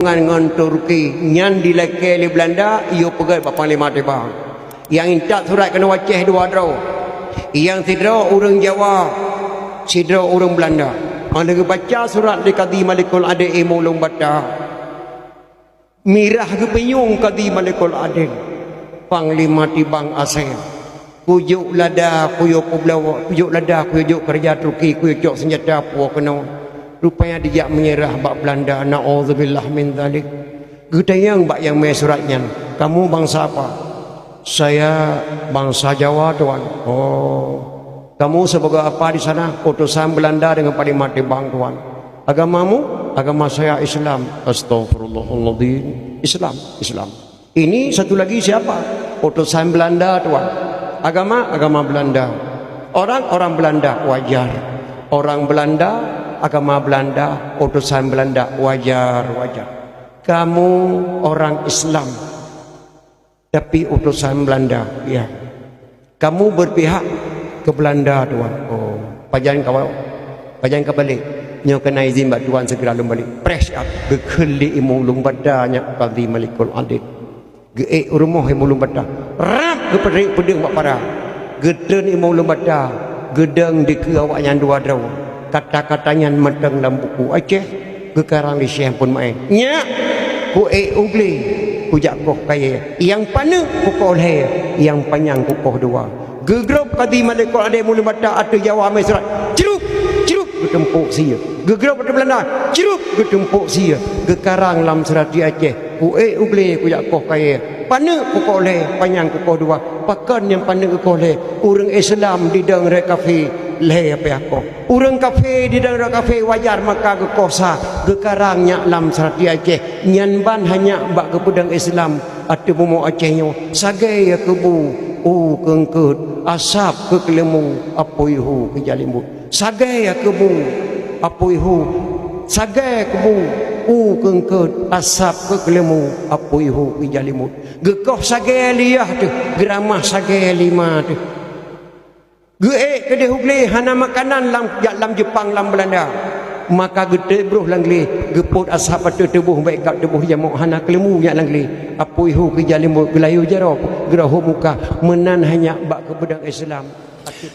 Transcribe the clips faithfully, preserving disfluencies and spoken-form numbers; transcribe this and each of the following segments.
hubungan ngon Turki, nyan dilakée lé Beulanda, iyue peugét bak Panglima Tibang. Nyang intat surat keunoe Aceh dua droe. Nyang sidroe ureuëng Jawa, sidroe ureuëng Beulanda. Óh lheueh geubaca surat di Kadhi Malikul Adil Ilmu Ulung Bata, mirah geupeunyueng Kadhi Malikul Adil, Panglima Tibang asée. Kujok lada, kuyue peubloe, kujok lada, kuyue jok keuraja Turki, kuyue cok seunjata puwoe keunoe. Rupanya dijak meunyeurah bak Beulanda, na'udzubillah min dzalik. Geutanyong bak nyang mé surat nyan, "Kamu bangsa apa?" "Saya bangsa Jawa, Tuan." "Oh. Kamu sebagai apa di sana?" "Utusan Beulanda deungon Panglima Tibang, Tuan." "Agamamu?" "Agama saya Islam." "Astagfirullahaladzim. Islam, Islam." "Ini satu lagi siapa?" "Utusan Beulanda, Tuan." "Agama?" "Agama Beulanda." "Orang?" "Orang Beulanda." "Wajar. Orang Beulanda, agama Beulanda, utusan Beulanda. Wajar, wajar. Kamu orang Islam, tapi utusan Beulanda." "Ya." "Kamu berpihak ke Beulanda, Tuan." "Oh. Pajan ka, pajan ka balek?" "Nyoe keunan izin bak Tuan, segera lôn balek." Preh siat, geukheun lé Ilmu Ulung Bata nyan Kadhi Malikul Adil. Geuék u rumoh Ilmu Ulung Bata. Rab geupeurek peudeueng bak para. Geutreun Ilmu Ulung Bata, geudong dikeue awaknyan dua droe. Kata-kata nyan mantong lam buku Aceh, geukarang lé Syekh Ampon Maé. "Nyak, kuék u glé, kujak koh kayée. Nyang paneuk kukoh lhée, nyang panyang kukoh dua." Geugrob Kadhi Malikul Adil Ilmu Ulung Bata ateueh Jawa mé surat. Cruk, cruk, geutumpok sie. Geugrob ateueh Beulanda. Cruk, geutumpok sie. Geukarang lam seurati Aceh. "Kuék u glé, kujak koh kayée. Paneuk kukoh lhée, panyang kukoh dua." Pakon nyang paneuk geukoh lhée? Ureuëng Islam didong rot kafé, lhée piah koh. Ureuëng kafé didong rot kafé, wajar maka geukoh sa. Geukarang nyak lam seurati Aceh. Nyan ban hanya bak geupeudong Islam ateueh bumoe Aceh nyoe. Sagai ya keubu, u keungkeut, asab keu keuleumbu, apui hu keu jalimbot. Sagai ya keubu, apui hu. Sagai keubu, u keungkeut, asab keu keuleumbu, apui hu keu jalimbot. Geukoh sagai liyah teuh, geuramah sagai lima teuh. Geuék keudeh u glé, hana makanan lam, jak lam Jeupang, lam Beulanda. Maka geuteuek broh lam glé, geupot asab ateueh tuboh, bék gab tuboh jamok, hana keuleumbu jak lam glé. Apui hu keu jalimbot, geulayu jaroe, geurahom muka, meunan hanya bak geupeudong Islam.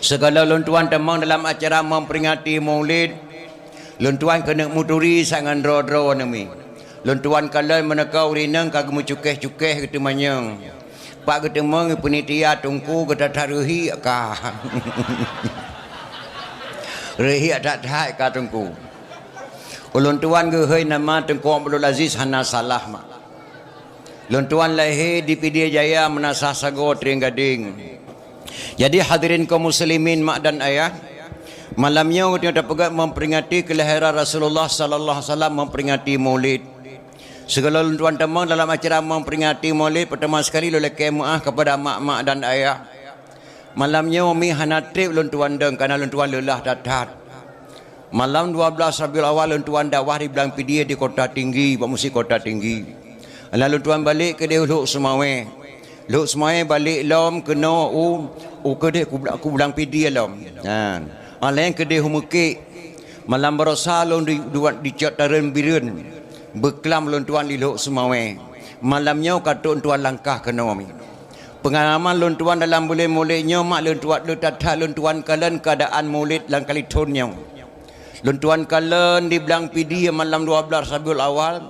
Sigohlom lôn tuan tamong dalam acara memperingati Maulid, lôn tuan keuneuk meuturi sa ngon droe-droe neumi. Lôn tuan kalon meuneuka ureuëng inong ka geumeucukéh-cukéh geuteumanyong. Pak geuteumong peunitia teungku geutata reuhiek ka. Reuhiek that-that ka teungku. Ulôn tuan geuhôi nama Teungku Abdul Aziz hana salah mak. Lôn tuan lahé di Pidie Jaya, Meunasah Sagoe, Trienggadeng. Jadi hadirin kaum muslimin mak dan ayah, malam nyoe geutanyoe tapeugah memperingati kelahiran Rasulullah sallallahu alaihi wasallam, memperingati Maulid. Sigohlom lôn tuan tamong dalam acara memperingati Maulid, pertama sekali lôn lakée meuáh kepada mak-mak dan ayah. Malam nyoe mi hana treb lôn tuan dong, karena lôn tuan leulah that-that. Malam dua belas Rabiul Awal lôn tuan dakwah di Blang Pidie di Kota Tinggi, bak Meuseujid Kota Tinggi. Lôn tuan balek keudeh u Lhok Seumawée. Lhok Seumawée balek lom keunoe u, u keudeh ku Bla-, ku Blang Pidie lom. Nyan. Aleng keudeh u Meukek. Malam baroesa lôn di, di, dicok tareueng bireuen. Beuklam lôn tuan di Lhok Seumawée. Malam nyoe ka trok lôn tuan langkah keunoe mi. Peungalaman lôn tuan dalam buleuen Maulid nyoe mak lôn tuan, lôn that-that lôn tuan kalon keuadaan Maulid lam kali thon nyoe. Lôn tuan kalon di Blang Pidie malam dua belas Rabiul Awal,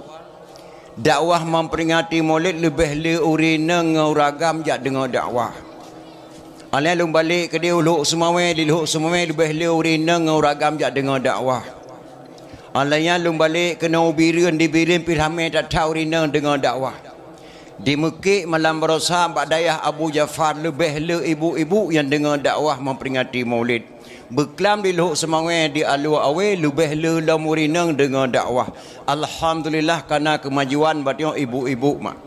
dakwah memperingati Maulid leubeh le ureuëng inong ngon ureuëng agam jak deungoe dakwah. Aleng lôn balek keudeh u Lhok Seumawée, di Lhok Seumawée leubeh le ureuëng inong ngon ureuëng agam jak deungoe dakwah. Aleng nyan lôn balek keunoe u Bireuen, di Bireuen pih ramé that-that ureuëng inong deungoe dakwah. Di Meukek malam baroesa bak dayah Abu Jafar leubeh le ibu-ibu nyang deungoe dakwah memperingati Maulid. Beuklam di Lhok Seumawée di Alue Awé leubeh le lom ureuëng inong deungoe dakwah. Alhamdulillah kana keumajuan bak tanyoe ibu-ibu mak.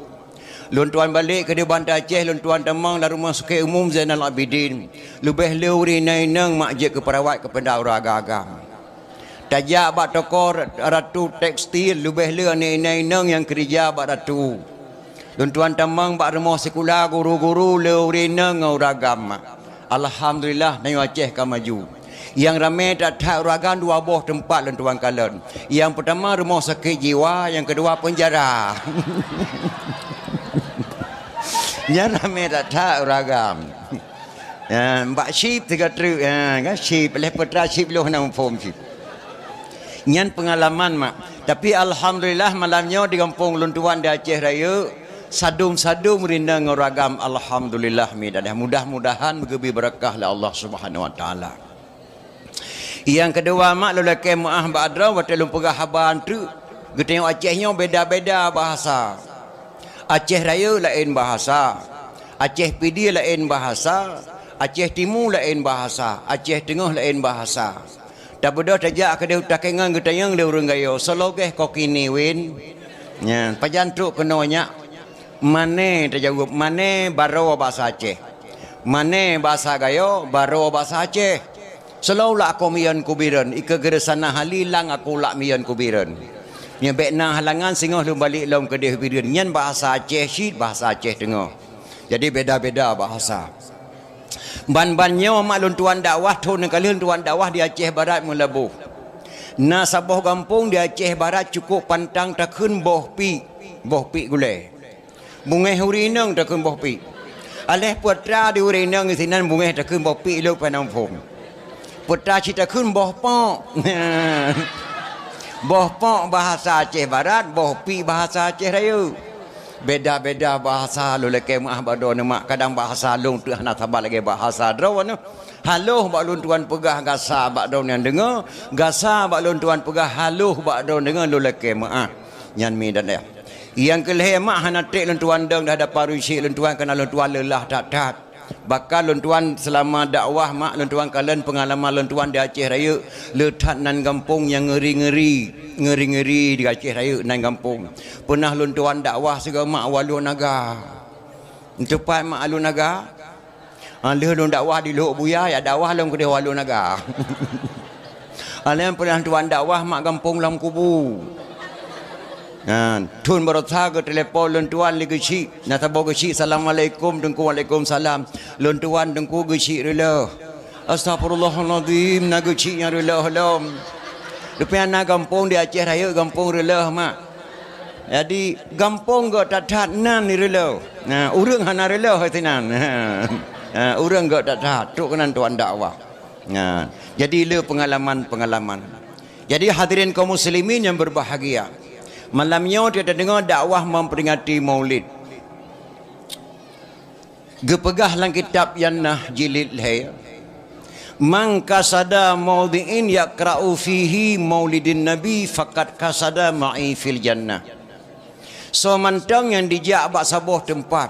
Lôn tuan balek keudeh Banda Aceh, lôn tuan tamong lam Rumoh Sakét Umum Zainal Abidin. Leubeh le ureuëng inong-inong mak jeuet keu peurawat keupada ureuëng agam-agam. Tajak bak toko Ratu Tekstil, leubeh le aneuëk inong-inong nyang keurija bak Ratu. Lôn tuan tamong bak rumoh sikula guru-guru le ureuëng inong ngon ureuëng agam. Alhamdulillah, tanyoe Aceh ka maju. Nyang ramé that-that ureueng agam dua boh teumpat lôn tuan kalon. Nyang peutama rumoh sakét jiwa, nyang keudua peunjara. Nyan ramé that-that ureueng agam. Ya, bak chip tiga truk, ya, kan chip, lheuh peue teuma chip lôn hana muphom chip. Nyan peungalaman mak. Tapi alhamdulillah malam nyoe di gampông lôn tuan di Aceh Rayeuk, sadum-sadum rinda ngon ureueng agam, alhamdulillah midan. Mudah-mudahan geubri beureukah lé Allah Subhanahu Wa Taala. Nyang keudua mak, lôn lakée meuáh bak droe watée lôn peugah haba treuk. Geutanyoe Aceh nyoe beda-beda bahasa. Aceh Rayeuk laén bahasa, Aceh Pidie laén bahasa, Aceh Timu laén bahasa, Aceh Teungoh laén bahasa. Tabeudôh tajak keudeh u Takengon geutanyong lé ureueng Gayo, "Soe lagée ko kini win?" Nyan, pajan trok keunoe nyak? Mané tajaweueb, mané baroe bahasa Aceh. Mané bahasa Gayo, baroe bahasa Aceh. Seulaweuet aku miyueb kubireuen, ikeue geureusana hali lam aku lak miyueb kubireuen. Nyoe bék na halangan singoh lôn balek lom keudeh bireuen. Nyan bahasa Aceh cit, bahasa Aceh Teungoh. Jadi beda-beda bahasa. Ban-ban nyoe mak lôn tuan dakwah, thon nyang ka lheueh lôn tuan dakwah di Aceh Barat Meulaboh. Na saboh gampông di Aceh Barat cukôp pantang takheun boh piek, boh piek gulée. Bungéh ureueng inong takheun boh piek. Aléh peue teuma di ureueng inong sinan bungéh takheun boh piek lôn pih hana muphom. Peue teuma cit takheun boh pok. Boh pok bahasa Aceh Barat, boh piek bahasa Aceh Rayeuk. Beda-beda bahasa lôn lakée meuáh bak droeneuh mak, kadang bahasa lôn teuh hana saban lagée bahasa droeneuh. Haloh bak lôn tuan peugah gasa bak droeneuh nyang deungoe, gasa bak lôn tuan peugah haloh bak droeneuh deungoe lôn lakée meuáh. Nyan mi dan ayah. Nyang keu lhée mak hana treb lôn tuan dong dah dapa runcék lôn tuan keunan lôn tuan leulah that-that. Bahkan lôn tuan seulama dakwah mak lôn tuan kalon peungalaman lôn tuan di Aceh Rayeuk le that nan gampông nyang ngeuri-ngeuri, ngeuri-ngeuri di Aceh Rayeuk nan gampông. Peunah lôn tuan dakwah sigoe mak Walueng Naga. Teupat mak Walueng Naga? Ha, lheueh lôn dakwah di Lhok Buya, ya dakwah lom keudeh Walueng Naga. Além peunah tuan dakwah mak gampông lam kubu. Ha, thon baroesa geutelepon lôn tuan lé geuchik. Na saboh geuchik, "Assalamualaikum Teungku." "Waalaikumsalam." "Lôn tuan Teungku geuchik reuloh." "Astagfirullahalazim, na geuchik nyang reuloh lom." Rupanya na gampông di Aceh Rayeuk gampông reuloh mak. Jadi gampông geuh that-that nan reuloh. Nah, ureueng hana reuloh sinan. Ha, ureueng geuh that-that trok keunan tuan dakwah. Nah, jadi le peungalaman-peungalaman. Jadi hadirin kaum muslimin yang berbahagia, malam nyoe kita dengar dakwah memperingati Maulid. Geupeugah lam kitab Yannah jilid lhée, "Man qasada maudhi'in yaqra'u fihi maulidin nabi faqad qasada ma'i fil jannah." Soe mantong nyang dijak bak saboh teumpat,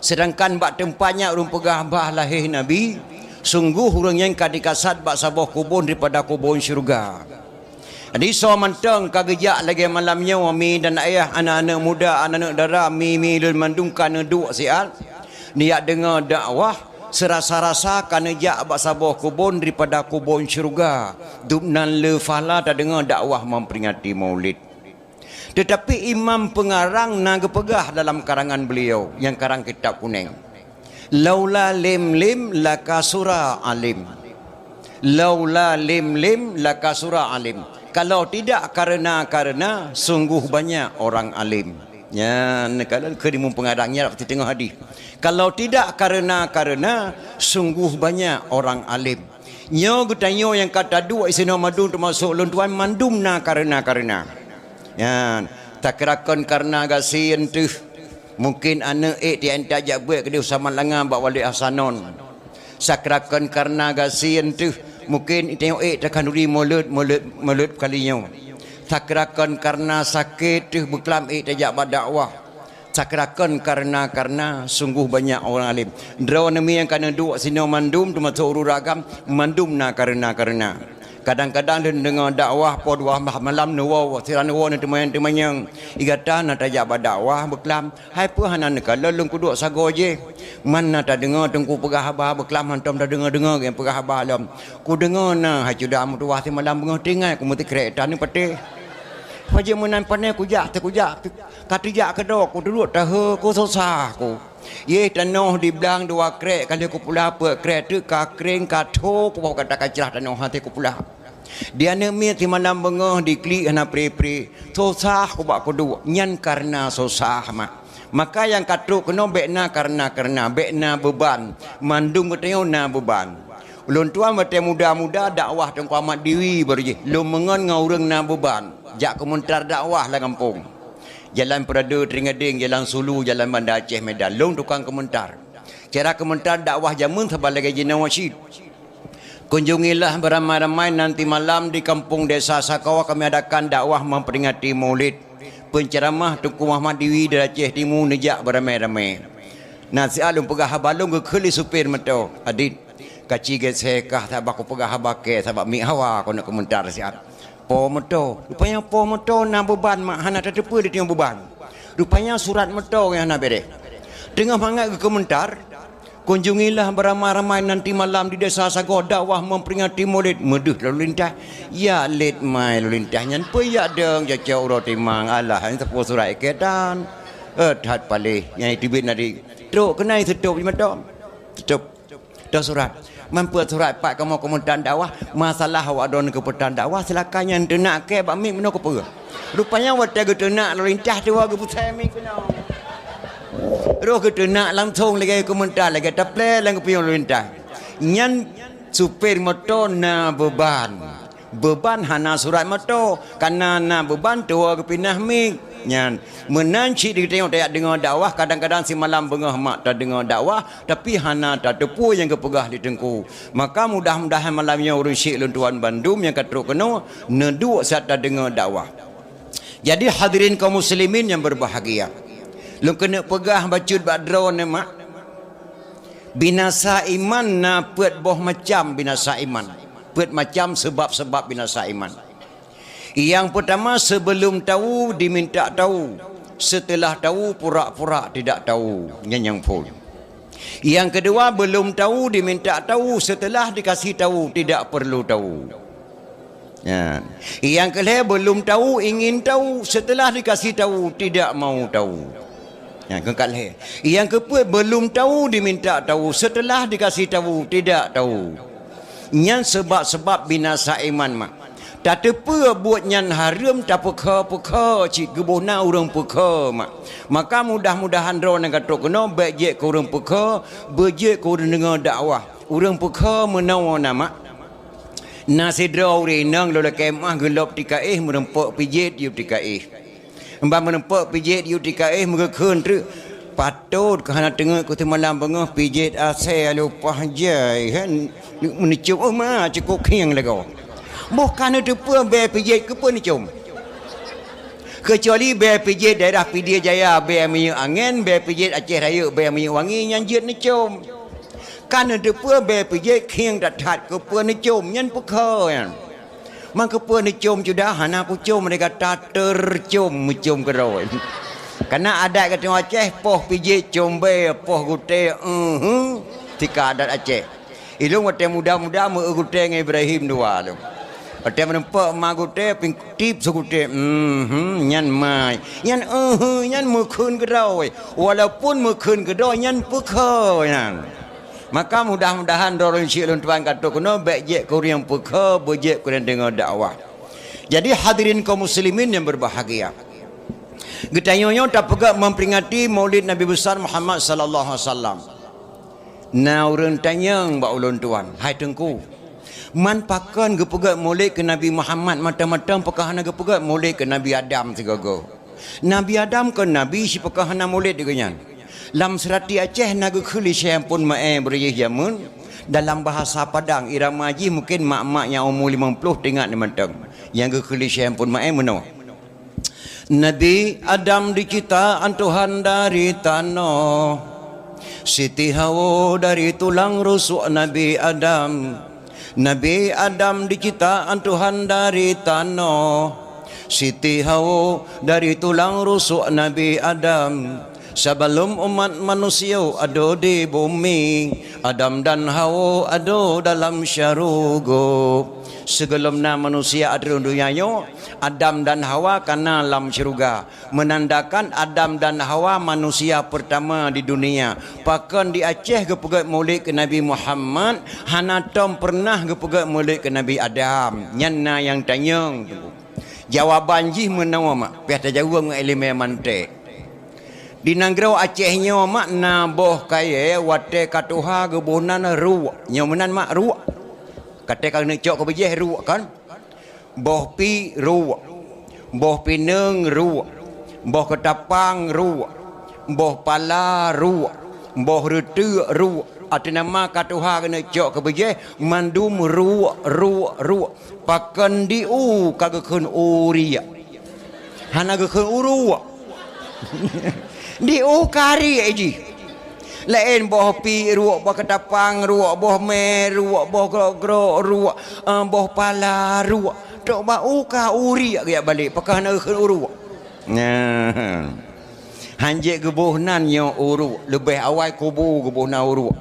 seudangkan bak teumpat nyan ureueng peugah bah lahé Nabi, sunggoh ureueng nyan ka dikasad bak saboh kubon daripada kubon syeuruga. Jadi soe mantong ka geujak lagée malam nyoe, mi dan ayah, aneuk-aneuk muda, aneuk-aneuk dara, mi-mi lôn mandum ka neuduek siat, neujak deungoe dakwah, seurasa-rasa ka neujak bak saboh kubon daripada kubon syeuruga, dum nan le pahala tadeungoe dakwah memperingati Maulid. Teutapi imam peungarang na geupeugah dalam karangan beuliau nyang karang kitab kunéng, "Laula lim-lim lakasura alim." Laula lim-lim lakasura alim. Kalau tidak karena-karena, sungguh banyak orang alim. Nyan, kalau keu di mumpung adang nyan, teungoh hadih. Kalau tidak karena-karena, sungguh banyak orang alim. Nyoe geutanyoe nyang ka taduek sinoe mandum teumasok lôn tuan mandum na karena-karena. Nyan, takrakon karena gasien teuh. Mungkin aneuk ék ti enta jak buet keudeh saman langa bak Walid Hasanon. Sakrakon karena gasien teuh, mungkin iteuh ék takhanduri mulod, mulod, mulod kali nyoe. Sakrakon karena sakét teuh beuklam ék tajak bak dakwah. Sakrakon karena-karena sungguh banyak orang alim. Droeneuh mi nyang ka neuduek sinoe mandum teumasok ureueng agam, mandum na karena-karena. Kadang-kadang lôn deungoe dakwah poh dua malam neuwoe, siran neuwoe neuteumanyong-teumanyong. Di gata na tajak bak dakwah beuklam, hai peue hana neukalon lôn kuduek sagoe jih? Man na tadeungoe teungku peugah haba beuklam hántom tadeungoe-deungoe nyang peugah haba lom. Kudeungoe na hai cuda meutuwah simalam beungoh tinggai kumeusikrek tan neupatéh. Pajan meunan pane kujak, teukujak, ka teujak keudroe, kuduek tahe, kusosah ku. Yeh tanoh di blang dua krek, ka lheueh kupeula peuet krek, teuk ka kréng, ka tho, kuboh gata ka crah tanoh até kupeula. Di aneuk miet simalam beungoh diklik hana pri-pri, sosah ubak kuduek, nyan kareuna sosah mak. Maka nyang ka trok keunoe bék na kareuna-kareuna, bék na beuban. Mandum geutanyoe na beuban. Ulôn tuan watée muda-muda dakwah Teungku Ahmad Diwi baru jih, lôn meungon ngon ureuëng na beuban. Jak keumeuntar dakwah lam gampông. Jalan Peurade Teuringadeng, Jalan Sulu, Jalan Banda Aceh Medan. Lôn tukang keumeuntar. Cara keumeuntar dakwah jameun saban lagée jinoe cit. Kunjungilah beramai-ramai nanti malam di kampung desa Sakoe kami adakan dakwah memperingati Maulid. Penceramah Teungku Muhammad Diwi dari Aceh Timu neujak beramai-ramai. Na siat lôn peugah haba lôn geukheun lé supir moto, "Adit, kaci geusé kah sabab kupeugah haba kée sabab miet hawa keuneuk keumeuntar siat." Po moto. Rupanya po moto na beuban mak hana tateupeue di tieng beuban. Rupanya surat moto nyang hana bereh. Teungoh mangat geukeumeuntar, kunjungilah beramai-ramai nanti malam di Desa Sagoe dakwah memperingati Maulid. Meudeuh lalu lintas. Ya lét mai lalu lintas nyan peue yak deueng cocok uroe timang alah nyan teupeue surat iketan. Eh that paléh nyang teubiet nadi. Trok keunai seutop di mata. Seutop. Dah surat. Mampu surat pat kamoe keumeuntan dakwah, masalah awak droeneuh keupeuntan dakwah, silakan nyan teunak kée bak miet meunoe keupeue. Rupanya watée geuteunak lalu lintas tuwoe geupusai miet keunoe. Roh geuteunak langsong lagée keumeuntan lagée taplé lam geupiôh lalu lintas. Nyan supir moto na beuban. Beuban hana surat moto, kana na beuban tuwoe geupinah miet. Nyan, meunan cit di geutanyoe tajak deungoe dakwah, kadang-kadang simalam beungoh mak tadeungoe dakwah, tapi hana tateupeue nyang geupeugah lé teungku. Maka mudah-mudahan malam nyoe ureuëng syik lôn tuan bandum nyang ka trok keunoe neuduek saat tadeungoe dakwah. Jadi hadirin kaum muslimin yang berbahagia, lôn keuneuk peugah bacut bak droeneuh mak, binasa iman na peuet boh macam binasa iman, peuet macam sebab-sebab binasa iman. Yang pertama, sebelum tahu diminta tahu, setelah tahu pura-pura tidak tahu. Nyan nyang phon. Yang kedua, belum tahu diminta tahu, setelah dikasih tahu tidak perlu tahu. Nyan. Yang kelhée, belum tahu ingin tahu, setelah dikasih tahu tidak mau tahu. Nyan keu kalhée. Yang keupeuet, belum tahu diminta tahu, setelah dikasih tahu tidak tahu. Nyan sebab-sebab binasa iman mak. Tateupeue buet nyan hareuem tapeukha-peukha cit geuboh na ureuëng peukha mak. Maka mudah-mudahan droeneuh ka trok keunoe bék jeuet keu ureuëng peukha, beujeuet keu ureuëng deungoe dakwah. Ureuëng peukha meunoe na mak. Na sidroe ureuëng inong lôn lakée meuah geulop tika éh meureumpok pijet yub tika éh. Ban meureumpok pijet yub tika éh meugeukheun treuk. Patot keu hana teungeut keu teumalam beungoh pijet asée lupah jai kan. Neucom oh ma cukôp khieng lagoe. Boh ka neuteupeue bée pijet keupeue neucom. Keucuali bée pijet daerah Pidie Jaya bée minyeuk angén, bée pijet Aceh Rayeuk bée minyeuk wangi nyan jeuet neucom. Ka neuteupeue bée pijet khieng that-that keupeue neucom nyan peukha nyan. Man keupeue neucom cudah hana kucom lé gata teucom meucom keudroe. Kana adat geutanyoe Aceh poh pijet com bée poh gutée, ehe, tika adat Aceh. Ilôn watée muda-muda meu-eu gutée ngon Ibrahim dua lôn. Watée meureumpok ma gutée pih tip sigutée, ehe, nyan mai. Nyan ehe, nyan meukheun keudroe. Walaupun meukheun keudroe nyan peukha nyan. Maka mudah-mudahan droe ureuëng syik lôn tuan ka trok keunoe bék jeuet keu ureuëng peukha, beujeuet keu ureuëng deungoe dakwah. Jadi hadirin kaum muslimin yang berbahagia. Geutanyoe nyoe tapeugah memperingati Maulid Nabi Besar Muhammad sallallahu alaihi wasallam. Na ureuëng tanyong bak ulôn tuan, "Hai Teungku, man pakon geupeugah Maulid keu Nabi Muhammad mantong-mantong pakon hana geupeugah Maulid keu Nabi Adam sigoe-goe?" Nabi Adam kon nabi sipeukah hana mulod di geuhnyan. Lam seurati Aceh na geukheun lé Syekh Ampon Maé beureujih jameun, dalam bahasa Padang, irama jih mungken mak-mak nyang umu limong ploh teuingat mantong. Nyang geukheun lé Syekh Ampon Maé meunoe, "Nabi Adam diciptaan Tuhan dari tanoh, Siti Hawa dari tulang rusuk Nabi Adam. Nabi Adam diciptaan Tuhan dari tanoh, Siti Hawa dari tulang rusuk Nabi Adam. Sebelum umat manusia ada di bumi, Adam dan Hawa ada dalam syurga. Sebelum na manusia ada di dunia nyoe, Adam dan Hawa ka na lam syurga. Menandakan Adam dan Hawa manusia pertama di dunia. Pakon di Aceh geupeugét maulid keu Nabi Muhammad, hana tom pernah geupeugét maulid keu Nabi Adam. Nyan na nyang tanyong. Jawaban jih meunoe mak, piah tajaweueb ngon ileumèe mantek. Di nanggroe Aceh nyoe mak na boh kayèe watèe ka tuha geuboh nan ruek. Nyoe meunan mak ruek. Watèe ka neucok keu beujeh ruek kan? Boh pi ruek, boh pineung ruek, boh keutapang ruek, boh pala ruek, boh reuteuk ruek. Ateueh nama ka tuha keuneuk cok keu beujeh mandum ruek, ruek, ruek. Pakon di u ka geukheun uriek. Hana geukheun uruek. Di u ka riek jih. Laén boh pi ruek, boh keutapang ruek, boh mè ruek, boh grok-grok ruek, eh, boh pala ruek. Trok bak u ka uriek geujak balek, pakon hana geukheun uruek. Nah. Hanjeuet geuboh nan nyoe uruek, leubeh awai kubu geuboh nan uruek.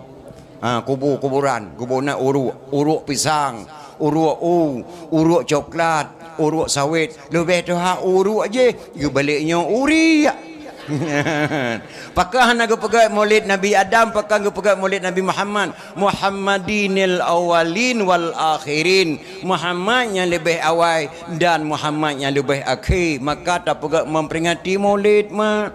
Ha, kubu, kuburan, geuboh nan uruek, uruek pisang, uruek u, uruek coklat, uruek sawét, leubeh tuha uruek jih, geubalek nyoe uriek. Pakon hana geupeugét maulid Nabi Adam, pakon geupeugét maulid Nabi Muhammad? Muhammadinil awwalin wal akhirin. Muhammad nyang leubeh awai dan Muhammad nyang leubeh akhé. Maka tapeugét memperingati maulid, mak.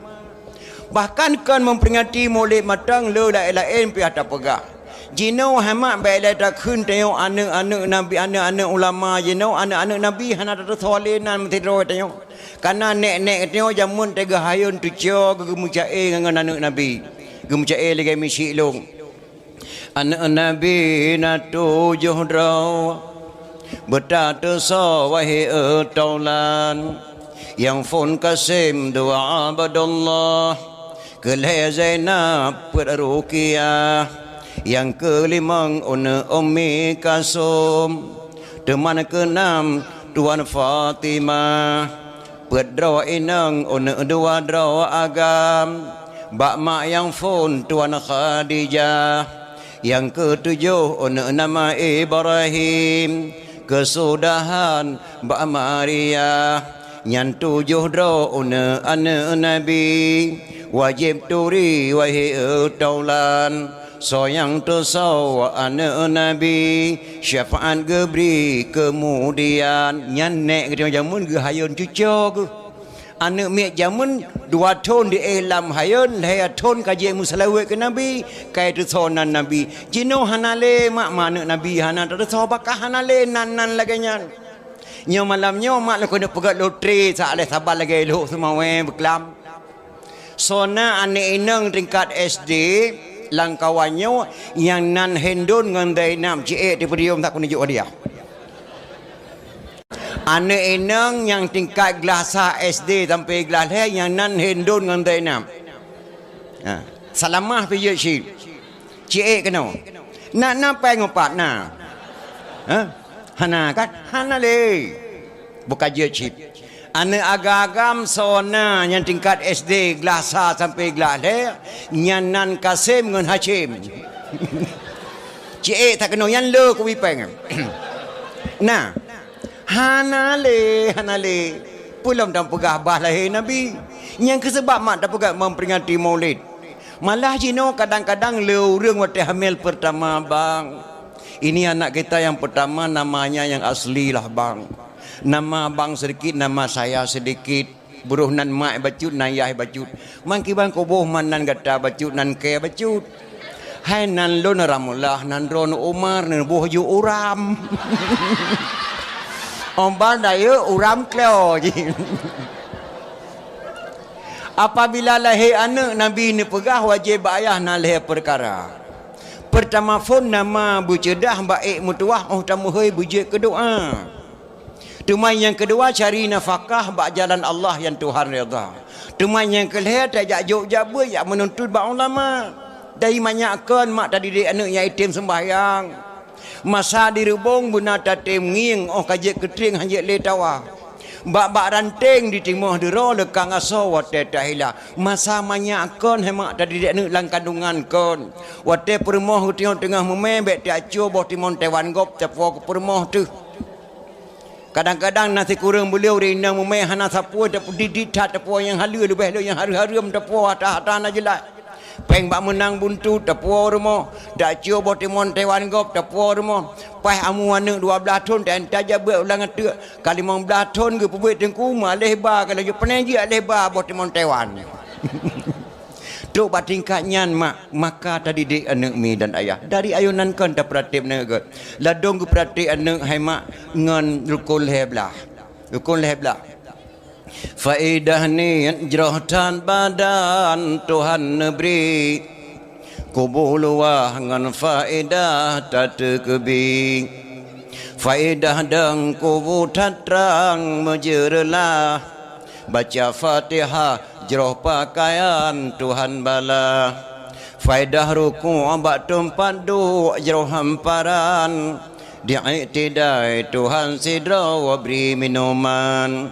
Bahkan kon memperingati maulid mantong, le laén-laén pih tapeugah. Jinoe hai mak bèk lé takheun tanyoe aneuëk-aneuëk nabi, aneuëk-aneuëk ulama jinoe, aneuëk-aneuëk nabi hana tateusoe lé nan meusidroe tanyoe. Kana nèk-nèk tanyoe jameun teuga hayôn teucok geumeuca-e ngon aneuëk nabi. Geumeuca-e lagèe miseue lôn. Aneuëk Nabi na tujoh droe, beutateusoe wahé e taulan, nyang phôn Kasem dua Abdullah, keu lhèe Zainab peuet Ruqyah, nyang keu limong aneuëk Ummi Kalsum, teuma keu nam Tuan Fatimah. Peuet droe inong aneuëk dua droe agam, bak mak nyang phôn Tuan Khadijah, nyang keutujoh aneuëk nama Ibrahim, keusudahan bak Maria. Nyan tujoh droe aneuëk-aneuëk Nabi, wajéb turi wahé e taulan. Soe nyang teusoe aneuëk Nabi, syafaat geubri keumudian. Nyan nèk geutanyoe jameun geuhayôn cuco geuh. Aneuëk miet jameun dua thon di éh lam hayôn, lhèe thon ka jeuet meuseulaweuet keu Nabi, ka teusoe nan Nabi. Jinoe hana lé mak, ma aneuëk Nabi hana tateusoe, baka hana lé nan-nan lagèe nyan. Nyoe malam nyoe mak lôn keuneuk peugöt lotre sa lhèe saban lagèe lhok seumawé beuklam. Soe na aneuëk inong tingkat S D lam kawan nyoe nyang nan Hindun ngon Zainab, ciek di podium, tak keuneuk jok hadiah. Aneuëk inong nyang tingkat glah sa S D sampoe glah lhèe nyang nan Hindun ngon Zainab. Ha, Salamah pih jeuet cit. Ciek keunoe. Na, na péng upat na? Ha? Hana kan? Hana lé. Buka jeuet cit. Aneuëk agam-agam soe na nyang tingkat S D glah sa sampoe glah lhèe, nyan nan Kasem ngon Hacem. Ciek tak keunoe nyan le kubi péng. Na. Hana lé, hana lé. Peulom tapeugah bah lahé Nabi. Nyang keuh seubab mak tapeugah memperingati Maulid. Malah jinoe kadang-kadang le ureuëng watèe hamil pertama, bang. Ini anak kita yang pertama, namanya yang asli lah, bang. Nama abang sedikit, nama saya sedikit. Broh nan mak bacut, nan yah bacut. Man kiban kuboh man nan gata bacut, nan kèe bacut. Hai nan lôn Ramlah, nan droeneuh Umar, neuboh ju Uram. Ombal dayeuek Uram klo jih. Apabila lahé aneuëk, Nabi neupeugah wajéb bak ayah na lhèe peukara. Peurtama phon nama beuceudah bak ék meutuwah óh tameuhôi beujeuet keu doá. Teuma nyang keudua cari nafakah bak jalan Allah nyang Tuhan redha. Teuma nyang keulhèe tajak jok jak beuet jak meununtut bak ulama. Dari manyak kon mak tadidik aneuëk nyang item seumbahyang. Masa di reubong beuna tatem ngieng óh ka jeuet keutrieng hanjeuet lé tawa. Bak-bak ranteng ditimoh duro leukang asoe watée tahila. Masa manyak kon hemak tadidik aneuëk lam kandungan kon. Watée peurumoh geutanyoe teungoh meumé bék tacoe boh timon Taiwan gob tapuwoe keu peurumoh teuh. Kadang-kadang na sikureueng beuleue ureuëng inong meumé hana sapeue, tapi didit that tapuwoe nyang haleue, leubeh lom nyang hareuem-hareuem tapuwoe, hata-hata na jeulaih. Péng bak meunang buntu tapuwoe rumoh, tacoe boh timon Taiwan gob tapuwoe rumoh. Paih amu aneuëk dua blaih thon ta-, tajak beuet ulang ateueh, ka limong blaih thon geupeubeuet teungku, maleh ba ka laju, pane jih aleh ba boh timon Taiwan. Trok bak tingkat nyan mak, maka tadidik aneuëk mi dan ayah. Dari ayoe nan kon tapeuratéb aneuëk geuh. Ladôm geupeuratéb aneuëk hai mak ngon rukon lhée blaih. Rukon lhée blaih. Faedah niet jroh that badan Tuhan neubri. Kubu luwah ngon faedah tateukeubi. Faedah dong kubu that trang meujeureulah. Baca Fatihah jroh pakaian Tuhan bala. Faedah rukuk bak teumpat duek jroh hamparan. Di iktidai Tuhan sidroe bri minuman.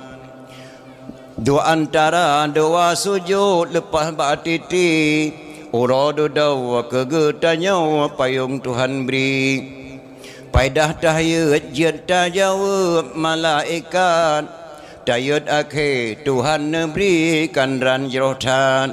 Dua antara dua sujud leupah bak titi. Uroe dudoe keu geutanyoe payong Tuhan bri. Paedah tahiyeuet jeuet tajaweueb malaikat. Tayeuet akhé Tuhan neubri kandran jroh that.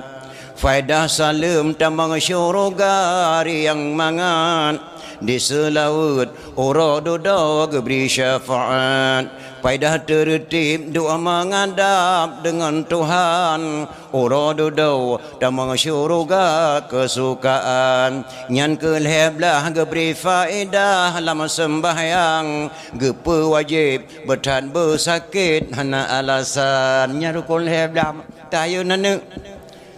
Faedah saleuem tamong syuruga riang mangat. Di seulaweuet uroe dudoe geubri syafaat. Paedah teureutib doa mangadab deungon Tuhan. Uroe dudoe tamong syuruga keusukaan. Nyan keuh lhée blaih geubri faedah lam seumbahyang. Geupeuwajéb beuthat beusakét hana alasan. Nyan rukon lhée blaih. Tayoe aneuëk.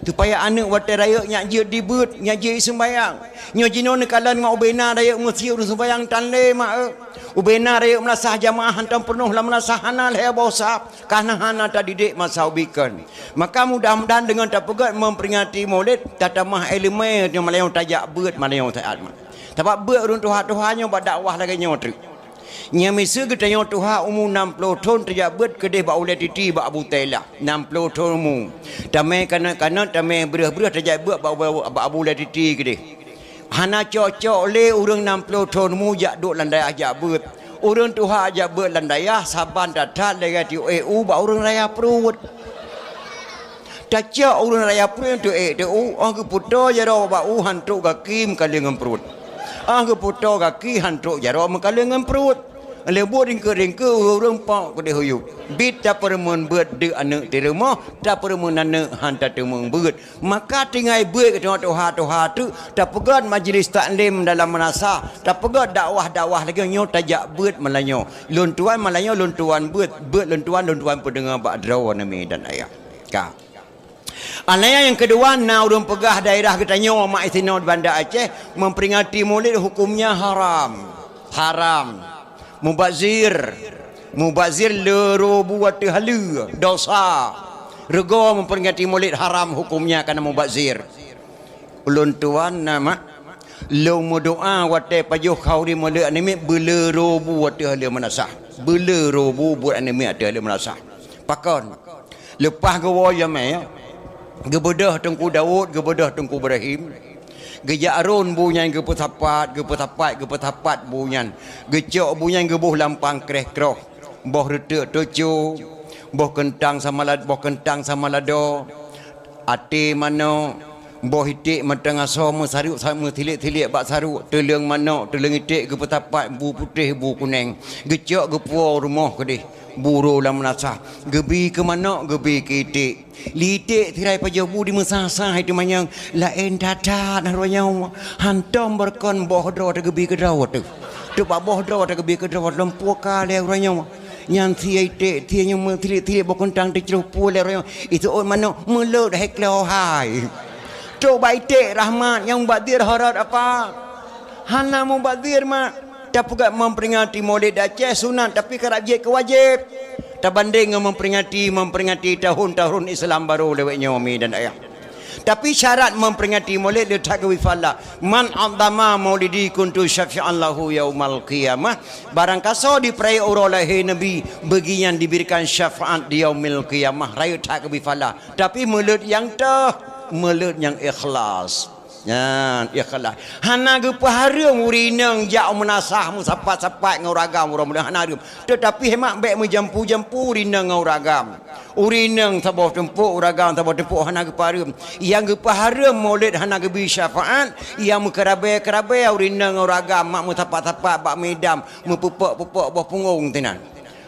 Supaya aneuëk watée rayeuk nyak jeuet dibeuet, nyak jeuet seumbahyang. Nyoe jinoe neukalon ngon ubena rayeuk meusiu ureuëng seumbahyang tan lé mak eu. Ubena rayeuk meulasah jamaah hantom peunoh lam meulasah hana lhée boh sab, karna hana tadidik masa ubikon. Maka mudah-mudahan deungon tapeugét memperingati Maulid, tatamah iéleumé nyoe malam nyoe tajak beuet malam nyoe saát mak. Sabab beuet ureuëng tuha-tuha nyoe bak dakwah lagée nyoe treuk. Nyang miseue geutanyoe tuha umu nam ploh thon tajak beuet keudeh bak ulée titi bak Abu Tailah, nam ploh thon umu. Tamé kanot-kanot, tamé breueh-breueh tajak beuet bak, bak, bak Abu Ulée Titi keudeh. Hana cok-cok lé ureuëng nam ploh thon umu jak duek lam dayah jak beuet. Ureuëng tuha jak beuet lam dayah saban that-that lagée tiuek u bak ureuëng raya pruet. Tacok ureuëng raya pruet tiuek tiuek u, óh geupeutoe jaroe bak u han trok gaki meukaleng ngon pruet. Óh geupeutoe gaki han trok jaroe meukaleng ngon pruet. Lé buet ringkeu-ringkeu ureuëng pok keudeh uyueb. Bit tapeureumeun beuet deuk aneuëk di rumoh, tapeureumeun aneuëk han tateumeung beuet. Maka tinggai beuet keu tuha-tuha teuk, tapeugét majlis taklim dalam meunasah, tapeugét dakwah-dakwah lagée nyoe tajak beuet malam nyoe. Lôn tuan malam nyoe lôn tuan beuet, beuet lôn tuan, lôn tuan peudeungoe bak droe aneuk mi dan ayah. Ka. Aneuk nyang keudua na ureuëng peugah daerah geutanyoe mak isinoe di Banda Aceh memperingati Maulid hukumnya haram. Haram. Mubazir. Mubazir le robu ateueh haleue, dosa. Rego memperingati Maulid haram hukumnya karena mubazir. Ulôn tuan na mak, lôn meudoa watée pajoh khauri Maulid aneuk miet beule robu ateueh haleue meunasah. Beule robu buet aneuk miet ateueh haleue meunasah. Pakon? Leupah geuwoe jamé, geubeudôh Teungku Daud, geubeudôh Teungku Ibrahim. Geujak rôn bu nyan geupeusapat, geupeusapat, geupeusapat bu nyan. Geucok bu nyan geuboh lam pangkréh kroh. Boh reuteuk teuco, boh keuntang sama lad-, boh keuntang sama lado, até manok, boh iték mantong asoe meusarok sa-, meutiliek-tiliek bak sarok, teuleueng manok, teuleueng iték geupeusapat bu putéh, bu kuneng. Geucok geupuwoe u rumoh keudeh. Buroe lam meunasah, geubi keu manok, geubi keu iték. Li iték sirai pajoh bu di meusah-sah itu manyang, laén that-that na uroe nyoe. Hantom beureukan boh droe teuh geubi keu droe teuh. Teuk bak boh droe teuh geubi keu droe teuh lom puka lé uroe nyoe. Nyan sie iték, sie nyoe meutiliek-tiliek boh keuntang teucroh pue lé uroe nyoe. Itu ôt manok meulot hai kloe hai. Trok bak iték rahmat nyang mubazir horot apa? Hana mubazir mak. Tapeugah memperingati Maulid Aceh sunat, tapi karab jeuet keu wajéb. Tabandeng ngon memperingati, memperingati tahun-tahun Islam baru lewat nyoe mi dan ayah. Tapi syarat memperingati Maulid le that geubri pahala. "Man 'azzama maulidi kuntu syafi'an lahu yaumal qiyamah." Barang kasoe dipeurayeuk uroe lahé Nabi, bagi nyan diberikan syafaat di yaumil qiyamah, rayeuk that geubri pahala. Tapi meuleuet nyang toh, meuleuet nyang ikhlas. Nyan ikhlas. Hana geupeuhareuem ureueng inong jak u meunasah meusapat-sapat ngon ureueng agam uroe Maulid, hana hareuem. Teutapi hemat bèk meujampu-jampu ureueng inong ngon ureueng agam. Ureueng inong saboh tumpôk, ureueng agam saboh tumpôk, hana geupeuhareuem. Nyang geupeuhareuem Maulid hana geubri syafaat, nyang meukeurabèe-keurabèe ureueng inong ngon ureueng agam, mak meusapat-sapat bak meudam, meupeupok-peupok boh punggong sinan.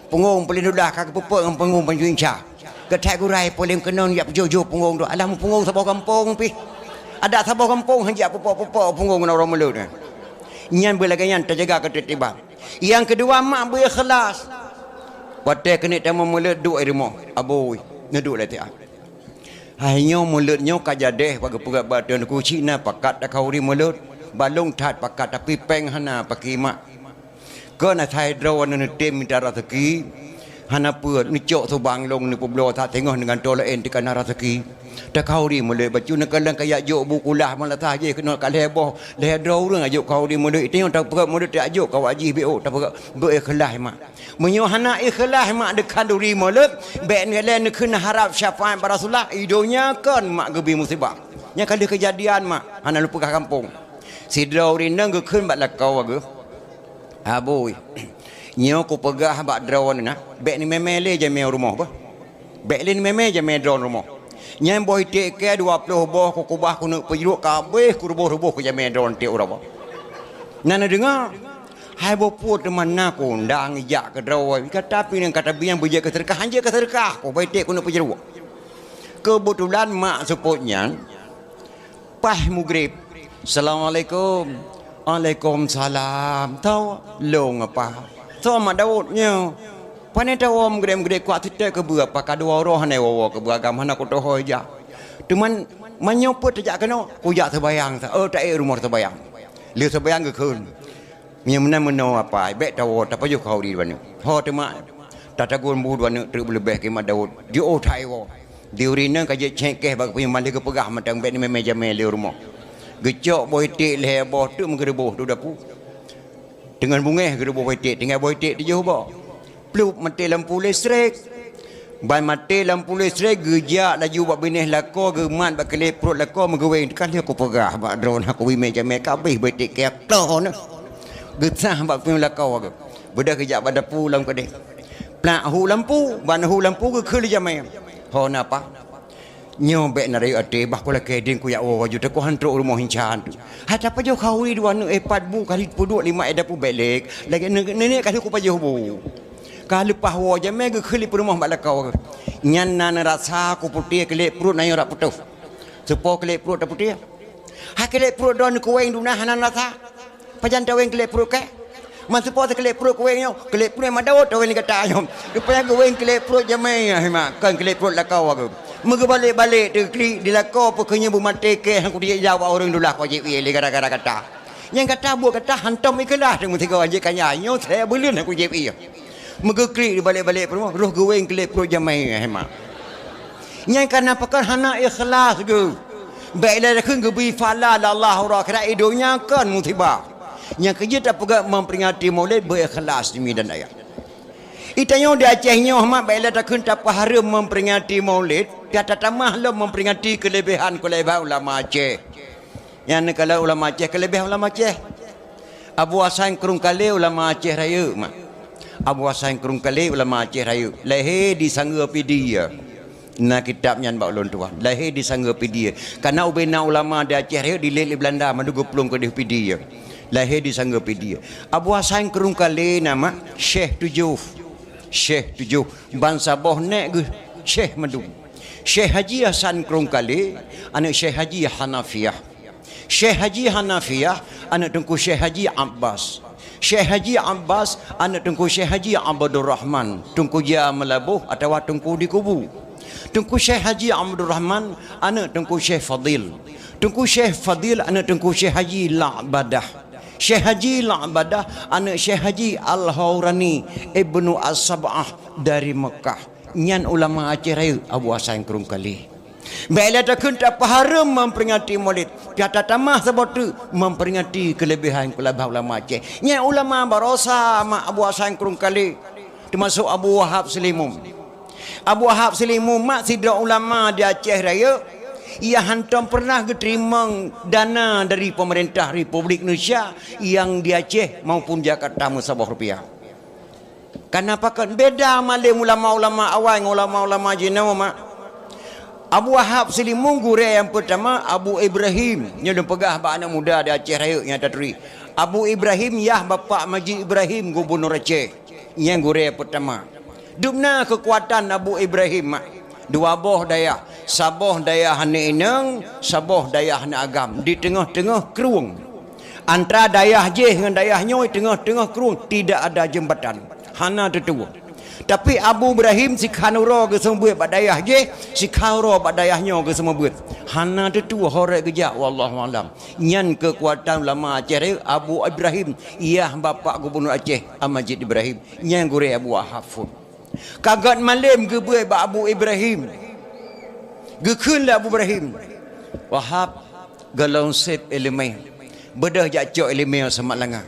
Punggong paléng dulah ka geupeupok ngon punggong pancuri insa. Geuthèe geurai paléng keunong jak peujoh-joh punggong tu. Alah, meupunggong saboh gampông pih. Adak saboh gampông han jak peupok-peupok punggong ngon uroe Maulid nyan. Nyan beulagèe nyan teujaga keuteurtiban. Nyang keudua, mak beu ikhlas. Watèe keuneuk tamong Maulid duek i rumoh, abui, neuduek lam tiah. Hai nyoe Maulid nyoe ka jadèh bak geupeugah bak teungku cit na pakat takhauri Maulid. Balong that pakat tapi pèng hana paké mak. Kon asai droeneuh neutem mita raseuki, hana peue neucok subang lôn neupeubloe that teungoh neugantoe laén teuka na raseuki. Takhauri Maulid bacut neukalon kajak jok bu kulah malasah jih keunoe ka lhèe boh, lhèe droe ureueng jok khauri Maulid. Iteungoh tapeugah Maulid tajok kawak jih B O tapeugah beu ikhlas mak. Meunyoe hana ikhlas mak deukhanduri Maulid, bèk neukalon neukheun harab syafaat bak Rasulullah, i donya kon mak geubri musibah. Nyan ka lheueh keujadian mak, hana lôn peugah gampông. Sidroe ureueng inong geukheun bak lakoe geuh, "Abui, nyoe kupeugah bak droeneuh na, bèk neumè-mè lé jamèe u rumoh beuh. Bèk lé neumè-mè jamèe droeneuh rumoh. Nyan boh iték kèe dua ploh boh kukubah keuneuk peujaroe ka abéh kuruboh-ruboh keu jamèe droeneuh tiep uroe beuh." Na neudeungoe, hai boh peue teuma na kuundang ijak keu droe, gata pih nyang ka tabi nyang beujeuet keu seudeukah, han jeuet keu seudeukah, kubah iték keuneuk peujaroe. Keubeutulan mak seupôt nyan, paih mugreb. "Assalamualaikum." "Waalaikumsalam. Tho, lôn apa? Tho Mak Daud nyoe. Pane tawoe mugreb-mugreb kuat sitée keubeue apa ka dua uroe hana woe-woe keubeue agam hana kutohôi jak. Teuma meunyoe peuet tajak keunoe, kujak seubayang sa, oh, taék rumoh seubayang." Lheueh seubayang geukheun. Meunyoe meunan meunoe apa, bèk tawoe, tapajoh khauri dua neuk. Ho teuma, tatagun bu dua neuk treuk beuleubeh keu Mak Daud. Jiôh that iwoe. Di ureueng inong ka jeuet cék kèh bak geupeue nyoe, malèe geupeugah mantong bèk neumè-mè jamèe lé u rumoh. Geucok boh iték lhèe boh teuk meugeureuboh u dapu. Teungoh beungèh geureuboh boh iték, tinggai boh iték tujoh boh. Plup, maté lampu listrik. Ban maté lampu listrik, geujak laju bak binéh lakoe, geumat bak kilét pruet lakoe, meugeuwéng. Ka lheueh kupeugah bak droeneuh, kubri mè jamèe, ka abéh boh iték kèe ploh nyoe. Geusah bak peunyueng lakoe geuh. Beudôh geujak bak dapu lom keudéh. Plak hu lampu, ban hu lampu geukheun lé jamèe. Ho na apa? Nyoe bèk na rayeuk até, bah kulakèe ding kujak woe aju teuh, kuhan trok rumoh insa teuh. Hai tapajoh khauri dua neuk, eh, pat bu kali peuduek lima eh dapu bèk lé. Lagèe nenek ka lheueh kupajoh bu. Ka leupah woe jamèe geukheun lé peurumoh bak lakoe. Nyan na neurasa kuputéh kilét pruet na nyang rab putôh. Soe po kilét pruet taputéh? Hai kilét pruet droeneuh kuwéng duna hana neurasa. Pajan tawéng kilét pruet kèe? Man soe po kilét pruet kuwéng nyoe, kilét pruet Mak Daud tawéng lé gata nyoe. Rupanya geuwéng kilét pruet jamèe nyan, hima, kon kilét pruet lakoe geuh. Meugeubalek-balek teuklik di lakoe, peu keuh nyoe beumaté kèe, han kujak jaweueb ureueng dula kujép ié lé gara-gara gata. Nyang gata buet gata hantom ikeulah teuma sigoe jeuet kanya, nyoe seubeuleueng han kujép ié. Meugeuklik di balek-balek peurumoh, roh geuwéng kilét pruet jamèe nyan, hima. Nyan kana pakon hana ikhlas geuh. Bèk ilée takheun geubri pahala lé Allah uroe akhirat, i donya kon musibah. Nyang keujeuet tapeugah memperingati Maulid beu ikhlas di midan ayat. Itanyoe di Aceh nyoe mak bèk ilée takheun tapeuhareuem memperingati Maulid, ka tatamah lom memperingati keuleubehan-keuleubehan ulama Aceh. Nyan neukalon ulama Aceh, keuleubehan ulama Aceh. Abu Hasan Krueng Kalé ulama Aceh Rayeuk mak. Abu Hasan Krueng Kalé ulama Aceh Rayeuk. Lahé di Sanggeue Pidie. Na kitab nyan bak ulôn tuan. Lahé di Sanggeue Pidie. Kana ubé na ulama di Aceh Rayeuk dilét lé Beulanda mandum geuplueng keudéh Pidie. Lahé di Sanggeue Pidie. Abu Hasan Krueng Kalé na mak Syekh Tujoh. Syekh Tujoh. Ban saboh nèk geuh Syekh mandum. Syekh Haji Hasan Krueng Kalé, aneuk Syekh Haji Hanafiah. Syekh Haji Hanafiah, aneuk Teungku Syekh Haji Abbas. Syekh Haji Abbas, aneuk Teungku Syekh Haji Abdurrahman, Teungku Jah Meulaboh atawa Teungku di Kubu. Teungku Syekh Haji Abdurrahman, aneuk Teungku Syekh Fadil. Teungku Syekh Fadil, aneuk Teungku Syekh Haji La'badah. Syekh Haji La'badah, aneuk Syekh Haji Al-Haurani Ibnu As-Sab'ah dari Mekah. Nyan ulama Aceh Rayeuk, Abu Hasan Krueng Kalé. Bék lé takheun tapeuhareuem memperingati Maulid, pih tatamah saboh teuk memperingati keuleubèhan-keuleubèhan ulama Aceh. Nyan ulama barosa mak Abu Hasan Krueng Kalé, teumasok Abu Wahab Seulimum. Abu Wahab Seulimum mak sidroe ulama di Aceh Rayeuk, ia hántom peureunah geuteurimong dana dari peumeurintah Republik Indonesia nyang di Aceh maupun Jakarta meusaboh rupiah. Kana pakon beda malém ulama-ulama awai ngon ulama-ulama jinoe mak. Abu Wahab Seulimum gurèe nyang peutama Abu Ibrahim, nyoe lôn peugah bak aneuk muda di Aceh Rayeuk nyang taturi. Abu Ibrahim yah bapak Majid Ibrahim gubunur Aceh. Nyan gurèe peutama. Dum na keukuatan Abu Ibrahim mak. Dua boh dayah, saboh dayah aneuk inong, saboh dayah aneuk agam, di teungoh-teungoh krueng. Antara dayah jéh ngon dayah nyoe teungoh-teungoh krueng tidak ada jeumbatan. Hana teutuwoe. Tapi Abu Ibrahim sikhan uroe geuseumeubeut bak dayah jéh, sikhan uroe bak dayah nyoe geuseumeubeut. Hana teutuwoe horek geujak, wallahu alam. Nyan keukuatan ulama Aceh Rayeuk, Abu Ibrahim, yah bapak gubunur Aceh, Al-Majid Ibrahim. Nyan gurèe Abu Wahab phon. Ka göt malém geubeuet bak Abu Ibrahim. Geukheun lé Abu Ibrahim, "Wahab, gohlom sép iéleumé. Beudôh jak cok iéleumé Samalanga."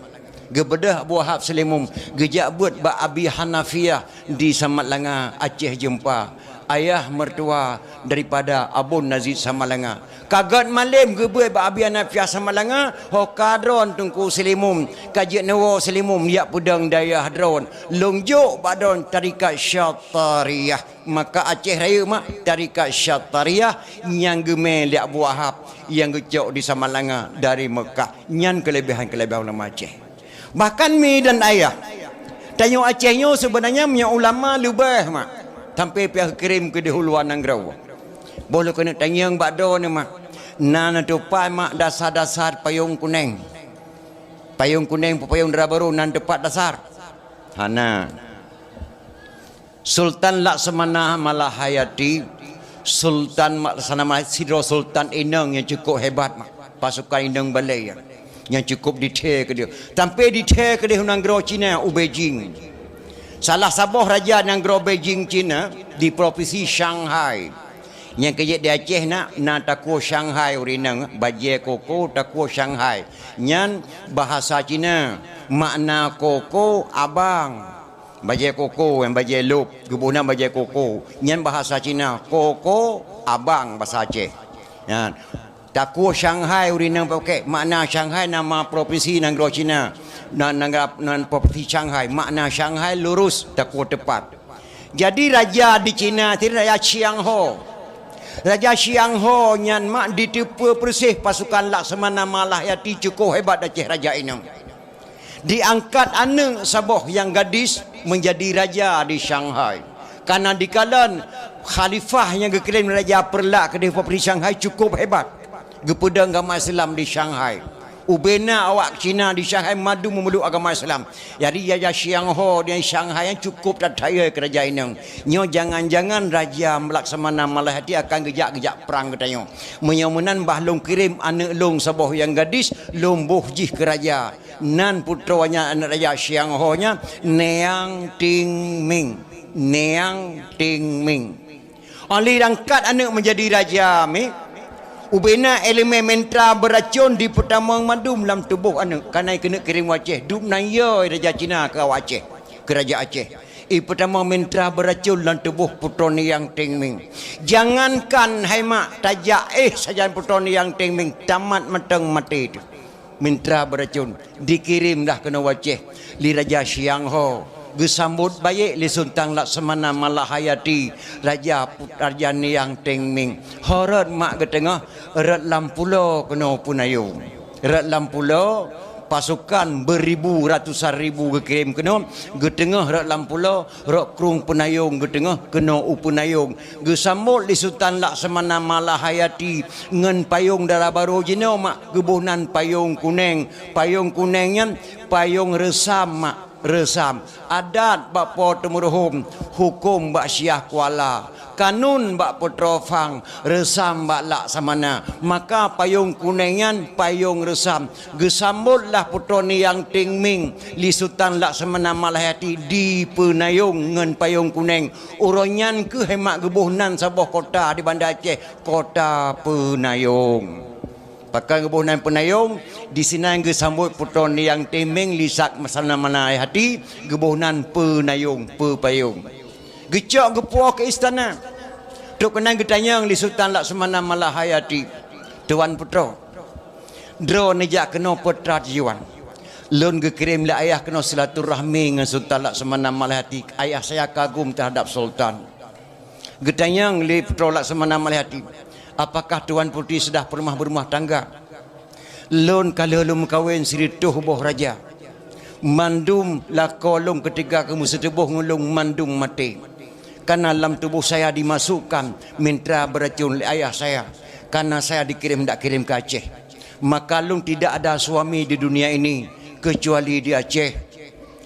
Geubeudôh Abu Wahab Seulimum, geujak beuet bak Abi Hanafiah di Samalanga, Aceh Jeumpa, ayah meutuwa daripada Abon Nazid Samalanga. Ka göt malém geubeuet bak Abi Hanafiah Samalanga, ho ka droen Teungku Seulimum, ka jeuet neuwoe Seulimum jak peudong dayah droen. Lôn jok bak droen tarekat Syatariah. Maka Aceh Rayeuk mak tarekat Syatariah nyang geumé lé Abu Wahab nyang geucok di Samalanga dari Meukah. Nyan keuleubèhan-keuleubèhan ulama Aceh. Bahkan mi dan ayah, tanyoe Aceh nyoe seubeunanya meunyoe ulama leubeh mak, sampai pih kirém keudéh u luwa nanggroe. Boh lôn keuneuk tanyong bak droeneuh mak, na neutupat mak dasar-dasar payong kunéng? Payong kunéng, payong dara barô na neutupat dasar? Hana. Sultan Laksamana Malahayati, Sultan Laksamana Malahayati sidroe sultan inong nyang cukup hebat mak. Pasukan inong balèe nyan, nyang cukup dithèe keudéh. Sampai dithèe keudéh u nanggroe Cina, u Beijing. Salah saboh raja nanggroe Beijing Cina di provinsi Shanghai. Nyang keujeuet di Aceh na, na takue Shanghai ureueng inong, bajèe koko takue Shanghai. Nyan bahasa Cina, makna koko abang. Bajèe koko, nyang bajèe lôb, geuboh nan bajèe koko. Nyan bahasa Cina, koko abang bahasa Aceh. Nyan. Takue Shanghai ureueng inong pakai, makna Shanghai nama provinsi nanggroe Cina. Nan, nanggroe, nan provinsi Shanghai, makna Shanghai lurus, takue teupat. Jadi raja di Cina tadi Raja Xiang Ho. Raja Xiang Ho nyan mak diteupeue peureuseh pasukan Laksamana Malahayati cukup hebat Aceh raja inong. Diangkat aneuk saboh nyang gadis meunjadi raja di Shanghai. Karena dikalon khalifah nyang geukirém raja Peureulak keudéh provinsi Shanghai cukup hebat, geupeudong agama Islam di Shanghai. Ubena awak Cina di Shanghai mandum meumuluk agama Islam. Jadi Raja Xiang Ho di Shanghai nyan cukup that hayeu keu raja inong. Nyoe jangan-jangan Raja Laksamana Malahayati akan geujak-geujak prang geutanyoe. Meunyoe meunan bah lôn kirém aneuk lôn saboh nyang gadis, lôn boh jih keu raja. Nan putroe nyan aneuk Raja Xiang Ho nyan, Niang Ting Ming. Niang Ting Ming. Óh lheueh angkat aneuk meunjadi raja mi, ubena iéleumé mantra beuracon dipeutamong mandum lam tuboh aneuk, ka na keuneuk kirém u Aceh, dum nan yo raja Cina keu awak Aceh, keu raja Aceh. Ipeutamong mantra beuracon lam tuboh putroe Niang Ting Ming. Jangankan hai mak tajak éh sajan putroe Niang Ting Ming, tamat mantong maté teuh. Mantra beuracon, dikirém dah keunoe u Aceh lé Raja Xiang Ho. Geusambot baék lé Sultan Laksamana Malahayati, Raja Put-, Raja Niang Ting Ming. Ho rot mak geuteungoh, rot lam pulo keunoe peunayong. Rot lam pulo, pasukan beuribu, ratusan ribu geukirém keunoe, geuteungoh rot lam pulo, rot krueng peunayong geuteungoh keunoe u peunayong. Geusambot lé Sultan Laksamana Malahayati ngon payong dara barô jinoe mak, geuboh nan payong kunéng. Payong kunéng nyan payong reusam mak, reusam. Adat bak po teumeuruhom, huköm bak Syiah Kuala. Kanun bak putroe Fang, reusam bak Laksamana. Maka payông kuneng nyan payông reusam. Geusambot lah putroe Niang Tingming lé Sultan Laksamana Malhayati di Peunayong ngon payông kuneng. Uroe nyan kheueh mak geuboh nan saboh kota di Banda Aceh, Kota Peunayong. Pakon geuboh nan Peunayong, disinan geusambot putroe Niang Tingming lé Laksamana Malhayati, geuboh nan Peunayong, Peupayong. Geucok geupuwoe keu istana. Trok keunan geutanyong lé Sultan Laksamana Malhayati, "Tuan putroe, droeneuh jak keunoe peue teuma tujuan?" "Lôn geukirém lé ayah keunoe silaturahmi ngon Sultan Laksamana Malhayati. Ayah saya kagum terhadap Sultan." Geutanyong lé putroe Laksamana Malhayati, "Apakah Tuan Putri sudah pernah berumah tangga?" "Lôn ka lheueh lôn meukawen sireutôh boh raja. Mandum lakoe lôn keutika keuh meuseuteuboh ngon lôn mandum maté. Karena lam tuboh saya dimasukkan mintra beuracon lé ayah saya, karena saya dikirim dak kirim ke Aceh. Maka lôn tidak ada suami di dunia ini kecuali di Aceh.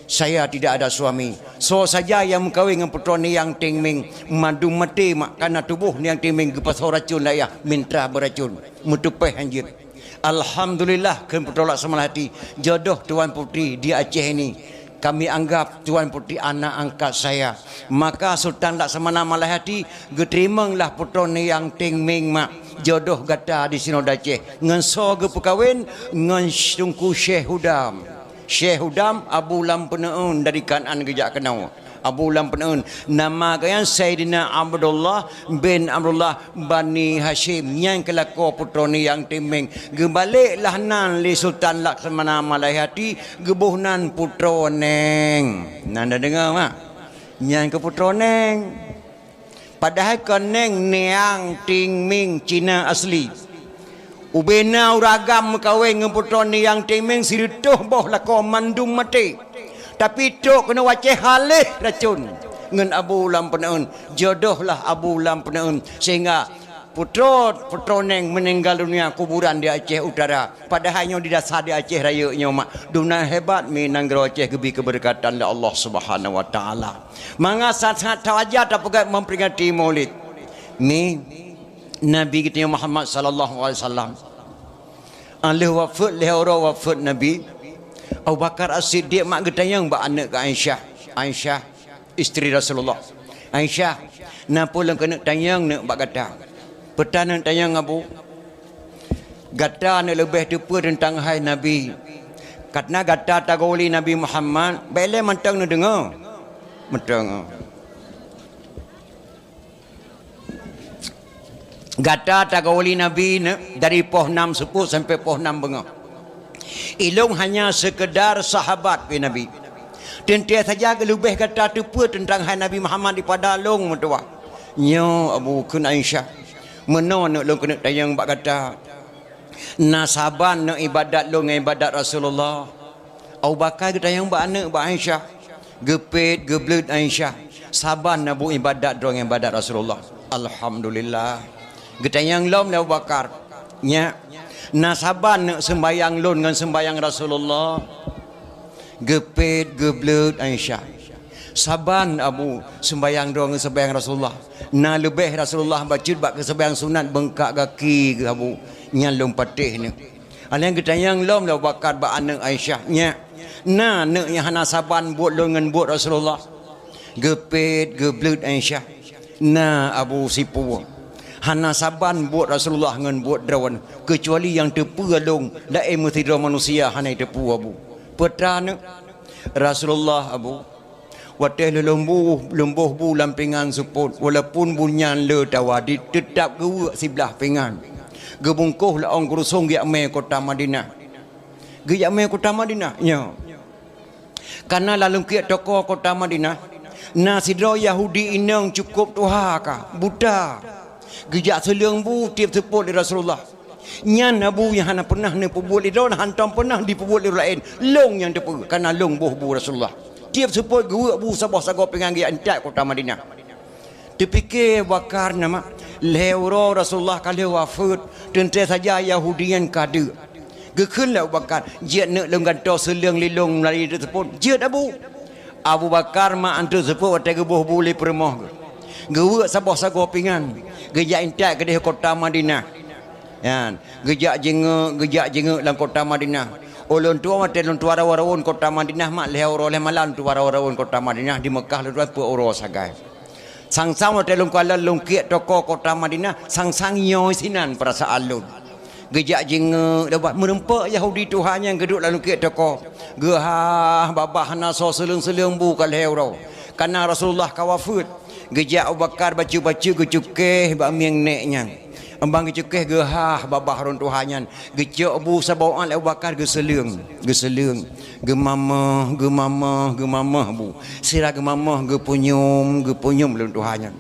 Saya tidak ada suami. Soe saja nyang meukawen ngon putroe Niang Tingming, mandum maté mak, karena tuboh Niang Tingming geupasoe racon lé ayah, mintra beuracon, meuteupeh hanjeuet." "Alhamdulillah," kheun putroe Laksamana Malhayati, "jodoh Tuan Putri di Aceh ini. Kami anggap Tuan Putri anak angkat saya." Maka Sultan Laksamana Malhayati geuteurimong lah putroe Niang Tingming mak, jodoh gata di sinoe di Aceh. Ngon soe geupeukawen? Ngon Teungku Syekh Hudam. Syekh Hudam, Abu Lam Peuneuen dari Kanaan geujak keunoe. Abu Lam Peuneuen, nama geuh nyan Saidina Abdullah bin Abdullah Bani Hasyim, nyang keu lakoe putroe Niang Tingming. Geubalek lah nan lé Sultan Laksamana Malhayati, geuboh nan putroe Neng. Nan na deungoe mak? Nyang keu putroe Neng. Padahai kon Neng, Niang Tingming Cina asli. Ubena ureueng agam meukawen ngon putroe Niang Tingming sireutôh boh lakoe mandum maté. Tapi trok keunoe u Aceh haleh racon ngon Abu Lam Peuneuen. Jodoh lah Abu Lam Peuneuen. Sehingga putroe, putroe Neng meninggal dunia kuburan di Aceh Utara. Padahai nyoe di dasar di Aceh Rayeuk nyoe mak. Dum nan hebat mi nanggroe Aceh geubri keubeureukatan lé Allah Subhanahu Wa Taala. Maka sangat-sangat tawaja tapeugah memperingati Maulid. Mi Nabi geutanyoe Muhammad sallallahu alaihi wasallam. Alheuh wafeuet, lheuh uroe wafeuet Nabi, Abu Bakar As-Siddiq mak geutanyong bak aneuk geuh Aisyah. Aisyah, isteri Rasulullah. "Aisyah, na peue lôn keuneuk tanyong neuk bak gata?" "Peue ta neuk tanyong, Abu?" "Gata neuk leubeh teupeue teuntang hai Nabi. Karena gata tagoe lé Nabi Muhammad, bèk lé mantong neudeungoe." Mantong. "Gata tagoe lé Nabi ne, dari poh nam seupôt sampoe poh nam beungoh. Ilôn hanya seukeudar sahabat," kheun Nabi. "Teuntèe saja geuleubeh gata teupeue teuntang hai Nabi Muhammad dipada lôn meutuwah." "Nyoe, Abu," kheun Aisyah, "meunoe neuk lôn keuneuk tanyong bak gata. Na saban neuk ibadat lôn ngon ibadat Rasulullah?" Abu Bakar geutanyong bak aneuk bak Aisyah. Geupet, geubleuet Aisyah. "Saban, Abu, ibadat droe ngon ibadat Rasulullah." "Alhamdulillah." Geutanyong lom lé Abu Bakar. "Nyak, na saban neuk seumbahyang lôn ngon seumbahyang Rasulullah?" Geupet, geubleuet Aisyah. "Saban, Abu, seumbahyang droe ngon seumbahyang Rasulullah. Na leubeh Rasulullah bacut bak keu seumbahyang sunat beungkak gaki geuh, Abu. Nyan lôn patéh neuk." Alèh nyan geutanyong lom lé Abu Bakar bak aneuk Aisyah, "Nyak, na neuk nyang hana saban buet lôn ngon buet Rasulullah?" Geupet, geubleuet Aisyah. "Na, Abu, sipeue. Hana saban buet Rasulullah ngon buet droeneuh, keucuali nyang teupeue lôn, laén meusidroe manusia hana teupeue, Abu." "Peue ta neuk?" "Rasulullah, Abu, watèe lheuh lôn bu, lôn boh bu lam pingan seupôt, walaupun bu nyan le tawadit, teutab geuweuek siblah pingan. Geubungkôh lé ôn keurusong geujak mè kota Madinah." "Geujak mè kota Madinah?" "Nyo." "Kana lam lungkiek toko kota Madinah, na sidroe Yahudi inong cukôp tuha ka, buta. Geujak seuleueng bu tiep seupôt lé Rasulullah. Nyan na bu nyang hana peunah neupeubuet lé droe, hantom peunah jipeubuet lé ureueng laén. Lôn nyang teupeue, kana lôn boh bu Rasulullah. Tiep seupôt geuweuek bu saboh sagoe pingan geujak intat kota Madinah." Teupike Abu Bakar nama, lhèe uroe Rasulullah ka lheueh wafeuet, teuntèe saja Yahudi nyan ka deuek. Geukheun lé Abu Bakar, "Jeuet neuk lôn gantoe seuleueng lé lôn meulari teuk seupôt." "Jeuet, Abu." Abu Bakar mak anteuk seupôt watèe geuboh bu lé peurumoh geuh. Geuweuek saboh sagoe pingan, geujak intat keudeh kota Madinah. Nyan, geujak jingeuk, geujak jingeuk lam kota Madinah. Ulôn tuan watée lôn tuan rawon-rawon kota Madinah, mak lhée uroe lhée malam tuan rawon-rawon kota Madinah, di Meukah lôn tuan peuet uroe sagai. Sang-sang watée lôn kalon lôn kiek toko kota Madinah, sang-sang nyoe sinan peurasaan lôn. Geujak jingeuk, dak bah meureumpok Yahudi tuha nyan geuduek lam lôn kiek toko. Geuhah babah hana soe seuleueng-seuleueng bu ka lhée uroe. Kana Rasulullah ka wafeuet. Geujak Abu Bakar bacut-bacut geucukéh bak mieng nék nyan. Ban geucukéh geuhah babah ureuëng tuha nyan. Geucok bu saboh uat lé Abu Bakar geuseuleueng, geuseuleueng. Geumamöh, geumamöh, geumamöh bu. Sira geumamöh, geupeunyum, geupeunyum ureuëng tuha nyan.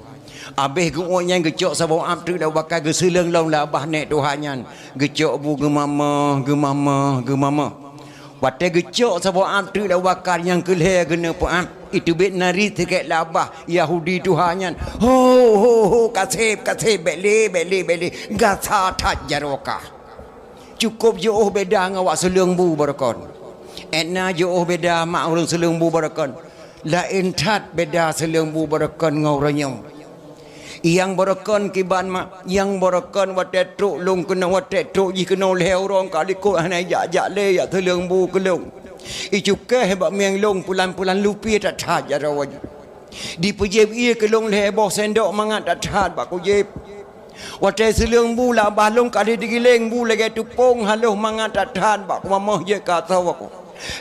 Abéh geuuet nyan geucok saboh uat teuk lé Abu Bakar geuseuleueng lom lam babah nék tuha nyan. Geucok bu geumamöh, geumamöh, geumamöh. Watée geucok saboh uat teuk lé Abu Bakar nyang keu lhée geuneuk peuat, iteubiet nari sikét lam babah Yahudi tuha nyan. Ho, ho, ho, kaseb, kaseb, bék lé, bék lé, bék lé. Gasa that jaroe kah. Cukôp jiôh beda ngon awak seuleueng bu baroekon. Étna jiôh beda mak ureuëng seuleueng bu baroekon. Laén that beda seuleueng bu baroekon ngon uroe nyoe. Nyang baroekon kiban mak, nyang baroekon watée trok lôn keunoe, watée trok jih keunoe lhée uroe ka likot hana jak-jak lé jak seuleueng bu keu lôn. Icukéh bak mieng lôn pulan-pulan lupieh that-that jaroe. Dipeujieb ié keu lôn lhée boh sendok mangat that-that bak kujieb. Watée seuleueng bu lam babah lôn ka lheueh digiléng bu lagée teupông haloh mangat that-that bak kumamoh jeuet ka asoe ku.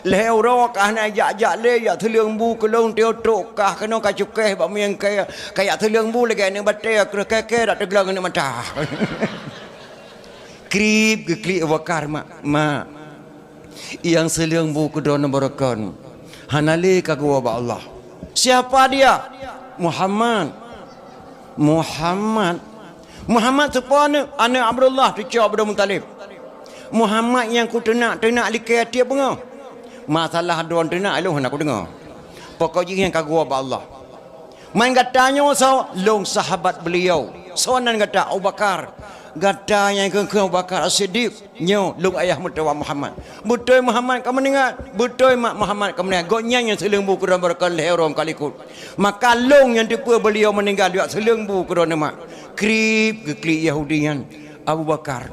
Lhée uroe ka hana jak-jak lé jak seuleueng bu keu lôn, teuk trok kah keunoe ka cukéh bak mieng kée, ka jak seuleueng bu lagée aneuëk batée kreueh kée-kée dak teugleng aneuëk mata. Krieb geuklik Abu Bakar, "Mak, mak, nyang seuleueng bu keu droeneuh baroekon hana lé ka geuwoe bak Allah." "Siapa dia?" "Muhammad." "Muhammad? Muhammad soe po aneuëk?" "Aneuëk Abdullah, cucoe Abdul Muthalib." "Muhammad nyang kuteunak-teunak likée tieb beungoh?" "Masalah droe teunak lôn hana kudeungoe. Pokok jih nyan ka geuwoe bak Allah." "Man gata nyoe soe?" "Lôn sahabat beliau." "Soe nan gata?" "Abu Bakar." "Gata nyang kheun-kheun Abu Bakar As-Siddiq?" "Nyoe, lôn ayah meutuwah Muhammad." "Beutôi Muhammad ka meuninggai?" "Beutôi mak Muhammad ka meuninggai. Gobnyan nyang seuleueng bu keu droeneuh baroekon lhée uroe ka likot. Maka lôn nyang teupeue beliau meuninggai, jak seuleueng bu keu droeneuh mak." Krieb geuklik Yahudi nyan, "Abu Bakar,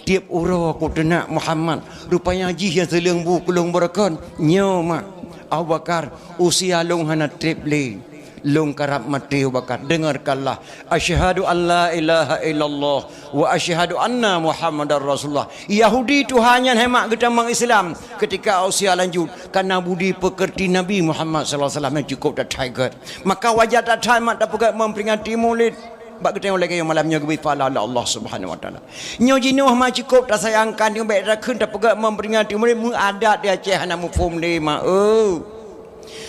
tieb uroe kuteunak Muhammad, rupanya jih nyang seuleueng bu keu lôn baroekon." "Nyoe mak." "Abu Bakar, usia lôn hana treb lé. Lôn karab maté Abu Bakar. Dengarkanlah. Asyhadu an la ilaha illallah wa asyhadu anna Muhammadar Rasulullah." Yahudi tuha nyan hai mak geutamong Islam ketika usia lanjut, karena budi pekerti Nabi Muhammad sallallahu alaihi wasallam nyang cukup that-that gét. Maka wajar that-that mak tapeugét memperingati Maulid. Bak geutanyoe lagée nyoe malam nyoe geubri pahala lé Allah Subhanahu wa Taala. Nyoe jinoe ma cukup tasayangkan, nyoe bék takheun tapeugét memperingati Maulid, meu adat di Aceh hana muphom lé ma eu.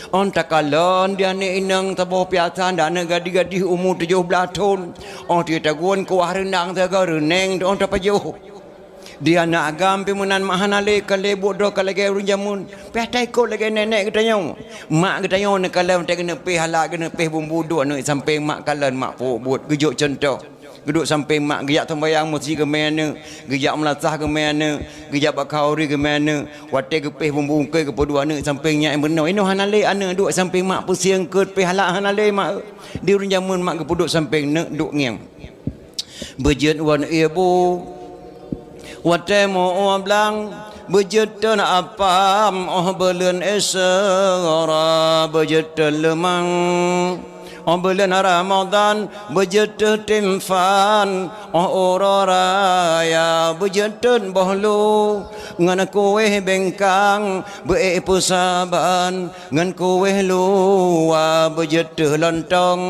Ôn takalon di aneuëk inong saboh piasan, di aneuëk gadih-gadih umu tujoh blaih thon. Ôn teuh tagun kuah reundang saga reuneng ôn tapajoh. Di aneuëk agam pih meunan mak hana lé, ka lé buet droe ka lagée ureuëng jameun. Pih taikot lagée nék-nék geutanyoe. Mak geutanyoe neukalon watée geuneuk péh hala, geuneuk péh bumbu duek aneuëk sampéng mak kalon mak peubuet. Geujok cuntoh. Geuduek sampéng mak, geujak sumbayang meuseujid geumé aneuëk, geujak meulasah geumé aneuëk, geujak bak khauri geumé aneuëk. Watée geupéh bumbu ungkée geupeuduek aneuëk sampéng nyan meunoe. Inoe hana lé aneuëk duek sampéng mak peusieng keut péh hala hana lé mak. Di ureuëng jameun mak geupeuduek sampéng neuk duek ngieng. Beujeuet wan ié bu, watée meu-ueh blang, beujeuet teun apam, óh buleuen Isra, beujeuet teun leumang. Óh buleuen Ramadhan, beujeuet teun timphan, óh uroe raya, beujeuet teun boh lu, ngon kuéh bengkang, beuék peusaban, ngon kuéh luwa, beujeuet teun lontong.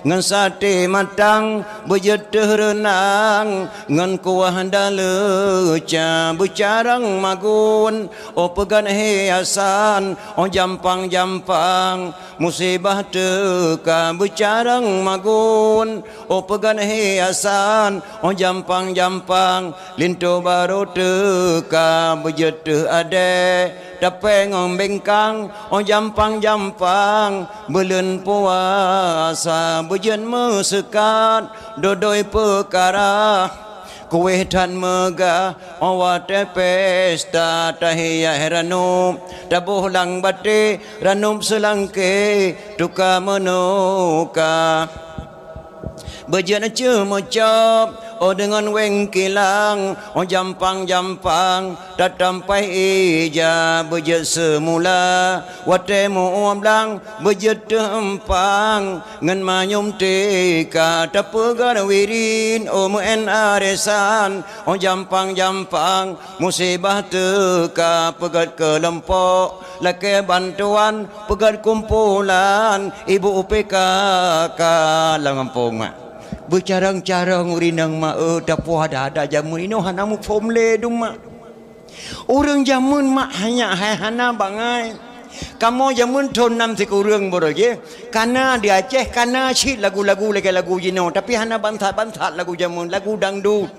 Ngon saté matang, beujeuet teun reunang, ngon kuah daleuca, beucarang magun, óh peugan hiasan, óh jampang-jampang, musibah teuka, beucarang magun, óh peugan hiasan, óh jampang-jampang, linto barô teuka, beujeuet teun adée, tapée ngon bengkang, óh jampang-jampang, buleuen puasa beujeuet meuseukat, dodoi peukara, kuéh that meugah, óh watée pesta, tahiya ranup, taboh lam batée, ranup seulangké, tuka meunuka. Beujeuet ceuh meucôb, oh deungon wéng kilang, oh jampang-jampang, tatampai ija beujeuet seumula. Watée meu-uem blang beujeuet teuh eumpang, ngon manyum tika tapeugét wirin, oh meu'én aresan, oh jampang-jampang, musibah teuka peugét keulompok, lakée bantuan peugét kumpulan, ibu U P K K lam gampông mak. Beucarông-carông ureueng inong mak, eu, tapuih ada-ada jameun inoe hana muphom lé dum mak. Ureueng jameun mak hanya hai hana bangai. Kamoe jameun thon nam sikureueng baroe jih. Kana di Aceh, kana cit lagu-lagu lagée lagu jinoe, tapi hana bansat-bansat lagu jameun, lagu dangdut.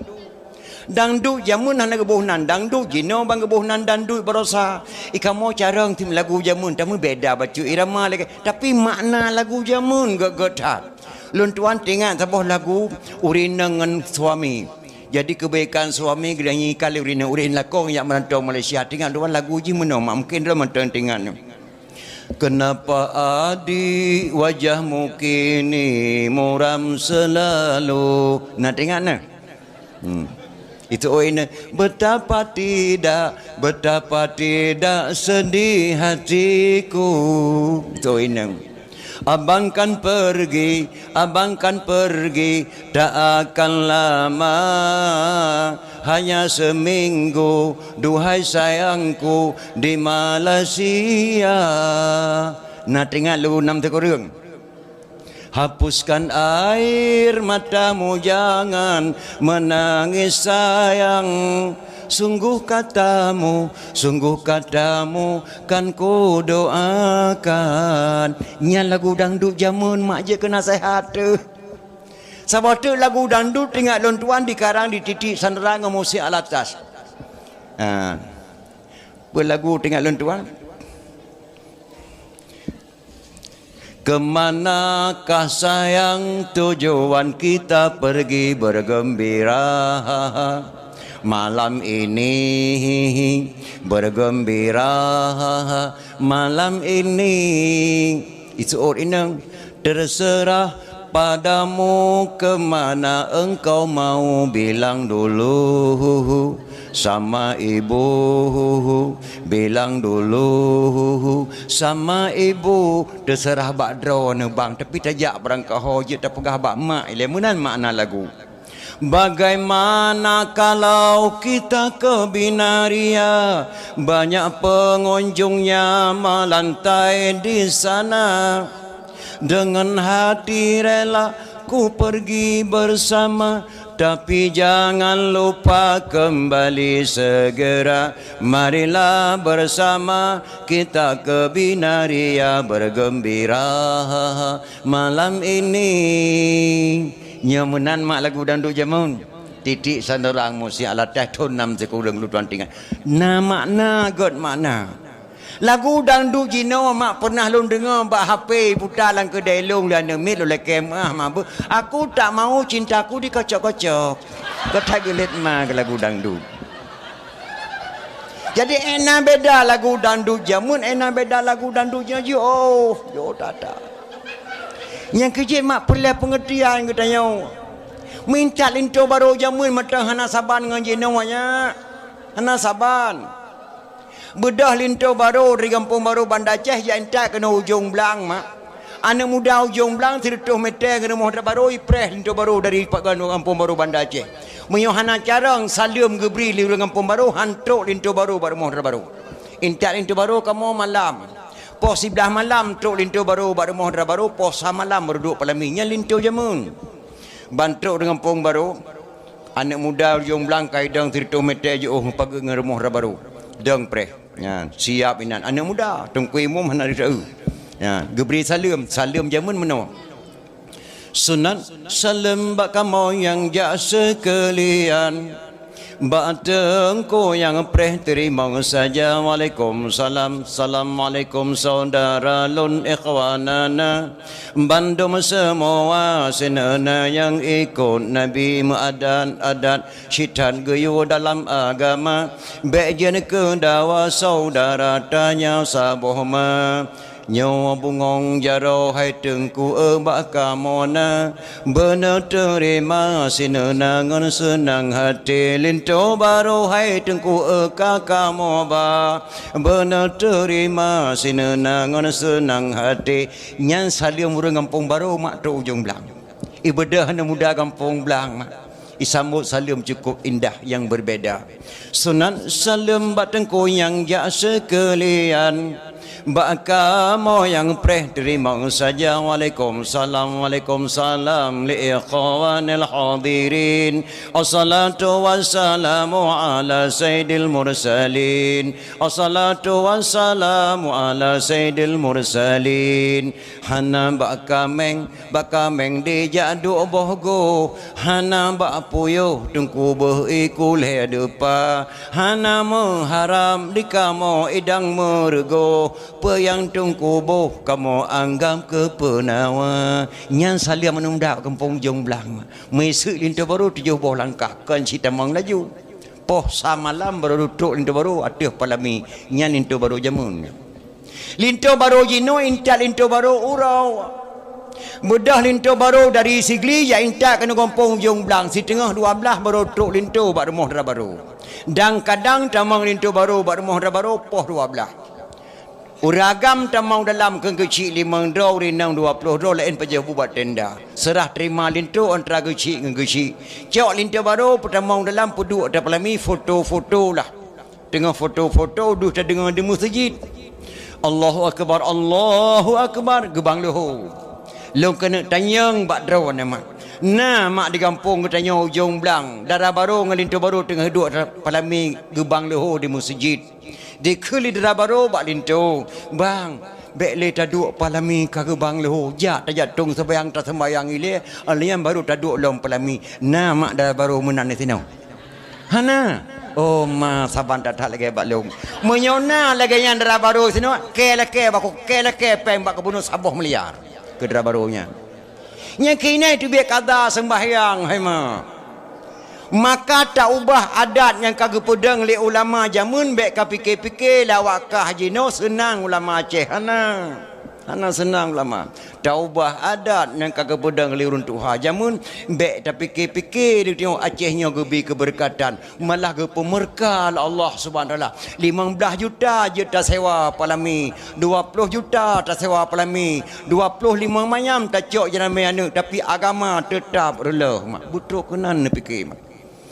Dangdut jameun hana geuboh nan, dangdut jinoe ban geuboh nan dangdut barosa. I kamoe carông tim lagu jameun, tapi beda bacut irama lagée, tapi makna lagu jameun gét-gét that. Lôn tuan teuingat saboh lagu ureueng inong ngon suami. Jadi keubaikan suami geutanyoe ikat lé ureueng inong, ureueng lakong jak meurantau Malaysia. Teuingat lôn tuan lagu jih meunoe, mak mungken droe mantong teuingat nyoe. Kenapa adik wajahmu kini muram selalu? Na teuingat na? Hmm. Itu oh ini, betapa tidak, betapa tidak sedih hatiku. Itu oh ini. Abang kan pergi, abang kan pergi, tak akan lama, hanya seminggu, duhai sayangku, di Malaysia. Na teuingat lagu nam sikureueng. Hapuskan air matamu, jangan menangis sayang. Sungguh katamu, sungguh katamu kan kudoakan. Nyan lagu dangdut jameun mak jeuet keu naseuhat teuh. Saboh teuk lagu dangdut teuingat lôn tuan dikarang di Titik Sandra ngon Musi Alatas. Ha. Peue lagu teuingat lôn tuan? Kemanakah sayang tujuan kita pergi bergembira malam ini, bergembira malam ini. Iseuôt inong, terserah padamu ke mana engkau mau, bilang dulu sama ibu, bilang dulu sama ibu. Terserah bak droeneuh bang, tapi tajak barangkaho jeuet tapeugah bak mak ilée. Meunan makna lagu. Bagaimana kalau kita ke Binaria? Banyak pengunjungnya melantai di sana. Dengan hati rela ku pergi bersama, tapi jangan lupa kembali segera. Marilah bersama kita ke Binaria bergembira malam ini. Nyoe meunan mak lagu dangdut jameun. Titik Sandra ngon Musi Alatas thon nam sikureueng lôn tuan teuingat. Na makna, gét makna. Lagu dangdut jinoe mak pernah lôn deungoe bak H P puta lam keudée lôn lé aneuk miet lôn lakée meu'ah mabeuet. Aku tak mau cintaku dikocok-kocok. Keu that geulet ma keu lagu dangdut. Jadi, éh na beda lagu dangdut jameun, éh na beda lagu dangdut nyoe jih. Oh, jôh that-that. Nyang keujeuet mak peureulée peungeurtian geutanyoe. Meuintat linto barô jameun mantong hana saban ngon jinoe nyan. Hana saban. Beudôh linto barô dari Gampông Barô Banda Aceh jak intat keunoe Ujong Blang mak. Aneuk muda Ujong Blang sireutôh mètè ngon rumoh Dara Barô ipreh linto barô dari Gampông Barô Banda Aceh. Meunyoe hana carông saleuem geubri lé ureueng Gampông Barô, han trok linto barô bak rumoh Dara Barô. Intat linto barô kamoe malam. Poh siblaih malam trok linto barô bak rumoh Dara Barô, poh sa malam barô duek palami. Nyan linto jameun. Ban trok di Gampông Barô, aneuk muda Ujong Blang ka idong sireutôh mètè jiôh meupageut ngon rumoh Dara Barô. Dong preh. Nyan, siap inan aneuk muda, Teungku Imum hana jisaeu. Nyan, geubri saleuem, saleuem jameun meunoe. Sunat saleuem bak kamoe nyang jak seukeulian. Bak teungku nyang preh teurimong saja. Waalaikumsalam. Assalamualaikum saudara lôn ikhwanana. Bandum seumua sineuna nyang ikot Nabi meuadat-adat. Cit that geuyue dalam agama, bék jeuet keu dawa saudara tanyoe saboh ma. Nyoe bungöng jaroe hai Teungku eu bak kamoe na, beuneuteurima sineuna ngon seunang hati. Linto barô hai Teungku eu ka kamoe ba, beuneuteurima sineuna ngon seunang hati. Nyan saleuem ureuëng gampông barô mak trok ujong blang. Ibeudôh aneuk muda gampông blang mak. Isambot saleuem cukup indah nyang berbeda. Sunat saleuem bak Teungku nyang jak seukeulian. Bak kamoe nyang preh teurimong saja. Waalaikumsalam, waalaikumsalam li ikhwanil hadirin. Assalatu wassalamu ala sayyidil mursalin. Assalatu wassalamu ala sayyidil mursalin. Hana bak kaméng, bak kaméng dijak duek boh goh. Hana bak puyôh Teungku beuh iku lhée deupa. Hana meuharab di kamoe idang meureugoh. Peue nyang Teungku boh kamoe anggab keu peunawa. Nyan saleuem aneuk muda gampông ujong blang. Meuiseuk linto barô tujoh boh langkah kon cit tamong laju. Poh sa malam barô trok linto barô ateueh Palami. Nyan linto barô jameun. Linto barô jinoe intat linto barô uroe. Beudôh linto barô dari Sigli jak intat keunoe gampông ujong blang, siteungoh dua blaih barô trok linto bak rumoh dara barô. Dan kadang tamong linto barô bak rumoh dara barô poh dua blaih. Ureuëng agam tamong dalam keu geuchik limong droe, ureuëng inong dua ploh droe, laén pajoh bu bak tenda. Seurah teurima linto antara geuchik ngon geuchik. Cok linto barô peutamong dalam peuduek ateueh Palami, foto-foto lah. Teungoh foto-foto deuh tadeungoe di meuseujid. Allahu akbar, Allahu akbar, geubang leuho. Lôn keuneuk tanyong bak droeneuh mak. Na mak di gampông geutanyoe ujong blang, dara barô ngon linto barô teungoh duek ateueh Palami geubang leuho di meuseujid. Dikheun lé dara barô bak linto, "Bang, bék lé taduek Palami ka geubang leuho, jak tajak tông seumayang taseumbayang ilée, alèh nyan barô taduek lom Palami." Na mak dara barô meunan disinoe? Hana. Oh ma, saban that-that lagée bak lôn. Meunyoe na lagée nyan dara barô sinoe, kée lakée bak, kée lakée péng bak gubunur saboh miliar keu dara barô nyan. Nyang keuinai teubiet kada seumbahyang, hai ma. Maka taubah adat nyang ka geupeudong lé ulama jameun, bék ka pike-pike lawak kah jinoe seunang ulama Aceh. Hana. Hana seunang ulama. Taubah adat nyang ka geupeudong lé ureuëng tuha jameun, bék tapike-pike di tanyoe Aceh nyoe geubi keubeureukahan. Malah geupeumeurka lé Allah Subhanahu Wa Taala. Limong blaih juta jeuet tasewa Palami, dua ploh juta tasewa Palami, dua ploh limong manyam tacok jameun aneuk, tapi agama teutap reuloh mak. Beutrok keunan neupike mak.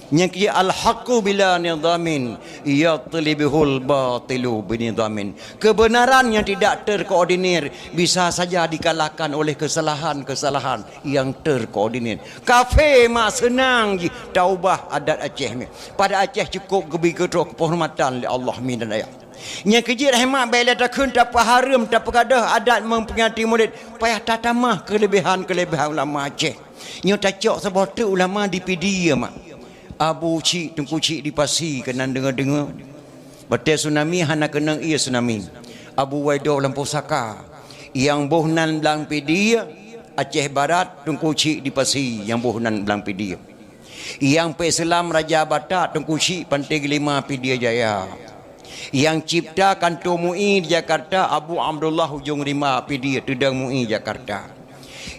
Nyang keu al-haqqu bila nidhamin, yatlubihul batilu binidhamin. Kebenaran yang tidak terkoordinir bisa saja dikalahkan oleh kesalahan-kesalahan yang terkoordinir. Kafé mak seunang jih taubah adat Aceh nyoe. Pada Aceh cukup geubi keu droe keuhormatan lé Allah mi dan ayah. Nyang keu jih rahmat bék lé takheun tapeuhareuem tapeugadôh adat memperingati Maulid, payah tatamah keulebihan-keulebihan ulama Aceh. Nyoe tacok saboh teuk ulama di Pidie mak. Abu Chik, Teungku Chik di Pasi keunan deungoe-deungoe. Watée tsunami hana keunong ié tsunami. Abu Waido lam pusaka. Nyang boh nan blang Pidie, Aceh Barat, Teungku Chik di Pasi nyang boh nan blang Pidie. Nyang peuislam Raja Batak, Teungku Chik Pantai Gelima Pidie Jaya. Nyang cipta kanto MUI di Jakarta, Abu Abdullah Ujong Rimba Pidie, Teudong MUI Jakarta.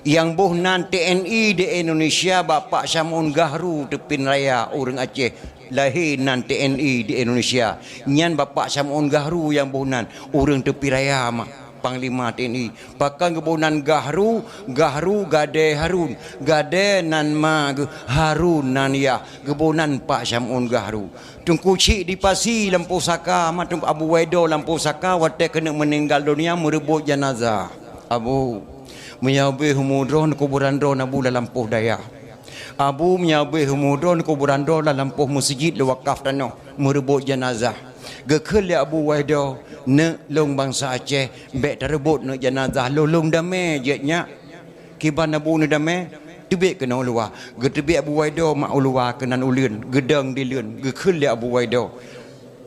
Nyang boh nan T N I di Indonesia, Bapak Syam'un Gahru Teupin Raya, ureuëng Aceh, lahé nan T N I di Indonesia. Nyan Bapak Syam'un Gahru nyang boh nan, ureuëng Teupin Raya mak, Panglima T N I. Pakon geuboh nan Gahru, Gahru Gadée Harun, Gadée nan ma geuh, Harun nan yah, geuboh nan Pak Syam'un Gahru. Teungku Chik di Pasi lam pusaka, mak Teungku Abu Waido lam pusaka, watée keuneuk meuninggal donya meureubot janazah. Abu, meunyoe ubé umu droe, kuburan droe Abu lam lampôh dayah. Abu, meunyoe ubé umu droe, kuburan droe lam lampôh meuseujid lé wakaf tanoh, meureubot janazah. Geukheun lé Abu Waido, "Neuk lôn bansa Aceh, bék tareubot neuk janazah lôn, lôn damé jeuet nyak." Kiban Abu neudamé, teubiet keunoe u luwa. Geuteubiet Abu Waido mak u luwa keunan uleuen, geudong dileuen, geukheun lé Abu Waido.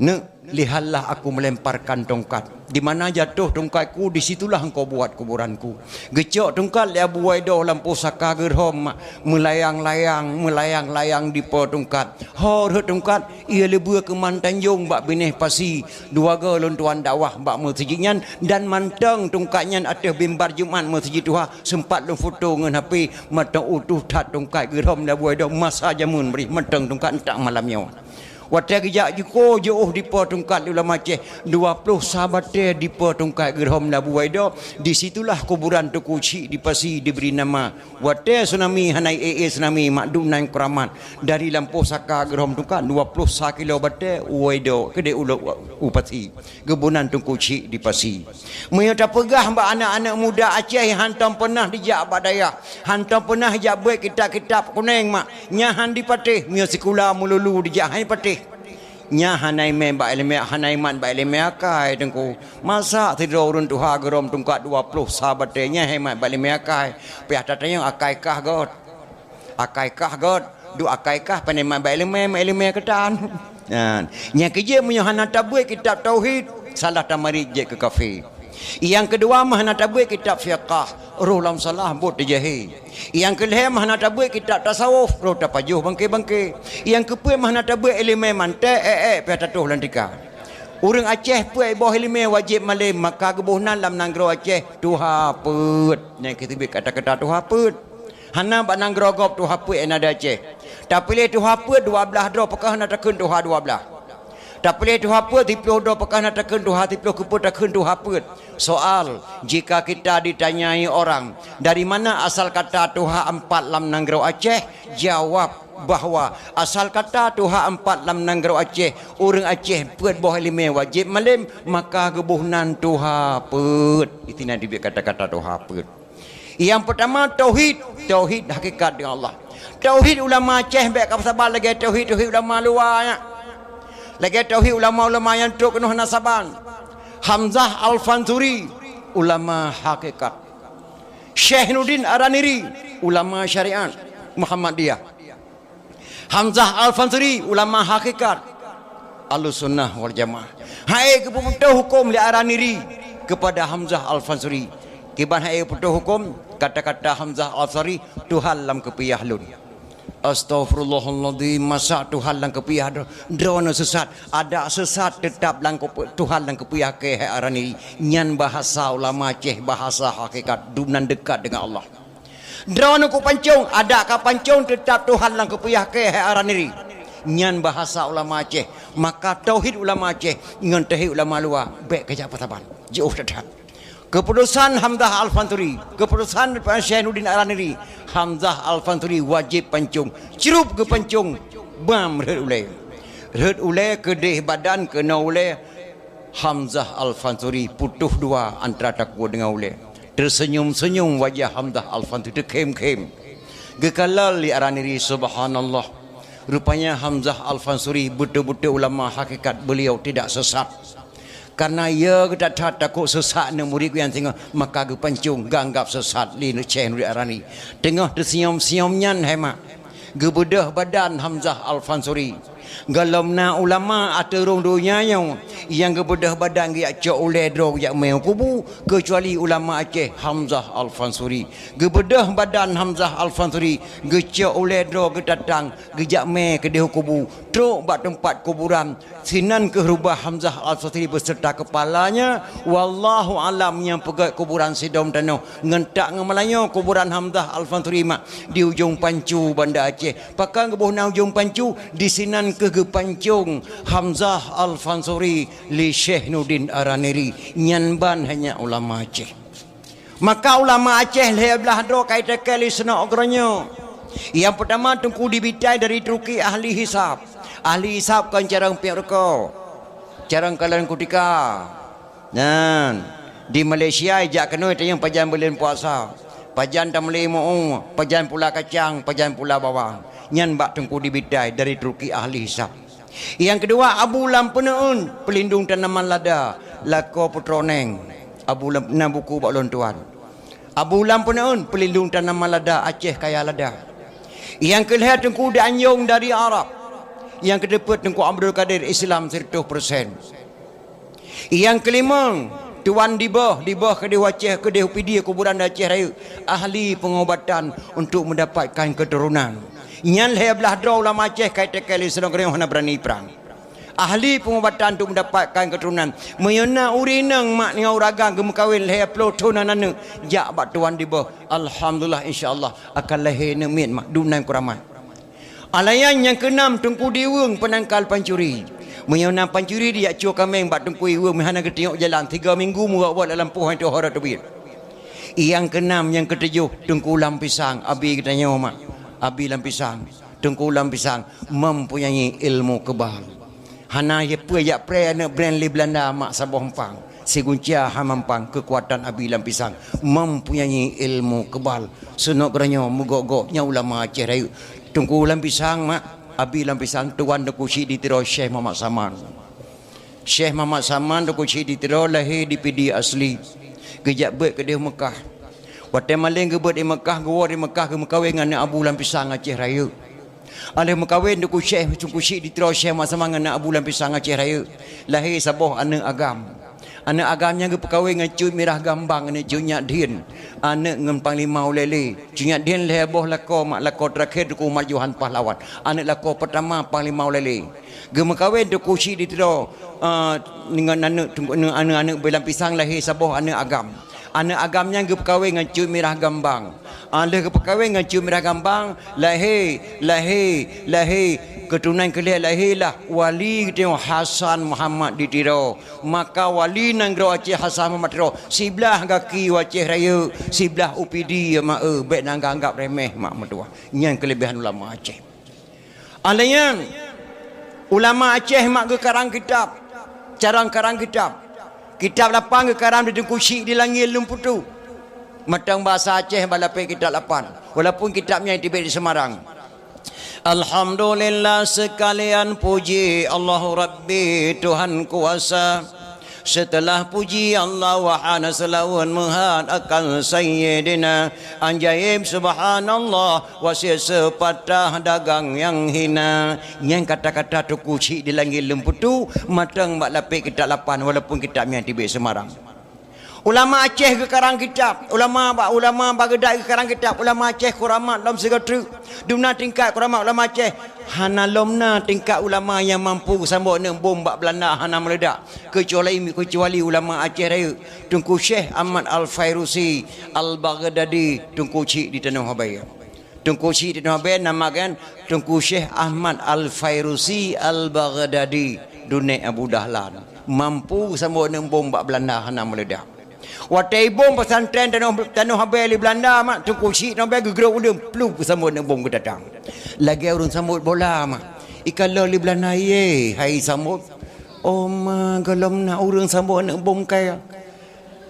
"Neuk, lihatlah aku melemparkan tongkat. Di mana jatuh tongkatku, di situlah engkau buat kuburanku." Geucok tongkat lé Abu Waido lam pusaka geurhom, meulayang-layang, meulayang-layang dipo tongkat. Ho rhot tongkat, ie leubue keuman tanjong bak binéh pasi, dua goe lôn tuan dakwah bak meuseujid nyan, dan mantong tongkat nyan ateueh mimbar Jumat meuseujid tuha, seumpat lôn foto ngon H P, mantong utuh that tongkat geurhom lé Abu Waido masa jameun bri, mantong tongkat entak malam nyoe. Watée geujak jiko jiôh dipo tongkat lé ulama Aceh, dua ploh sa batée dipo tongkat geurhom lé Abu Waido, di situlah kuburan Teungku Chik di Pasi dibri nama. Watée tsunami hana ék-ék tsunami mak dum nan keuramat, dari lampôh saka geurhom tungkat dua ploh sa kilo batée u Waido keudeh ulok u Pasi, geuboh nan Teungku Chik di Pasi. Meunyoe tapeugah bak aneuk-aneuk muda Aceh nyang hantom peunah dijak bak dayah, hantom peunah jak beuet kitab-kitab kuneng mak, nyan han dipatéh, meunyoe sikula meululu dijak han patéh. Nyan hana iman bak ileumé, hana iman bak ileumé akai Teungku. Masa sidroe ureuëng tuha geurhom tungkat dua ploh sa batée nyan han iman bak ileumé akai. Piah tatanyong akai kah göt. Akai kah göt, duek akai kah pane mak bak ileumé, mak ileumé keutan. Nyan, nyang keujeuet meunyoe hana tabeuet kitab tauhid, salah tamarit jeuet keu kafé. Nyang keudua mah hana tabeuet kitab fiqah, roh lam salah buet teujahé. Nyang keulhée mah hana tabeuet kitab tasawuf, roh tapajoh bangke-bangke. Nyang keupeuet mah hana tabeuet ileumé mantek, ék-ék piah tatoh lam tika. Ureuëng Aceh peuet boh ileumé wajéb malém, maka geuboh nan lam nanggroe Aceh tuha peuet. Nyang keuteubiet kata-kata tuha peuet. Hana bak nanggroe gob tuha peuet nyang na di Aceh. Tapiléh tuha peuet dua blaih droe, pakon hana takheun tuha dua blaih. Tapiléh tuha peuet siploh droe, pakon hana takheun tuha siploh, keupeue takheun tuha peuet. Soal, jika kita ditanyai orang, "Dari mana asal kata tuha empat lam nanggroe Aceh?" Jawab bahwa asal kata tuha empat lam nanggroe Aceh, ureuëng Aceh peuet boh ileumé wajéb malém, maka geuboh nan tuha peuet. Itu nan dibiet kata-kata tuha peuet. Nyang peurtama tauhid, tauhid hakikat deungon Allah. Tauhid ulama Aceh bék ka saban lagée tauhid-tauhid ulama luwa nyan. Lagée tauhid ulama-ulama nyang trok keunoe hana saban. Hamzah Al-Fansuri, ulama hakikat. Syekh Nurdin Araniri, ulama syariat Muhammadiyah. Hamzah Al-Fansuri, ulama hakikat Ahlussunnah wal Jamaah. Hai geupeutoh huköm lé Araniri kepada Hamzah Al-Fansuri. Kiban hai geupeutoh huköm, kata-kata Hamzah Al-Fansuri, "Tuhan lam keupiah lôn." Astaghfirullahaladzim, masa Tuhan lam keupiah droe, droeneuh sesat, adak sesat teutap lam keup-, Tuhan lam keupiah keu hai Araniri. Nyan bahasa ulama Aceh, bahasa hakikat, dum nan dekat dengan Allah. Droeneuh kupancong, adak kapancong teutap Tuhan lam keupiah keu hai Araniri. Nyan bahasa ulama Aceh. Maka tauhid ulama Aceh ngon tauhid ulama luwa bék kajak peusaban. Jiôh that-that. Keuputusan Hamzah Al-Fansuri, keuputusan Syekh Nurdin Araniri, Hamzah Al-Fansuri wajéb pancong. Crup geupancong, bam rhot ulée. Rhot ulée keudeh badan keunoe ulée, Hamzah Al-Fansuri putôh dua antara takue deungon ulée. Teuseunyum-seunyum wajah Hamzah Al-Fansuri, teukhém-khém. Geukalon lé Araniri, subhanallah. Rupanya Hamzah Al-Fansuri beutôi-beutôi ulama hakikat, beliau tidak sesat. Karena ya geutat-that takot sesat ngon murit geuh nyang singoh, maka geupancong geuanggap sesat lé Syekh Nurdin Araniri. Teungoh teuseunyum-seunyum nyan hai mak. Geubeudôh badan Hamzah Al-Fansuri. Gohlom na ulama ateueh rhueng donya nyoe nyang geubeudôh badan geujak cok ulée droe geujak mé u kubu, keucuali ulama Aceh Hamzah Al-Fansuri. Geubeudôh badan Hamzah Al-Fansuri, geucok ulée droe geutatang, geujak mé keudeh u kubu, trok bak teumpat kuburan, sinan kheueh rubah Hamzah Al-Fansuri beuseurta keupalanya, wallahu alam nyang peugét kuburan sidom tanoh, ngon that ngon meulanyoe kuburan Hamzah Al-Fansuri mak di ujong Pancu Banda Aceh. Pakon geuboh na ujong Pancu, disinan kheueh geupancong Hamzah Al-Fansuri lé Syekh Nurdin Araniri, nyan ban hanya ulama Aceh. Maka ulama Aceh lhée blaih droe ka itakée lé seunok ugroe nyoe. Nyang peurtama Teungku Dibitai dari Turki ahli hisab. Ahli hisab kon carông piep rukok, carông kalon kutika. Nyan, di Malaysia ijak keunoe tanyong pajan buleuen puasa, pajan tameuli mu'ue, pajan pula kacang, pajan pula bawang. Nyan bak Teungku Dibitai dari Turki ahli hisab. Nyang keudua Abu Lam Peuneuen, peulindong tanaman lada, lakoe putroe neng. Abu Lam, na buku bak lôn tuan. Abu Lam Peuneuen, peulindong tanaman lada, Aceh kaya lada. Nyang keulhée Teungku Danjong dari Arab. Nyang keuteupeue Teungku Abdul Qadir Islam siratoh persen. Nyang keulimong, Tuan Diboh, Diboh keudeh u Aceh, keudeh u Pidie, kuburan di Aceh Rayeuk, ahli pengobatan untuk mendapatkan keturunan. Nyan lhée blaih droe ulama Aceh ka itékée lé sidroe geutanyoe hana beurani prang. Ahli pengobatan untuk mendapatkan keturunan. Meunyoe na ureuëng inong mak ngon ureuëng agam geumeukawen lhée ploh thon hana aneuk, jak bak Tuan Diboh. Alhamdulillah, insya Allah akan lahé aneuk miet mak, dum nan keuramat. Alayan nyang keunam, Teungku Diweueng, peunangkal pancuri. Meunyoe na pancuri, dijak cue kaméng bak Teungku Diweueng, meuhana geutunyok jalan, tiga minggu meuwot-wot lam lampôh, han teuhôi teubiet. Nyang keunam, nyang keutujoh, Teungku Lam Pisang, abi geutanyoe mak, abi Lam Pisang. Teungku Lam Pisang mempunyai ilmu kebal. Hana peue jak preh aneuk brand lé Belanda mak saboh empang. Sigunca hana empang keukuatan abi Lam Pisang. Mempunyai ilmu kebal. Sunok geutanyoe meugok-gok nyan ulama Aceh Rayeuk. Teungku Lam Pisang mak, abi Lam Pisang, tuan Teungku Chik di Tiro Syekh Muhammad Saman. Syekh Muhammad Saman Teungku Chik di Tiro lahé di Pidie asli. Geujak beuet keudeh Mekah. Watée maleng geubeuet di Mekah, geuwoe di Mekah geumeukawen ngon aneuk Abu Lam Pisang Aceh Rayeuk. Alheuh meukawen Teungku Syekh, Teungku Chik di Tiro Syekh Muhammad Saman ngon aneuk Abu Lam Pisang Aceh Rayeuk, lahé saboh aneuk agam. Aneuk agam nyan geupeukawen ngon Cut Mirah Gambang, aneuk Cut Nyak Dhien, aneuk ngon Panglima Ulée Lé. Cut Nyak Dhien lhée boh lakoe mak, lakoe teurakhe Teungku Mat Johan Pahlawan. Aneuk lakoe peurtama Panglima Ulée Lé. Geumeukawen Teungku Chik di Tiro, eh, ngon aneuk, aneuk, aneuk Abu Lam Pisang lahé saboh aneuk agam. Aneuk agam nyan geupeukawen ngon Cut Mirah Gambang. Ah, lheuh geupeukawen ngon Cut Mirah Gambang, lahé, lahé, lahé, keuturonan keu lhée lahé lah wali geutanyoe Hasan Muhammad di Tiro. Maka wali nanggroe Aceh Hasan Muhammad Tiro, siblaih gaki u Aceh Rayeuk, siblaih u Pidie mak, eh, bék na anggab remeh mak meutuah. Nyan keuleubehan ulama Aceh. Alheuh nyan, ulama Aceh mak geukarang kitab, carong karang kitab. Kitab lapan geukarang di Teungku Chik di Langét Leumputue. Mantong basa Aceh bak lapée kitab lapan, walaupun kitab nyan teubiet di Semarang. Alhamdulillah, seukalian puji Allahu Rabbi Tuhan kuasa. Seuteulah puji Allah, wahana seulaweuet meuhat akan Sayyidina. Ajaéb subhanallah, wasiet seupatah dagang nyang hina. Nyan kata-kata Teungku Chik di Langét Leumputue, mantong bak lapée kitab lapan, walaupun kitab nyan teubiet Semarang. Ulama Aceh geukarang kitab, ulama ba-, ulama Baghdad geukarang kitab, ulama Aceh kuramat lom sigoe treuk. Dumna tingkat kuramat ulama Aceh, hana lom na tingkat ulama nyang mampu geusambot aneuk bom bak Belanda hana meuledak, keucuali, keucuali ulama Aceh Rayeuk, Teungku Syekh Ahmad Al-Fairusi Al-Baghdadi, Teungku Chik di Tanoh Abee. Teungku Chik di Tanoh Abee nama kan Teungku Syekh Ahmad Al-Fairusi Al-Baghdadi, dunek Abu Dahlan. Mampu geusambot aneuk bom bak Belanda hana meuledak. Watée ibom pesantren Tanoh, Tanoh Abee lé Belanda mak, Teungku Chik Tanoh Abee geugrôp u deueng, plup geusambot aneuk bom geutatang. Lagée ureuëng sambot bola mak. Ikalon lé Belanda, ye, hai sambot. Oh ma, gohlom na ureuëng sambot aneuk bom kaya.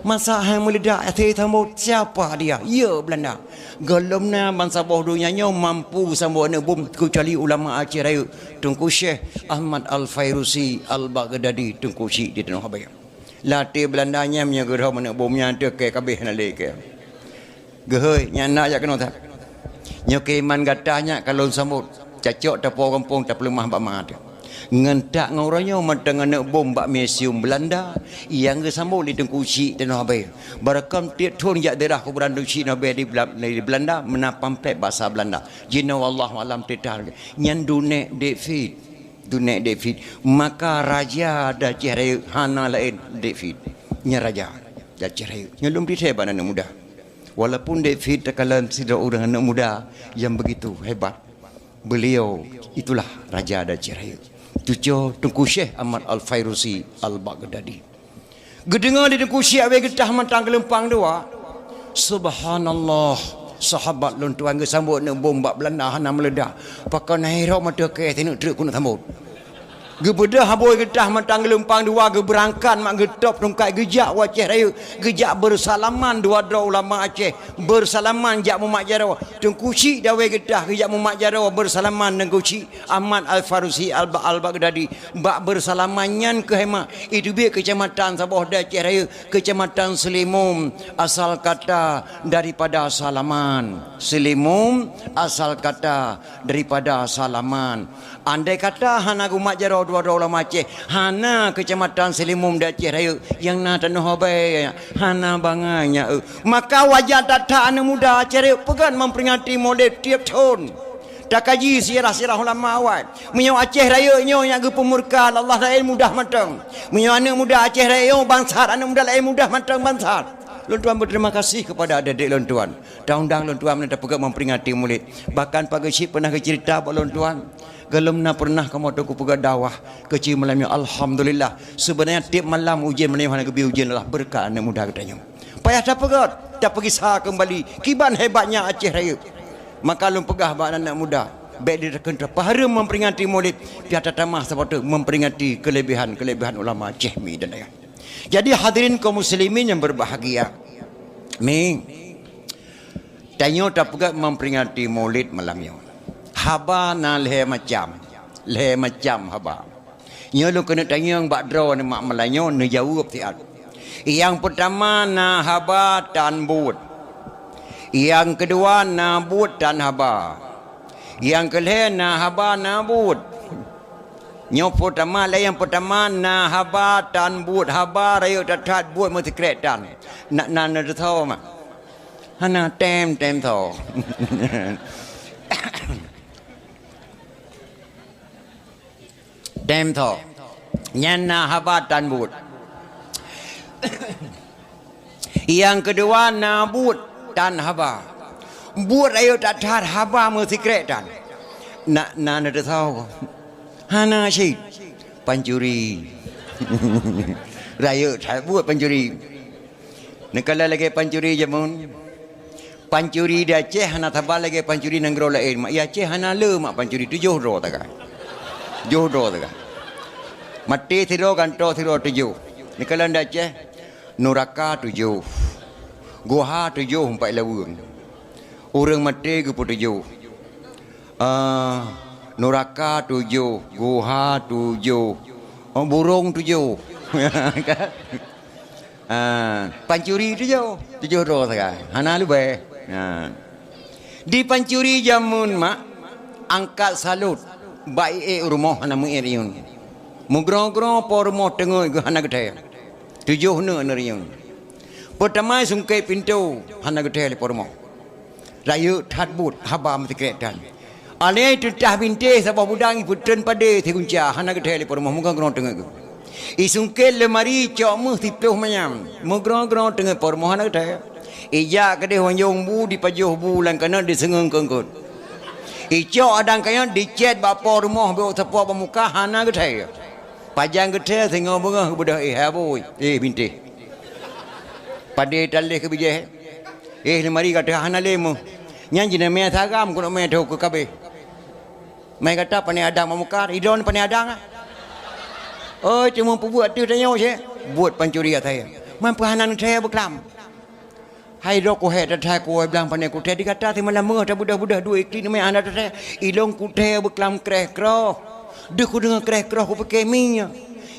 Masa hai meuledak até sambot, siapa dia? Ya Belanda. Gohlom na bansaboh donya nyoe mampu sambot aneuk bom keucuali ulama Aceh Rayeuk, Teungku Syekh Ahmad Al-Fairusi Al-Baghdadi, Teungku Chik di Tanoh Abee. Latée Belanda nyan meunyoe geurhom aneuk bom nyan teuh keu kabeh na lé keu. Geuhôi, nyan na jak keunoe that. Nyoe keu iman gata nyak ka lôn sambot. Cacok tapo gampông tapeuleumah bak ma teuh. Ngon tak ngon uroe nyoe mantong aneuk bom bak museum Belanda nyang geusambot lé Teungku Chik Tanoh Abee. Barakam tiep thon jak daerah kuburan Teungku Chik Tanoh Abee di Bela-, di Belanda meunan pamflet basa Belanda. Jinoe wallahu alam teutar. Nyan dunek David. Dunek David. Maka raja di Aceh Rayeuk hana laén David. Nyan raja di Aceh Rayeuk. Nyan lom titée bak aneuk muda. Walaupun David takalon sidroe ureuëng aneuk muda nyang begitu hebat, beliau itulah raja di Aceh Rayeuk. Cuco Teungku Syekh Ahmad Al-Fairusi Al-Baghdadi. Geudeungoe di Teungku Syekh Abee geutah mantong geulumpang dua. Subhanallah, sahabat lôn tuan geusambot aneuk bom bak Belanda hana meuledak. Pakon hai rhok mata kée sineuk treuk keuneuk sambot. Geubeudôh abui geutah mantong geulumpang dua geubeurangkat mak geutôb tungkat geujak u Aceh Rayeuk, geujak beusalaman dua droe ulama Aceh, beusalaman jak mumat jaroe. Teungku Chik di Abee geutah geujak mumat jaroe beusalaman Teungku Chik Ahmad Al-Fairusi Al-Ba-, Al-Baghdadi. Bak beusalaman nyan keuh hai mak, iteubiet keucamatan saboh di Aceh Rayeuk, Keucamatan Seulimum, asal kata daripada salaman. Seulimum asal kata daripada salaman. Andai kata hana geumat jaroe dua droe ulama Aceh, hana Keucamatan Seulimum di Aceh Rayeuk nyang na tanoh Abai, hana bangai nyan, eu. Maka wajar that-that aneuk muda Aceh Rayeuk peugah memperingati Maulid tiep thon. Takaji sirah-sirah ulama awai. Meunyoe Aceh Rayeuk nyoe nyang geupeumurka lé Allah laén mudah mantong. Meunyoe aneuk muda Aceh Rayeuk nyoe bangsat, aneuk muda laén mudah mantong bangsat. Lôn tuan berterima kasih kepada adik-adik lôn tuan. Taundang lôn tuan meunan tapeugah memperingati Maulid. Bahkan Pak Geuchik pernah geucerita bak lôn tuan, gohlom na pernah kamoe teungku peugah dakwah keuchik malam nyoe. Alhamdulillah. Sebenarnya tiep malam ujeuen malam nyoe hana geubri ujeuen adalah beureukat aneuk muda geutanyoe. Payah tapeugah, tapeugisa keumbali kiban hebatnya Aceh Rayeuk. Maka lôn peugah bak aneuk muda, bék diteukheun tapahareuem memperingati Maulid, pih tatamah saboh teuk memperingati keulebihan-keulebihan ulama Aceh mi dan ayah. Jadi hadirin kaum muslimin yang berbahagia, mi, tanyoe tapeugah memperingati Maulid malam nyoe. Haba na lhée macam, lhée macam haba. Nyoe lôn keuneuk tanyong bak droeneuh mak meulanyoe neujaweueb siat. Nyang peutama na haba tan buet. Nyang keudua na buet tan haba. Nyang keulhée na haba na buet. Nyoe peutama lé nyang peutama na haba tan buet, haba rayeuk that-that buet meusikrek tan. Na, na, na teusoe mak. Hana tem, tem soe. Tem soe. Nyan na haba tan buet. Nyang keudua na buet tan haba. Buet rayeuk that-that haba meusikrek tan. Na, na, na teusoe. Hana cit. Pancuri. Rayeuk that buet pancuri. Neukalon lagée pancuri jameun. Pancuri di Aceh hana saban lagée pancuri nanggroe laén. Mak, di Aceh hana le mak pancuri, tujoh droe sagai. Tujoh droe sagai. Maté sidroe, gantoe sidroe, tujoh. Neukalon di Aceh, nuraka tujoh. Guha tujoh, empat laweueng. Ureuëng maté geupeutujoh. Ah, nuraka tujoh, guha tujoh, oh, burong tujoh. Ah, pancuri tujoh, tujoh droe sagai. Hana leubeh. Ha. Di pancuri jameun mak, angkat salot bak iék rumoh hana meuiék riyeuen. Meugroe-groe po rumoh teungeut geuh hana geuthée. Tujoh neuk neuriyeuen. Peutama sungkét pintoe hana geuthée lé po rumoh. Rayeuk that buet haba meusikrek tan. Alée teutah bintéh saboh budang ipeutreun padé sigunca hana geuthée lé po rumoh meugroe-groe teungeut geuh. Isungkét leumari cok meuh siploh manyam meugroe-groe teungeut po rumoh hana geuthée. Ijak keudeh wanjong bu dipajoh bu lam keuneuk diseungeung keungkot. Icok adang kayong dicet bak po rumoh bék sapoe bak muka hana geuthée. Pajan geuthée singoh beungoh geubeudôh éh hai bui, éh bintéh. Padé taléh keu bijéh. Éh leumari ka teuhah hana lé meuh. Nyan jinoe mé saram keuneuk mé teuh keu kabéh. Mai gata pané adang bak muka, idon pané adang ah. Oi, teuma peubuet ateueh tanyoe cit. Buet pancuri asai. Man peuhana neuthée beuklam. Hai droe kuhée tathai kuwoe blang pané kuthée di gata simalam meungoh tabeudôh-beudôh duek iklin mé hana tathée. Ilôn kuthée beuklam kréh kroh. Deuh kudeungoe kréh kroh kupike mie.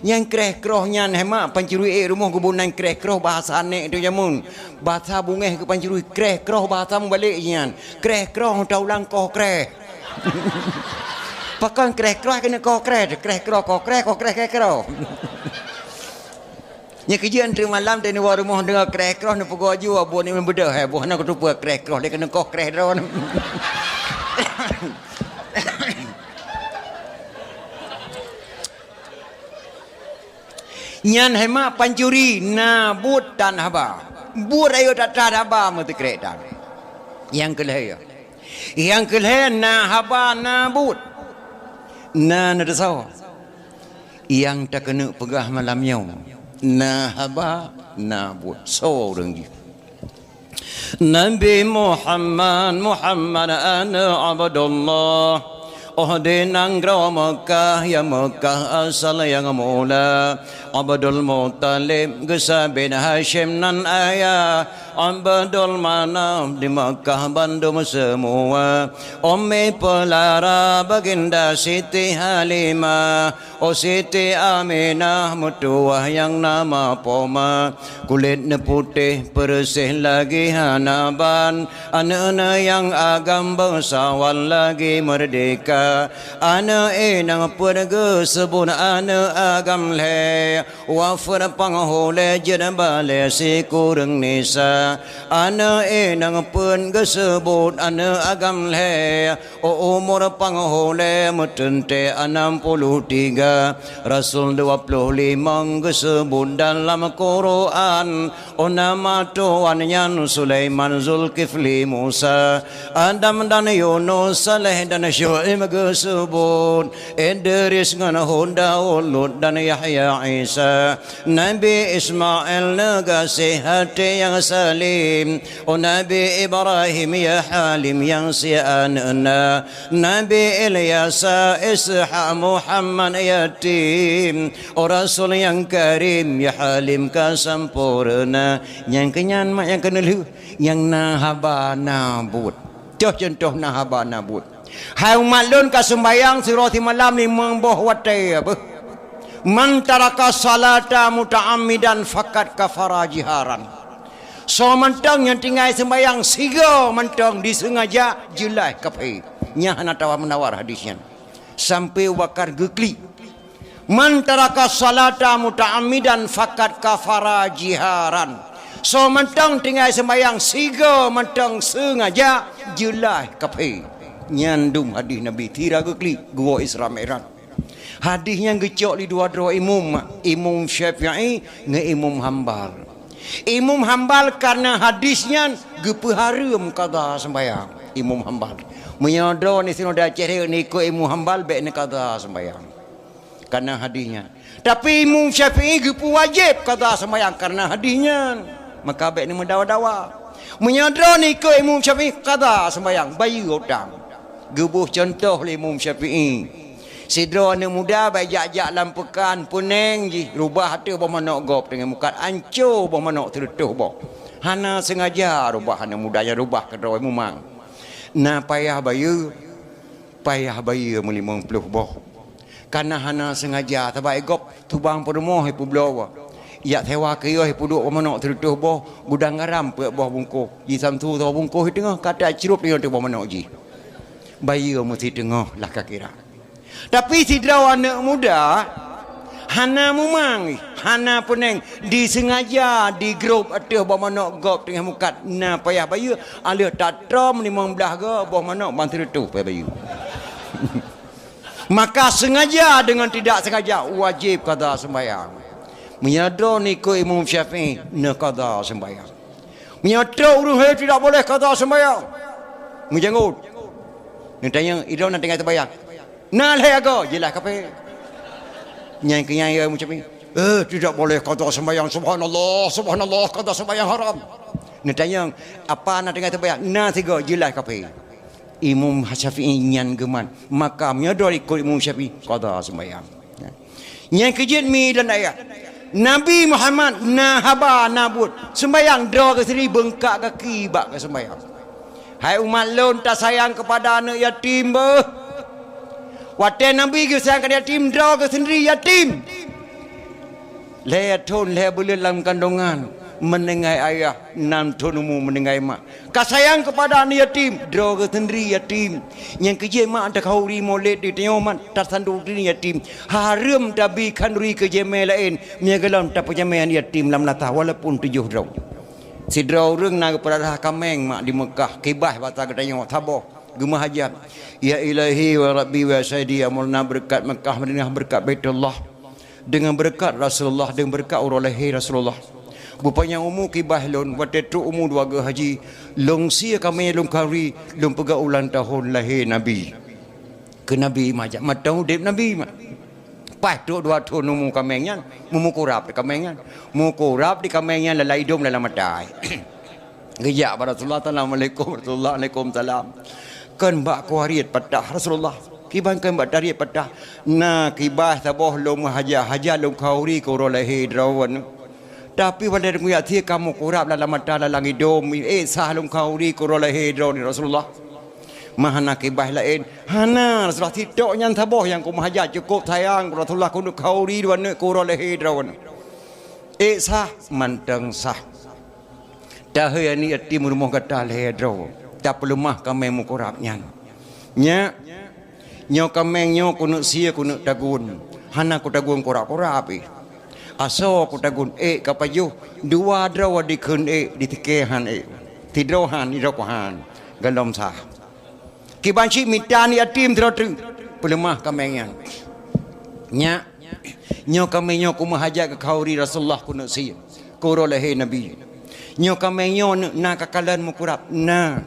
Nyang kréh kroh nyan heuma pancuri ék rumoh geubunan kréh kroh bahasa nek tu jameun. Bahasa bungéh keu pancuri kréh kroh bahasa mubalek nyan. Kréh kroh taulang koh kréh. Pakon kréh kroh keuneuk koh kréh, kréh kroh koh kréh, koh kréh kréh kroh. Nyan keujeuet teuk malam teuh neuwoe rumoh deungoe kréh kroh neupeugoe ju abu ni beudôh hai boh na kutupeue kréh kroh lé keuneuk koh kréh droe. Nyan heuma pancuri na buet tan haba. Buet rayeuk that-that haba meusikrek tan. Nyang keulhée. Nyang keulhée na haba na buet. Na neuteusoe. Nyang takeuneuk peugah malam nyoe. Na haba na buet. Soe ureuëng jih? Nabi Muhammad, Muhammad aneuëk Abdullah. Óh di nanggroe Meukah, ya Meukah asal nyang mula. Abdul Muthalib geusabe Hasyim nan ayah. Abdul Manaf di Meukah bandum seumua. Ummi Peulara Baginda Siti Halimah. Oh Siti Aminah meutuwah nyang nama poma, kulét neuputéh peureuséh lagi hana ban, aneuëk-aneuëk nyang agam beusawan lagi meurdehka. Aneuk inong peuet geuseubut aneuk agam lhèe, wafeuet panghulèe jeuet balèe sikureueng nisa. Aneuk inong peuet geuseubut aneuk agam lhèe, u umur panghulèe meuteuntèe anam puluh tiga. Rasul dua puluh limong geuseubut dalam Quran. Oh, nama tuan nyan Sulaiman, Zulkifli, Musa, Adam dan Yunus, Saleh dan Syu'aib geuseubut, Idris ngon Hud, Daud, Lut dan Yahya, Isa, Nabi Ismail neugaséh até nyang salim, oh, Nabi Ibrahim ya Halim nyang sie aneuk na, Nabi Ilyasa, Ishak, Muhammad yatim, oh, Rasul nyang karim ya Halim ka sampoereuna. Nyang keunyan mak nyang keuneulheueh, nyang na haba na buet. Toh cuntoh na haba na buet. Hai umat lôn ka seumbahyang sidroe simalam limong boh watèe beuh. Man taraka salata muta'ammidan faqad kafara jiharan. Soe mantong nyang tinggai seumbahyang sigoe mantong diseungaja jeulaih kafé. Nyan hana tawar-menawar hadis nyan. Sampoe Abu Bakar geuklik. Man taraka salata muta'ammidan faqad kafara jiharan. Soe mantong tinggai seumbahyang sigoe mantong seungaja jeulaih kafé. Nyan dum hadis Nabi sira geuklik geuwoe Isra Mi'raj. Hadis nyan geucok lé dua droe imum, Imum Syafi'i ngon Imum Hambal. Imum Hambal kareuna hadis nyan geupeuhareuem qadha seumbahyang. Imum Hambal. Meunyoe droeneuh sinoe di Aceh Rayeuk neuikot Imum Hambal, bèk neuqadha seumbahyang. Kareuna hadis nyan. Tapi Imum Syafi'i geupeuwajéb qadha seumbahyang kareuna hadis nyan. Maka bèk neumeudawa-dawa. Meunyoe droeneuh ikot Imum Syafi'i, qadha seumbahyang, bayeue utang. Geuboh cuntoh lé Imum Syafi'i. Sidroe aneuk muda bak jak-jak lam peukan, peuneng jih, rubah ateueh boh manok gob teungoh mukat, anco boh manok sireutôh boh. Hana seungaja rubah aneuk muda nyan rubah keudroe mumang. Na payah bayeue, payah bayeue meulimong ploh boh. Kareuna hana seungaja, sabab gob tubang peurumoh ipubloe. Jak sewa kios ipeuduek boh manok sireutôh boh, gudang garam peuet boh bungkôh. Jisansu saboh bungkôh di teungoh, ka tacrôb di teungoh boh manok jih. Bayeue meusideungoh lah ka kira. Tapi sidroe aneuk muda hana mumang, hana peuneng, diseungaja digrob ateueh boh manok gob teungoh mukat, na payah bayeue, aleuh tatrom limong blaih go boh manok ban sireutôh payah bayeue. Maka seungaja deungon tidak seungaja wajéb qadha seumbahyang. Meunyoe droeneuh ikot Imum Syafi'i, neuqadha seumbahyang. Meunyoe trok ureueng hai tidak boleh qadha seumbahyang. Meujanggot. Neutanyong, "Droeneuh na tinggai seumbahyang?" "Na lhèe agoe." "Jeulaih kafé." Nyan keuh nyan ya Imum Syafi'i. "Eh, tidak boleh qadha seumbahyang. Subhanallah, subhanallah, qadha seumbahyang haram." Neutanyong, "Apa na tinggai seumbahyang?" "Na sigoe." "Jeulaih kafé." Imum Syafi'i nyan geuman. Maka meunyoe droe ikot Imum Syafi'i, qadha seumbahyang. Nyang keujeuet mi dan ayah. Nabi Muhammad na haba na buet. Seumbahyang droe geuh sendiri beungkak gaki bak geuseumbahyang. Hai umat lôn, tasayang keupada aneuk yatim beuh. Watèe Nabi geusayang keu yatim, droe geuh sendiri yatim. Lhèe thôn lhèe buleuen lam kandongan, meuninggai ayah, nam thôn umu meuninggai mak. Ka sayang keupada aneuk yatim, droe geuh sendiri yatim. Nyang keujeuet mak takhanduri mulod di tanyoe mak tasanduri yatim. Hareuem tabi khanduri keu jimé laén, meunyoe gohlom tapeujamé aneuk yatim lam latah walaupun tujoh droe. Sidroe ureueng na geupeurara kaméng mak di Meukah, kibaih basa geutanyoe saboh, geumeuhajat. Ya Ilahi wa Rabbi wa Sayyidi, ya Maulana, beureukat Meukah Madinah, beureukat Baitullah. Deungon beureukat Rasulullah, deungon beureukat uroe lahé Rasulullah. Beupanyang umu kibaih lôn, watèe trok umu dua geuh haji, lôn sie kaméng lôn khanduri, lôn peugah ulang tahun lahé Nabi. Keu Nabi mak jak mantong udép Nabi mak. Paih trok dua thôn umu kaméng nyan, meumukurab di kaméng nyan. Mukurab di kaméng nyan lalai idông lalai mata. Geujak bak Rasulullah, "Assalamualaikum." Rasulullah, "Waalaikumsalam." "Kon bak kuah riet patah, Rasulullah?" "Kiban kon bak tariet patah?" "Na kibaih saboh lôn meuhajat, hajat lôn khanduri keu uroe lahé droeneuh. Tapi watèe lôn kujak sie ka mukurab lalai mata lalai idông, ék sah lôn khanduri keu uroe lahé droeneuh, Rasulullah?" "Ma hana kibaih laén?" "Hana, Rasulullah, sitok nyan saboh nyang kumeuhajat, cukôp sayang Rasulullah keuneuk khanduri droeneuh keu uroe lahé droeneuh." "Ék sah?" "Mantong sah." "Tahôi aneuk yatim rumoh gata lhèe droe, tapeuleumah kaméng mukurab nyan." Nyak, Nyoe kaméng nyoe keuneuk sie keuneuk tagun. Hana kutagun kurab-kurab pih. Asoe kutagun ék ka pajoh, dua droe dikheun ék, ditikée han ék. Sidroe han, sidroe han. Gohlom sah. Kiban cit mita aneuk yatim sidroe teuk. Peuleumah kaméng nyan. Nyak, nyoe kaméng nyoe kumeung hajat keu khauri Rasulullah keuneuk sie. Keu uroe lahé Nabi. Nyoe kaméng nyoe na kakalon meukurab. Na.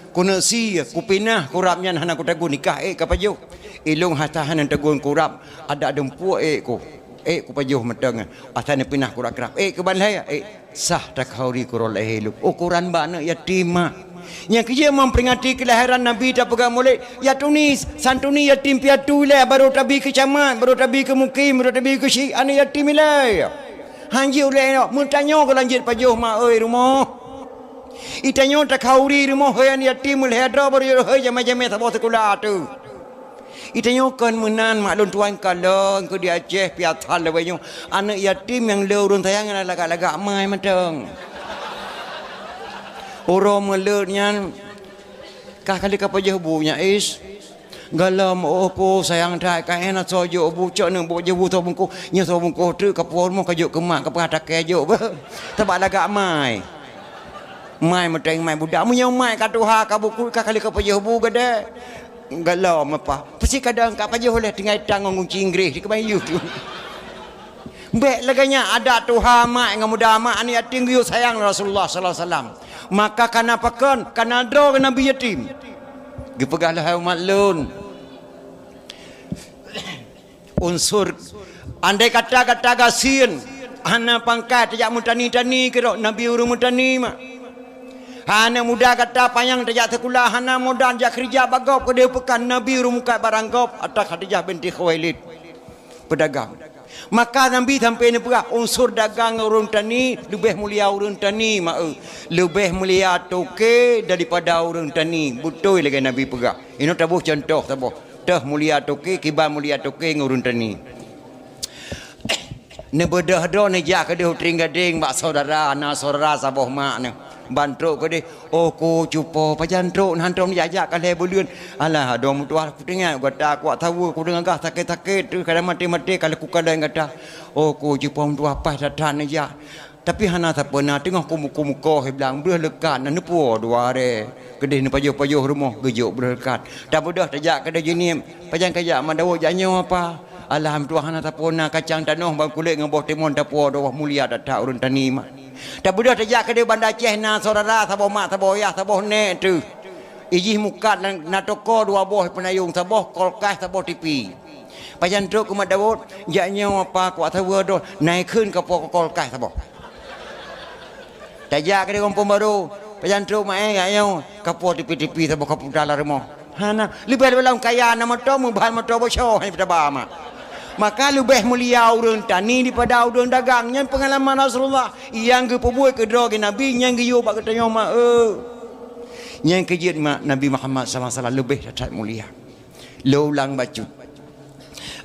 Keuneuk sie, kupinah kurab nyan hana kutagun nikah ék ka pajoh. Ilôn hata hana tagun kurab, adak deumpuk ék ku. Ék ku pajoh mantong. Asai neupinah kurab-kurab. Ék keuban lhée, ék sah takhauri keu uroe lahé lôn. Ukoran bak aneuk yatim, mak. Nyang keujeuet memperingati kelahiran Nabi tapeugah mulod, ya tuni, santuni yatim piatu ilée, barô tabi keu camat, barô tabi keu mukim, barô tabi keu syik, aneuk yatim ilée. Hanjeuet ulée nyoe, meutanyoe keu lanjut pajoh ma oi rumoh. Itanyoe takhauri rumoh hoi aneuk yatim meulhée droe barô jeuet hoi jamé-jamé saboh sikula teuh. Itanyoe kon meunan mak lôn tuan kalon keu di Aceh piasan lawée nyoe. Aneuk yatim nyang le ureuëng sayang nyang lagak-lagak mai mantong. Uroe meuleuet nyan ka kali ka pajoh bu nyak is. Gohlom, oh, ku sayang that, ka éh na soe jok bu, cok neuk bu jok bu soe bungkôh, nyoe soe bungkôh treuk ka puwoe rumoh ka jok keu mak, ka peugah takée jok beuh. Teubak lagak mai. Mai meuteng mai budak, meunyoe mai ka tuha ka bukut ka kali ka pajoh bu geude. Gohlom apa? Pasti kadang ka pajoh lé tinggai tang ngon gunci Inggréh di keubayu tu. Bék lagée nyan adat tuha mak ngon muda mak aneuk yatim geuyue sayang Rasulullah sallallahu alaihi wasallam. Maka kana pakon, kana droe Nabi yatim. Geupeugah lé hai umat lôn. Unsur, andai kata gata gasien, hana pangkat tajak meutani-tani keudroe Nabi ureuëng meutani mak. Hana muda gata panyang tajak sikula, hana modal jak keurija bak gob keudeh peukan Nabi ureuëng mukat barang gob atas Khadijah binti Khuwailid. Peudagang. Maka Nabi sampai neupeugah unsur dagang ureuëng tani leubeh mulia ureuëng tani ma eu. Leubeh mulia toke daripada ureuëng tani. Beutôi lagée Nabi peugah. Inoe taboh contoh saboh. Teuh mulia toke, kiban mulia toke ngon ureuëng tani. Neubeudôh droe neujak keudeh u trieng gadeng bak syedara, na syedara saboh mak nyoe. Ban trok keudeh, "Oh, ku cupo, pajan trok, na hantom jak-jak ka lhée buleuen." "Alah, adoe meutuah, kuteungat gata kuat saweue, kudeungoe gah sakét-sakét, teuh kadang maté-maté ka lheueh kukalon gata." "Oh, ku cupo meutuah, paih that-that neujak." Tapi hana sapeue na, teungoh kumukoh-mukoh i blang, breuh leukat na neupuwoe dua arée. Keudeh neupajoh-pajoh rumoh, geujok breuh leukat. Tabeudôh tajak keudeh jinieb, "Pajan kajak mak Daud jak nyoe apa?" "Alah meutuah hana sapeue na, kacang tanoh ban kulét ngon boh timon tapuwoe dua boh mulia that-that ureuëng tani mak." Tabeudôh tajak keudeh Banda Aceh na syedara saboh mak saboh yah saboh nék teuh. Ijih mukat na, na toko dua boh peunayong saboh kolkas saboh tipi. Pajan trok keu mak Daud, "Jak nyoe apa kuat saweue droe, na ikheun kapoe kolkas saboh." Tajak keudeh gampông barô, pajan trok mak eh jak nyoe, kapoe tipi-tipi saboh kaputa lam rumoh. Hana, leubeh-leubeh lom kaya na moto, meuban moto beusoe hana peutaba mak. Maka leubeh mulia ureuëng tani daripada ureuëng dagang. Nyan peungalaman Rasulullah nyang geupeubuet keudroe geuh Nabi nyang geuyue bak geutanyoe mak eu. Nyang keujeuet mak Nabi Muhammad sallallahu alaihi wasallam leubeh that-that mulia. Lôn ulang bacut.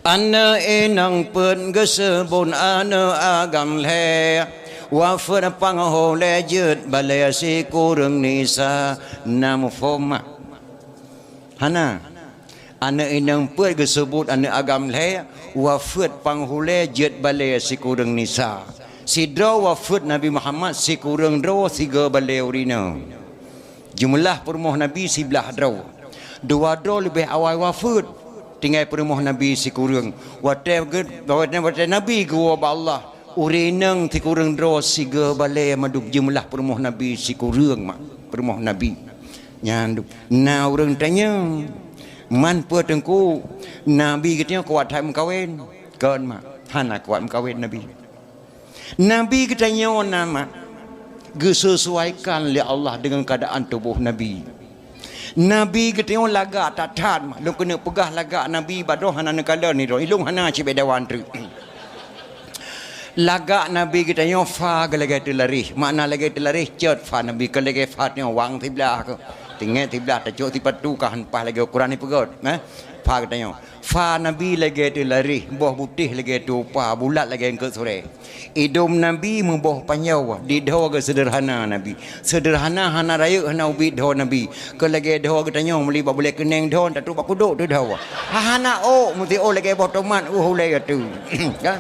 Aneuk inong peuet geuseubut aneuk agam lhée, wafeuet panghulée jeuet balée sikureueng nisa. Na muphom mak? Hana. Aneuk inong peuet geuseubut aneuk agam lhée, wafeuet panghulée jeuet balée sikureueng nisa. Sidroe wafeuet Nabi Muhammad, sikureueng droe sigoe balée ureuëng inong. Jeumeulah peurumoh Nabi siblaih droe. Dua droe leubeh awai wafeuet, tinggai peurumoh Nabi sikureueng. Watée geu-, watée, watée Nabi geuwoe bak Allah, ureuëng inong sikureueng droe sigoe balée mandum jeumeulah peurumoh Nabi sikureueng mak, peurumoh Nabi. Nyan du-, na ureuëng tanyong, "Man peue Teungku, Nabi geutanyoe kuat that meukawen?" Kon mak, hana kuat meukawen Nabi. Nabi geutanyoe na mak, geusesuaikan lé Allah deungon keuadaan tuboh Nabi. Nabi geutanyoe lagak that-that mak, lôn keuneuk peugah lagak Nabi bak droe hana neukalon nidroe, ilôn hana cit bék dawan treuk. Lagak Nabi geutanyoe fa geulagée teularéh, makna lagée teularéh cot fa Nabi, kon lagée fa tanyoe wang siblaih keuh. Tinggai siblah tacok sipatu ka han paih lagée ukuran ipeugét, eh? Fa geutanyoe. Fa Nabi lagée teularih, boh butéh lagée tupa, bulat lagée eungkôt surée. Idom Nabi meuboh panjoe, di dhoe geuh seudeurhana Nabi. Seudeurhana hana rayeuk hana ubit dhoe Nabi. Keu lagée dhoe geutanyoe meuli bak bulée keuneng dhoe, tatrok bak kudok teuh dhoe. Ha, hana ôk, meusti ôk lagée boh tomat, uh, ulée ateueh. Kan?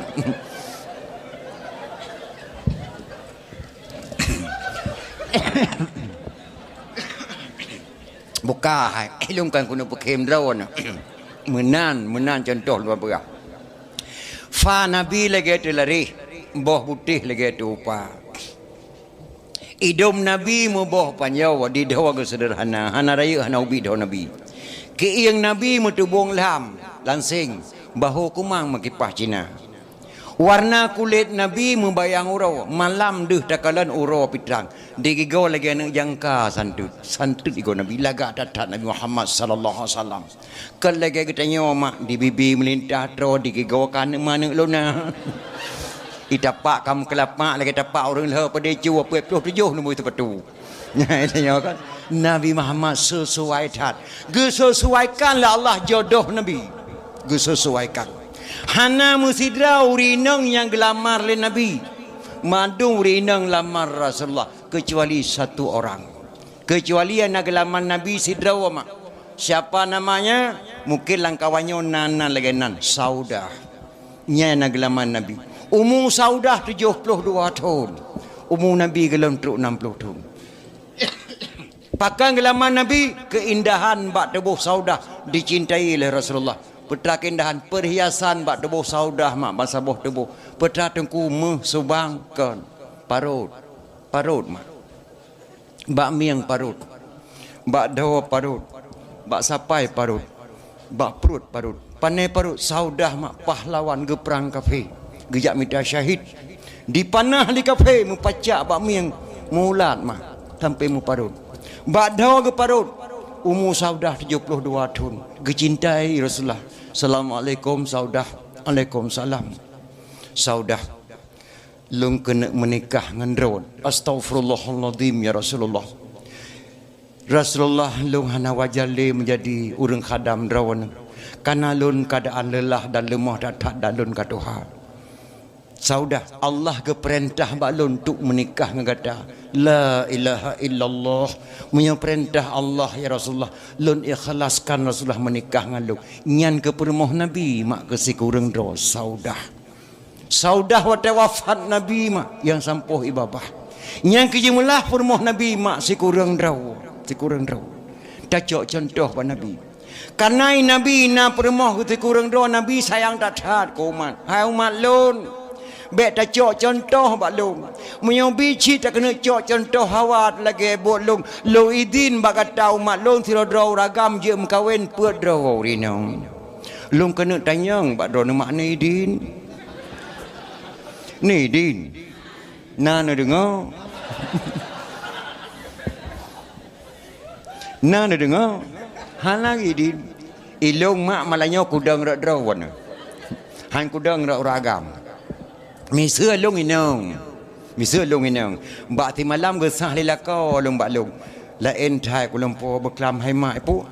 Buka hai, lôn kan keuneuk peukhém droeneuh. Meunan, meunan cuntoh lôn peugah. Fa Nabi lagée teularih, boh butéh lagée tupa. Idom Nabi meuboh panjoe, di dhoe geuh seudeurhana, hana rayeuk hana ubit dhoe Nabi. Keuieng Nabi meuteubong lam, lanseng, bahô kumang meukipah Cina. Warna kulét Nabi meubayang uroe, malam deuh takalon uroe pitrang, digigoe lagée aneuëk jangka santeut, santeut igoe Nabi, lagak that-that Nabi Muhammad sallallahu alaihi wasallam. Kon lagée geutanyoe mak, di bibi meulintah troe, digigoe ka aneuëk maneuëk lona. Itapak ka meukeulapak lagée tapak ureuëng lhée padé cu, peuet ploh tujoh numboi teupatu. Nyan tanyoe kan, Nabi Muhammad seusuai that. Geuseusuaikan lé Allah jodoh Nabi. Geuseusuaikan. Hana meusidroe ureuëng inong nyang geulamar lé Nabi. Mandum ureuëng inong lamar Rasulullah, keucuali satu orang. Keucuali na geulamar Nabi sidroe mak. Siapa namanya? Mungkin lam kawan nyoe na, na lagée nan, Saudah. Nyan na geulamar Nabi. Umu Saudah tujoh ploh dua thon. Umu Nabi gohlom trok nam ploh thon. Pakon geulamar Nabi, keuindahan bak tuboh Saudah dicintai lé Rasulullah. Peue teuma keuindahan, perhiasan bak tuboh Saudah mak, ban saboh tuboh. Peue teuma teungku, meuh, subang, kon, parot. Parot mak. Bak mieng parot. Bak dhoe parot. Bak sapai parot. Bak pruet parot. Pané parot, Saudah mak pahlawan geuprang kafé. Geujak mita syahid. Dipanah lé kafé meupacak bak mieng, meuulat mak sampai meuparot. Bak dhoe geuparot, umu Saudah tujoh ploh dua thon. Geucintai Rasulullah. "Assalamualaikum Saudah." "Alaikumsalam." "Saudah, lôn keuneuk meunikah ngon droe." "Astaghfirullahalazim ya Rasulullah. Rasulullah, lôn hana wajar lé meujadi ureuëng khadam droeneuh. Kareuna lôn keuadaan leulah dan leumoh that-that dan lôn ka tuha." "Saudah, Allah geupeurintah bak lôn untuk meunikah ngon gata." "La ilaha illallah. Meunyoe peurintah Allah ya Rasulullah, lôn ikhlaskan Rasulullah meunikah ngon lôn." Nyan keuh peurumoh Nabi mak keu sikureueng droe, Saudah. Saudah watée wafat Nabi mak nyang sampoh ié babah. Nyang keuh jimeulaih peurumoh Nabi mak sikureueng droe, sikureueng droe. Tacok cuntoh bak Nabi. Kareuna Nabi na peurumoh keu sikureueng droe, Nabi sayang that-that keu umat. "Hai umat lôn, bék tacok cuntoh bak lôn. Meunyoe bi cit takeuneuk cok cuntoh hawa lagée buet lôn, lôn idin bak gata umat lôn sidroe-droe ureuëng agam jeuet meukawen peuet droe ureuëng inong." Lôn keuneuk tanyong bak droeneuh mak, na idin? Na idin? Na neudeungoe? Na neudeungoe? Hana idin. Ilôn mak malam nyoe kudong rot droe. Han kudong rot ureuëng agam. Miseue lôn inong. Miseue lôn inong. Bak simalam geusah lé lakoe lôn bak lôn. Laén that kulumpoe beuklam hai mak, pu.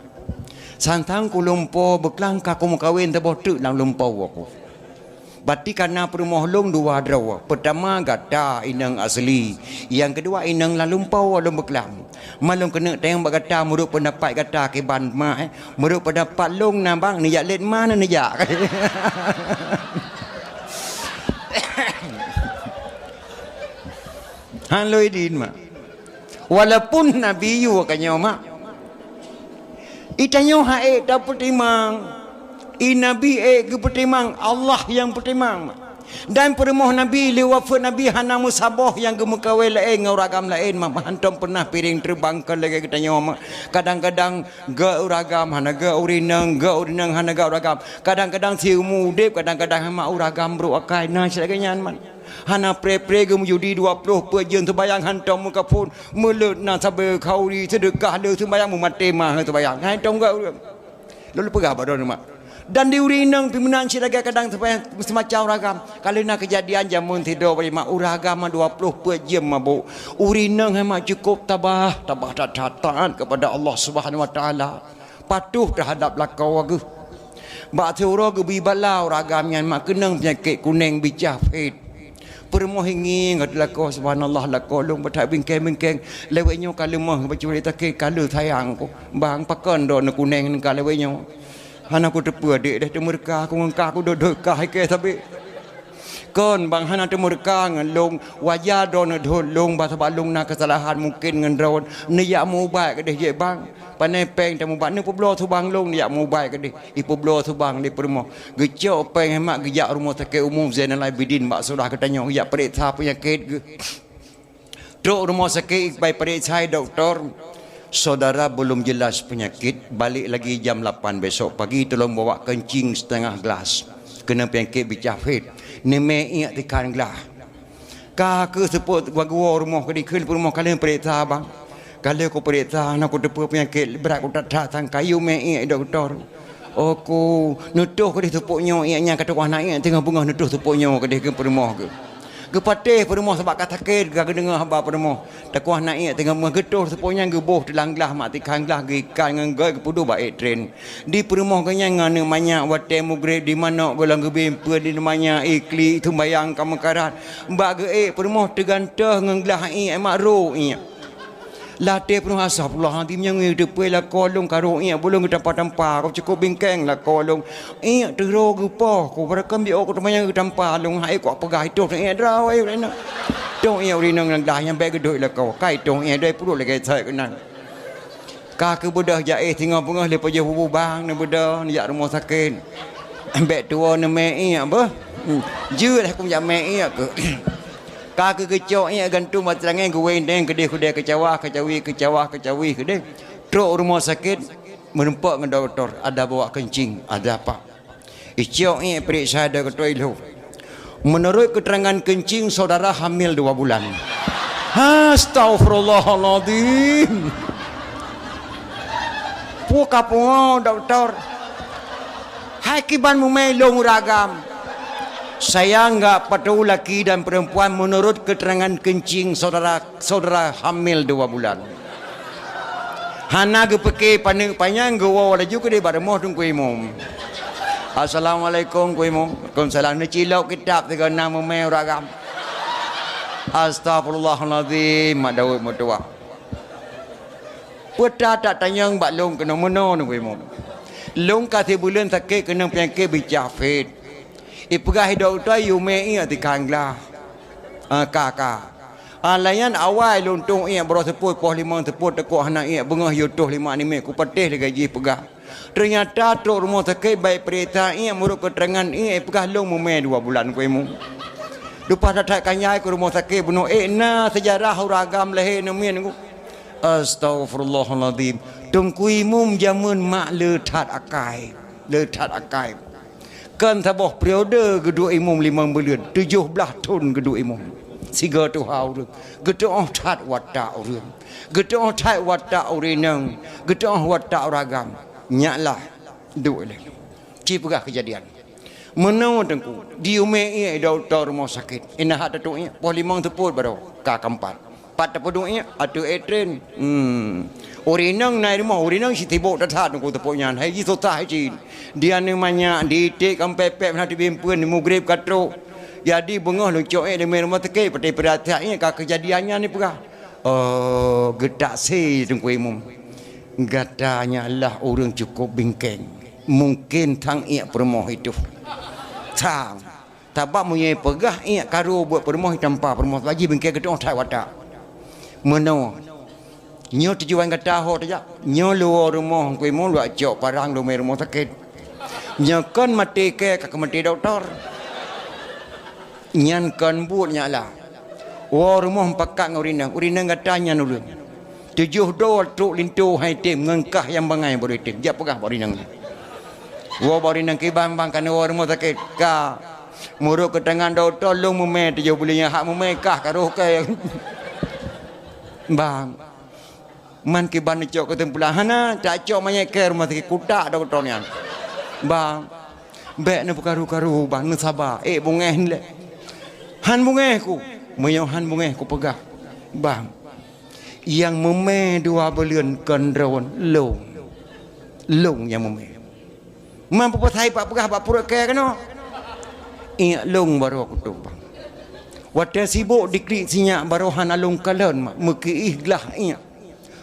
Sang-sang kulumpoe beuklam ka kumeukawen saboh treuk lam lumpoe ku. Berarti ka na peurumoh lôn dua droe. Peurtama gata inong asli, nyang keudua inong lam lumpoe lôn beuklam. Ma lôn keuneuk tanyong bak gata, meunurot peundapat gata kiban mak, eh? Meunurot peundapat lôn na bang, neujak lét ma na neujak. Han lôn idin mak. Walaupun Nabi yue ka nyoe mak. Itanyoe han ék tapeutimang. I Nabi ék geupeutimang, Allah nyang peutimang mak. Dan peurumoh Nabi, lheueh wafeuet Nabi hana meusaboh nyang geumeukawen laén ngon ureuëng agam laén mak. Hantom peunah piréng teubang kon lagée geutanyoe mak. Kadang-kadang gét ureuëng agam hana gét ureuëng inong, gét ureuëng inong hana gét ureuëng agam. Kadang-kadang siumu udeb, kadang-kadang mak ureuëng agam brok akai. Na cit lagée nyan mak. Hana pré-pré geumeujeudi dua ploh peuet jeuem seumayang hantom meukaphon, meuleuet na sabe khauri seudeukah le seumayang meumaté ma seumayang. Hantom gét ureuëng. Lôn peugah bak droeneuh mak. Dan di ureueng inong pih meunan cit lagèe kadang seumacam ureueng agam. Ka lheueh na keujadian jameun sidroe bak jimat ureueng agam dua ploh peuet jeuem mabök. Ureueng inong hai mak cukôp tabah, tabah that-that taat kepada Allah Subhanahu Wa Taala. Patuh teuhadap lakoe geuh. Bak siuroe geubri bala ureueng agam nyan mak keunong peunyakét kuneng bicah phét. Peurumoh ingieng gata lakoe, subhanallah, lakoe lôn beutak bingkeng-bingkeng. Lawét nyoe ka leumoh bacut lé takét ka lheueh sayang ku. Bang, pakon droeneuh kuneng ka lawét nyoe? Hana kuteupeue dek deh teumeureuka ku ngon ka kudot-dot ka hai kèe sabé. Kon bang hana teumeureuka ngon lôn, wajar droeneuh dot lôn bah sabab lôn na keusalahan mungken ngon droeneuh. Neujak meuubat keudeh jeuet bang. Panè péng tamubat, neupubloe subang lôn neujak meuubat keudeh. Ipeubloe subang lé peurumoh. Geucok péng hemat geujak rumoh sakét umum Zainal Abidin bak syedara geutanyoe geujak peuriksa peunyakét geuh. Trok rumoh sakét ibai peuriksa dokto, syedara belum jelas penyakit, balik lagi jam lapan besok pagi tolong bawa kencing setengah gelas. Keuneuk peunyakét bicah phét, neumè iék tikhan glah. Ka keuh seupôt geuwoe rumoh keudeh kheun peurumoh ka lheueh peuriksa bang. Ka lheueh kupeuriksa hana kuteupeue peunyakét brat kuthat-that sang kayu mè iék dokto. Oh ku, neutoh keudeh seupôt nyoe iék nyan ka teukoh na iék teungoh beungoh neutoh seupôt nyoe keudeh keu peurumoh geuh. Geupatéh peurumoh sabab ka sakét ka geudeungoe haba peurumoh. Teukoh na iék teungoh beungoh geutoh seupôt nyan geuboh teulang glah mak tikhan glah geuikan ngon gèt geupeuduek bak ék tren. Di peurumoh geuh nyan ngon aneuk manyak watèe mugreb di manok gohlom geubri peue di manyak iklik sumbayang ka meukarat. Bak geuék peurumoh teugantoh ngon glah iék mak rô iék. Latèe peurumoh astagfirullahalazim nyang ngeue teupeue lakoe lôn ka rô iék bulong geutampa-tampa ka cukôp bingkeng lakoe lôn. Iék teuro geupoh ku barakam biôh ku teumanyang geutampa lôn hai ku peugah itoh iék droe wai ureueng inong. Toh iék ureueng inong nyang glah nyan bèk geudok lakoe kai toh iék dai peuruet lagèe sai keunan. Ka keubeudôh jak éh singoh beungoh lé pajoh bubu bang neubeudôh neujak rumoh sakét. Bèk tuwoe neumè iék beuh. Hmm. Jeuet lah kum jak mè iék keuh. Ka keuh geucok iék gantung bak teulangèe geuwéndeng keudeh kudèe keucawa keucawi keucawa keucawi keudeh. Trok rumoh sakét meurumpok ngon dokto ada bawa kencing ada apa. Icok iék peuriksa dokto ilhô. Menurut keterangan kencing saudara hamil dua bulan. Astagfirullahaladzim. Pue ka pungo dokto. Hai kiban mumè lôn ureueng agam. Saya enggak peduli laki dan perempuan menurut keterangan kencing saudara, saudara hamil dua bulan. Hana geupeuke paneuk panyang geuwoe laju keudeh bak rumoh Teungku Imum. Assalamualaikum Teungku Imum. Waalaikumsalam. Neucilok kitab sigoe na mumè ureueng agam. Astagfirullahalazim mak Daud meutuwah. Peue that tanyong bak lôn keunoe meunoe Teungku Imum. Lôn ka sibuleuen sakét keunoe peunyakét bicah phét. Ipeugah dokto yue mè iék tikhan glah. Ah, ka ka. Ah, lagèe nyan awai lôn tueng iék baroe seupôt poh limong seupôt teukoh hana iék beungoh yue toh lima nimèk kupatéh lagèe jih peugah. Teunyata trok rumoh sakét bèk peuriksa iék meunurot keuteurangan iék peugah lôn mumè dua bulan Teungku Imum. Leupah that-that kanyai keu rumoh sakét bunoe ék na seujarah ureueng agam lahé neumiet Teungku. Astagfirullahalazim. Teungku Imum jameun mak le that akai. Le that akai. Kon saboh periode geuduek imum limong buleuen, tujoh blaih thon geuduek imum. Sigoe tuha ureueng, geutuoh that watak ureueng. Geutuoh that watak ureueng inong, geutuoh watak ureueng agam. Nyak lah, duek lé. Ci peugah keujadian. Meunoe Teungku, di umé ié dokto rumoh sakét. Inah hak tatuek ié, poh limong teupot baroe, ka keumpat. Pat tapeuduek ié, ateueh ék tren. Hmm. Ureueng inong na i rumoh, ureueng inong sitibok that-that Teungku teupot nyan. Hai jisusah hai cit. Di aneuk manyak, di iték ka meupép-pép hana teubieng peuen, mugreb ka trok. Jadi beungoh lôn cok ié leumé rumoh sakét, patéh peuratian ié ka keujadian nyan ipeugah. Oh, geutaksi Teungku Imum. Gata nyan lah ureueng cukôp bingkeng. Mungken sang ié peurumoh itu. Sang. Sabab meunyoe peugah ié karu buet peurumoh, tampa peurumoh laju bingkeng geutuoh that watak. Meunoe. Nyoe tujuan gata ho tajak. Nyoe luwoe rumoh Teungku Imum luwah cok parang leumé rumoh sakét. Nyoe kon maté kèe ka keumaté dokto. Nyan kon buet nyak lah. Woe rumoh meupakat ngon ureueng inong. Ureueng inong gata nyan ureueng. Tujoh droe trok linto hai tem ngon kah nyang bangai baru item. Jak peugah bak ureueng inong nyan. Woe bak ureueng inong kiban bang ka neuwoe rumoh sakét. Ka. Meunurot keuterangan dokto lôn meumè tujoh buleuen nyan hak meumè kah ka roh kèe. Bang. Man kiban neucok keusimpulan hana, tacok manyét kèe rumoh sakét kutak dokto nyan. Bang, bèk neupeukaru-karu, bang, neusaba. Eh, bungéh lé. Han bungéh ku. Meunyoe han bungéh ku peugah, bang, nyang meumè dua buleuen kon droe lôn. Lôn nyang meumè. Man peue pasai pat peugah bak pruet kèe keunoe? Iék lôn baroe kutoh, bang. Watèe sibôk diklik sinyak baroe hana lôn kalon, mak, meukiih glah iék.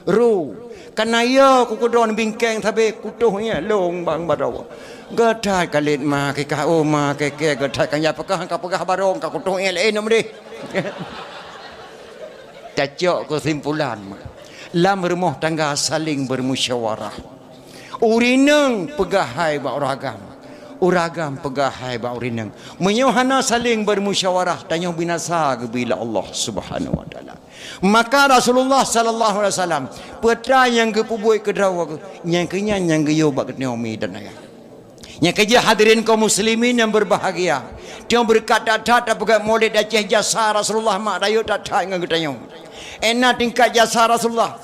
Ru, kana yo ku keudroe bingkeng sabé kutoh iék lôn, bang, baroe. Geuthai kalét ma kikah, oh, ma kèe-kèe geuthai kan ya peugah, ka peugah baroe ka kutoh iék lé, eh, nom deh. Tacok keusimpulan, mak. Lam rumoh tangga saléng beumusyawarah. Ureueng inong peugah hai bak ureueng agam, ureueng agam peugah hai bak ureueng inong. Meunyoe hana saléng beumusyawarah, tanyoe binasa geubri lé Allah Subhanahu wa Taala. Maka Rasulullah sallallahu alaihi wasallam, peue nyang geupeubuet keu droe geuh, nyang keu nyan nyang geuyue bak geutanyoe mi dan ayah. Nyang keujeuet hadirin kaum muslimin nyang berbahagia, tiong beureukat that-that tapeugah Maulid Aceh, jasa Rasulullah mak rayeuk that-that ngon geutanyoe. Ena tingkat jasa Rasulullah.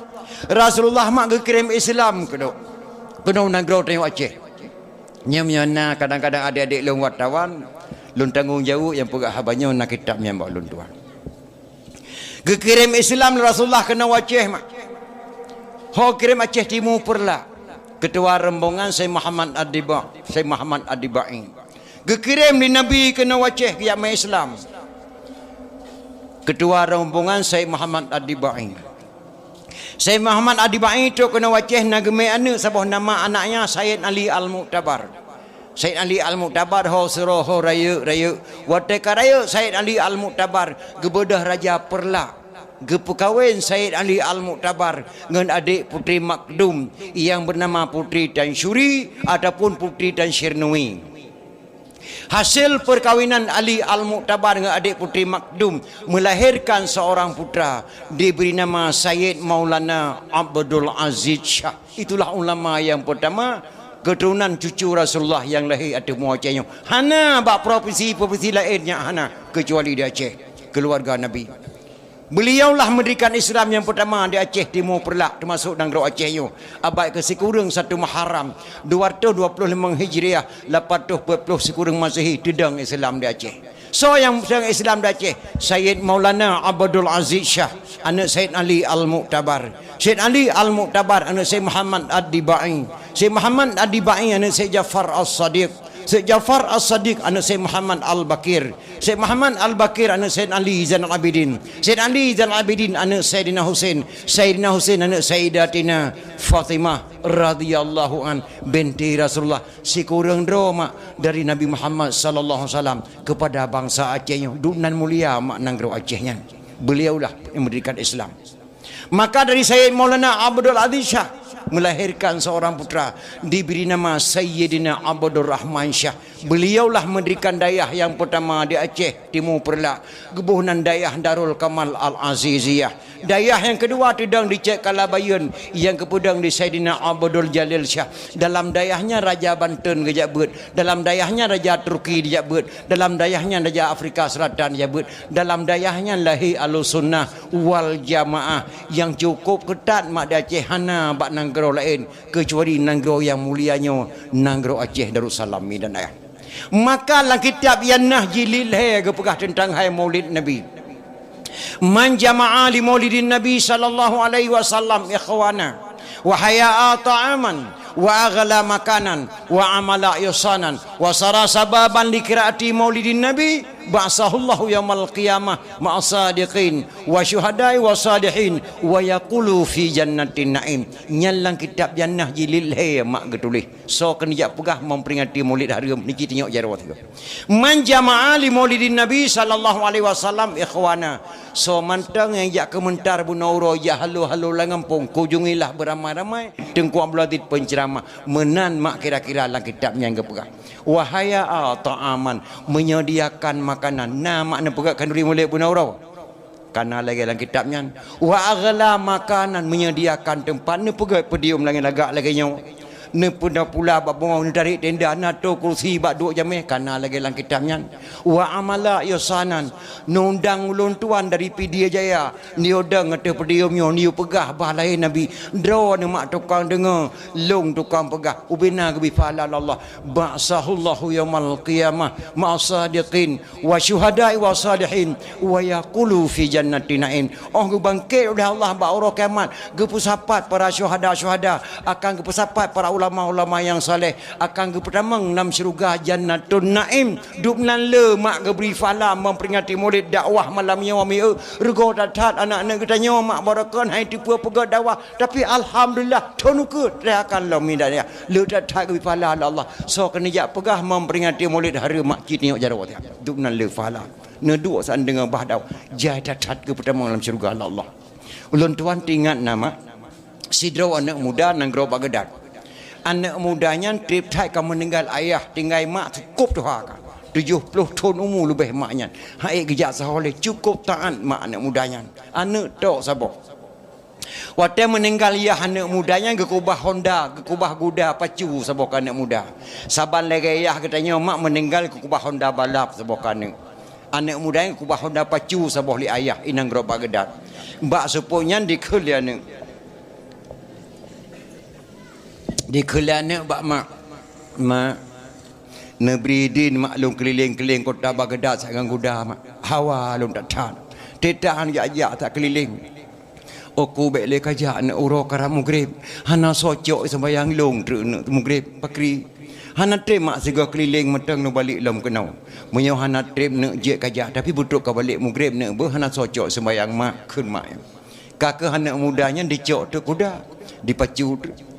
Rasulullah mak geukirém Islam keunoe, keunoe nanggroe tanyoe Aceh. Nyoe meunyoe na kadang-kadang adék-adék lôn wartawan, lôn tanggong jaweueb nyang peugah haba nyoe na kitab nyan bak lôn tuan. Geukirém Islam lé Rasulullah keunoe Aceh mak. Ho kirém Aceh Timu Peureulak. Keutua rombongan Syekh Muhammad Ad-Diba, Syekh Muhammad Ad-Dibai. Geukirém lé Nabi keunoe Aceh geujak mé Islam. Keutua rombongan Syekh Muhammad Ad-Dibai. Syekh Muhammad Ad-Dibai trok keunoe Aceh na geumé aneuk saboh nama anaknya Sayyid Ali Al-Mu'tabar. Said Ali Al-Mu'tabar ho sidroe ho rayeuk-rayeuk. Watée ka rayeuk Said Ali Al-Mu'tabar geubeudôh Raja Peureulak, geupeukawen Said Ali Al-Mu'tabar ngon adék Putri Makdum nyang beunama Putri Tan Syuri ataupun Putri Tan Syirnui. Hasil peukawinan Ali Al-Mu'tabar ngon adék Putri Makdum meulahérkan seurang putra, dibri nama Sayyid Maulana Abdul Aziz Syah. Itulah ulama nyang peurtama keuturonan cucu Rasulullah nyang lahé ateueh muwa Aceh nyoe. Hana bak propinsi-propinsi laén nyan hana, keucuali di Aceh, keuluwarga Nabi. Beuliaulah meundirikan Islam nyang peurtama di Aceh Timu Peureulak, teumasok nanggroe Aceh nyoe, abad keusikureueng satu Muharram, dua ratus dua puluh limong Hijriah, lapan ratus peuet ploh sikureueng Masehi, teudong Islam di Aceh. Soe nyang peudong Islam di Aceh? Sayyid Maulana Abdul Aziz Syah, aneuk Sayyid Ali Al-Mu'tabar. Sayyid Ali Al-Mu'tabar, aneuk Sayyid Muhammad Ad-Dibai. Sayyid Muhammad Ad-Dibai, aneuk Sayyid Ja'far As-Shadiq. Sayyid Ja'far As-Shadiq, aneuk Sayyid Muhammad Al-Baqir. Sayyid Muhammad Al-Baqir, aneuk Sayyid Ali Zainal Abidin. Sayyid Ali Zainal Abidin, aneuk Sayyidina Husain. Sayyidina Husain, aneuk Sayyidatina Fatimah radhiyallahu an, binti Rasulullah. Sikureueng droe mak dari Nabi Muhammad sallallahu alaihi wasallam keupada bansa Aceh nyoe. Duek nan mulia mak nanggroe Aceh nyan. Beuliaulah nyang meundirikan Islam. Maka dari Sayyid Maulana Abdul Aziz Syah meulahérkan seurang putra, dibri nama Sayyidina Abdul Rahman Syah. Beuliaulah meundirikan dayah nyang peurtama di Aceh Timu Peureulak, geuboh nan dayah Darul Kamal Al-Aziziyah. Dayah nyang keudua teudong di Cek Kalabayeuen nyang geupeudong di Saidina Abdul Jalil Syah. Dalam dayah nyan Raja Banten geujak beuet, dalam dayah nyan Raja Turki dijak beuet, dalam dayah nyan Raja Afrika Selatan dijak beuet, dalam dayah nyan lahé Ahlussunnah wal Jamaah nyang cukup keutat mak di Aceh, hana bak nanggroe laén keucuali nanggroe nyang mulia nyoe, nanggroe Aceh Darussalam, mi dan ayah. Maka lam kitab nyang na jilid lhée geupeugah teuntang hai Maulid Nabi. Man jama'a li Maulidin Nabi sallallahu alaihi wasallam ikhwana wa hayya'a ta'aman wa aghla makanan wa amila ihsanan wa sara sababan li qiraati Maulidin Nabi ba'atsahullahu yaumal qiyamah ma'as sadiqin wa syuhada'i was salihin wa yaqulu fi jannatin na'im. Nyan lam kitab nyang na jilid lhée mak geutuléh. Soe keuneuk jak peugah memperingati Maulid hareuem, niki tunyok jaroe sigoe. Man jama'a li Maulidin Nabi sallallahu alaihi wasallam ikhwana. Soe mantong nyang jak keumeuntar bunoe uroe, jak halo-halo lam gampông, kunjungilah beramai-ramai Teungku Abdul Aziz penceramah. Meunan mak kira-kira lam kitab nyan geupeugah. Wa hayya'a ta'aman, menyediakan makanan. Na mak neupeugah khanduri Maulid bunoe uroe. Kana lagée lam kitab nyan, wa aghla makanan, menyediakan teumpat, neupeugét podium lagée lagak lagée nyoe. Neupeuda pula bak bumoe, neutarek tenda, na toe kursi bak duek jamé, kana lagée lam kitab nyan. Wa amala ihsanan, neundang ulôn tuan dari Pidie Jaya, neuyue dong ateueh podium nyoe, neuyue peugah bah lahé Nabi, droeneuh mak tukang deungoe, lôn tukang peugah, ubena geubri pahala lé Allah. Ba'atsahullahu yaumal qiyamah ma'as sadiqin wa syuhada'i wa salihin wa yaqulu fi jannati na'im. Oh geubangkét uleh Allah bak uroe kiamat, geupeusapat para syuhada-syuhada, akan geupeusapat para ulama-ulama nyang saleh, akan geupeutamong lam syeuruga Jannatun Naim. Dub nan le mak geubri pahala memperingati Maulid dakwah malam nyoe, mi eu, reugoe that-that aneuk-aneuk geutanyoe mak barokon hai tipeue peugah dakwah, tapi alhamdulillah thon ukeue teuakan lom mi daya. Le that-that geubri pahala lé Allah. Soe keuneuk jak peugah memperingati Maulid hareuem mak cit nyoe jaroe tiap. Dub nan le pahala. Neuduek saat deungoe bah dakwah, jai that-that geupeutamong lam syeuruga lé Allah. Ulôn tuan teuingat na mak, sidroe aneuk muda nanggroe Baghdad. Aneuk muda nyan treb that ka meuninggai ayah, tinggai mak cukôp tuha ka. Tujoh ploh thon umu leubeh mak nyan. Hai geujak sahoe lé, cukôp taát mak aneuk muda nyan. Aneuk tok saboh. Watée meuninggai yah aneuk muda nyan geukubah honda, geukubah guda pacu saboh keu aneuk muda. Saban lagée yah geutanyoe mak meuninggai geukubah honda balap saboh keu aneuk. Aneuk muda nyan geukubah honda pacu saboh lé ayah i nanggroe Baghdad. Bak seupôt nyan dikheun lé aneuk. Dikheun lé aneuk bak mak, "Mak, neubri idin mak lôn keuliléng-keuliléng kota Baghdad sagai guda mak. Hawa lôn that-that. Teuh taát jak-jak that keuliléng." "Oku bék lé kajak aneuk, uroe karab mugreb. Hana soe cok seumbahyang lôn treuk neuk mugreb pakri. Hana treb mak sigoe keuliléng mantong neubalek lom keunoe. Meunyoe hana treb neuk jeuet kajak, tapi beutrok kabalek mugreb neuk beuh hana soe cok seumbahyang mak," kheun mak. Ka keuh aneuk muda nyan dicok teuk kuda, dipacu teuk.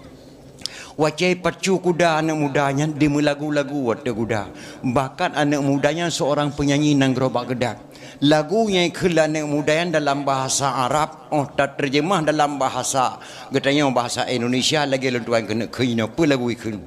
Watée pacu kuda aneuk muda nyan dimeulagu-lagu ateueh kuda. Bahkan aneuk muda nyan seorang penyanyi nanggroe Baghdad. Lagu nyang ikheun lé aneuk muda nyan dalam bahasa Arab, oh, taterjemah dalam bahasa geutanyoe, bahasa Indonesia lagée lôn tuan keuneuk kheun inoe peue lagu ikheun.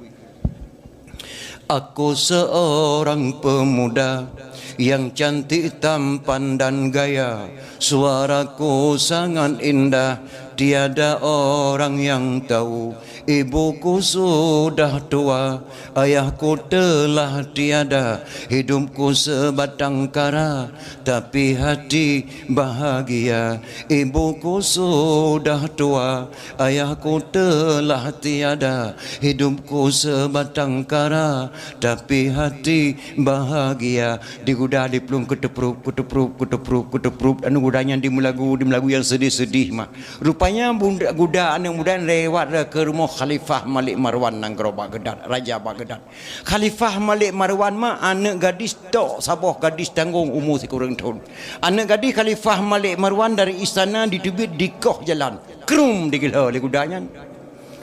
Aku seorang pemuda yang cantik tampan dan gaya. Suaraku sangat indah, tiada orang yang tahu. Ibuku sudah tua, ayahku telah tiada. Hidupku sebatang kara, tapi hati bahagia. Ibuku sudah tua, ayahku telah tiada. Hidupku sebatang kara, tapi hati bahagia. Di guda diplueng keuteuprop, keuteuprop, keuteuprop, keuteuprop. Aneuk guda nyan dimeulagu, dimeulagu nyang seudeh-seudeh mak. Rupanya bunda, guda aneuk muda nyan lewat keu rumoh Khalifah Malik Marwan nanggroe Baghdad, Raja Baghdad. Khalifah Malik Marwan mak aneuk gadis tok saboh, gadis tanggong umu sikureueng thon. Aneuk gadis Khalifah Malik Marwan dari istana diteubiet dikoh jalan. Krum digeulho lé guda nyan.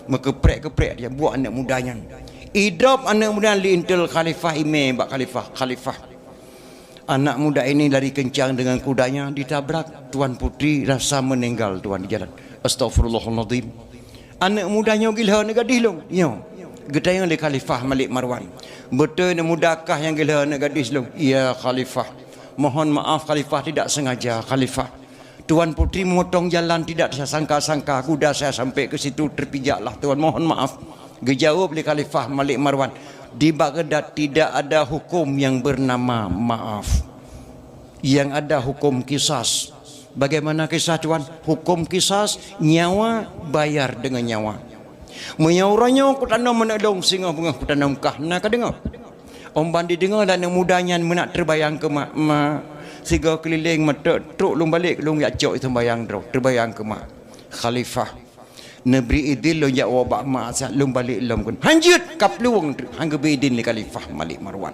Meukeuprek-keuprek dia buet aneuk muda nyan. Idrop aneuk muda nyan lé intel Khalifah, imé bak Khalifah, "Khalifah, anak muda ini lari kencang dengan kudanya, ditabrak Tuan Putri, rasa meninggal Tuan di jalan." Astagfirullahalazim. Aneuk muda nyoe geulho aneuk gadis lôn. Nyoe. Geutanyong lé Khalifah Malik Marwan. "Beutôi aneuk muda kah nyang geulho aneuk gadis lôn?" "Iya Khalifah." "Mohon maaf Khalifah, tidak sengaja Khalifah. Tuan Putri memotong jalan tidak saya sangka-sangka, kuda saya sampai ke situ terpijaklah Tuan, mohon maaf." Geujaweueb lé Khalifah Malik Marwan, "Di Baghdad tidak ada hukum yang bernama maaf. Yang ada hukum kisas." "Bagaimana kisas Tuan?" "Hukum kisas, nyawa bayar dengan nyawa. Meunyoe uroe nyoe kutanom aneuk lôn, singoh beungoh kutanom kah, na kadeungoe." Óh ban dideungoe lé aneuk muda nyan meunak teubayang keu mak, "Mak, sigoe keuliléng meuteuk trok lôn balek, lôn jak cok seumbahyang droe, teubayang keu mak." "Khalifah, neubri idin lôn jak woe bak mak siat, lôn balek lom keunoe." "Hanjeuet, kaplueng treuk," han geubri idin lé Khalifah Malik Marwan.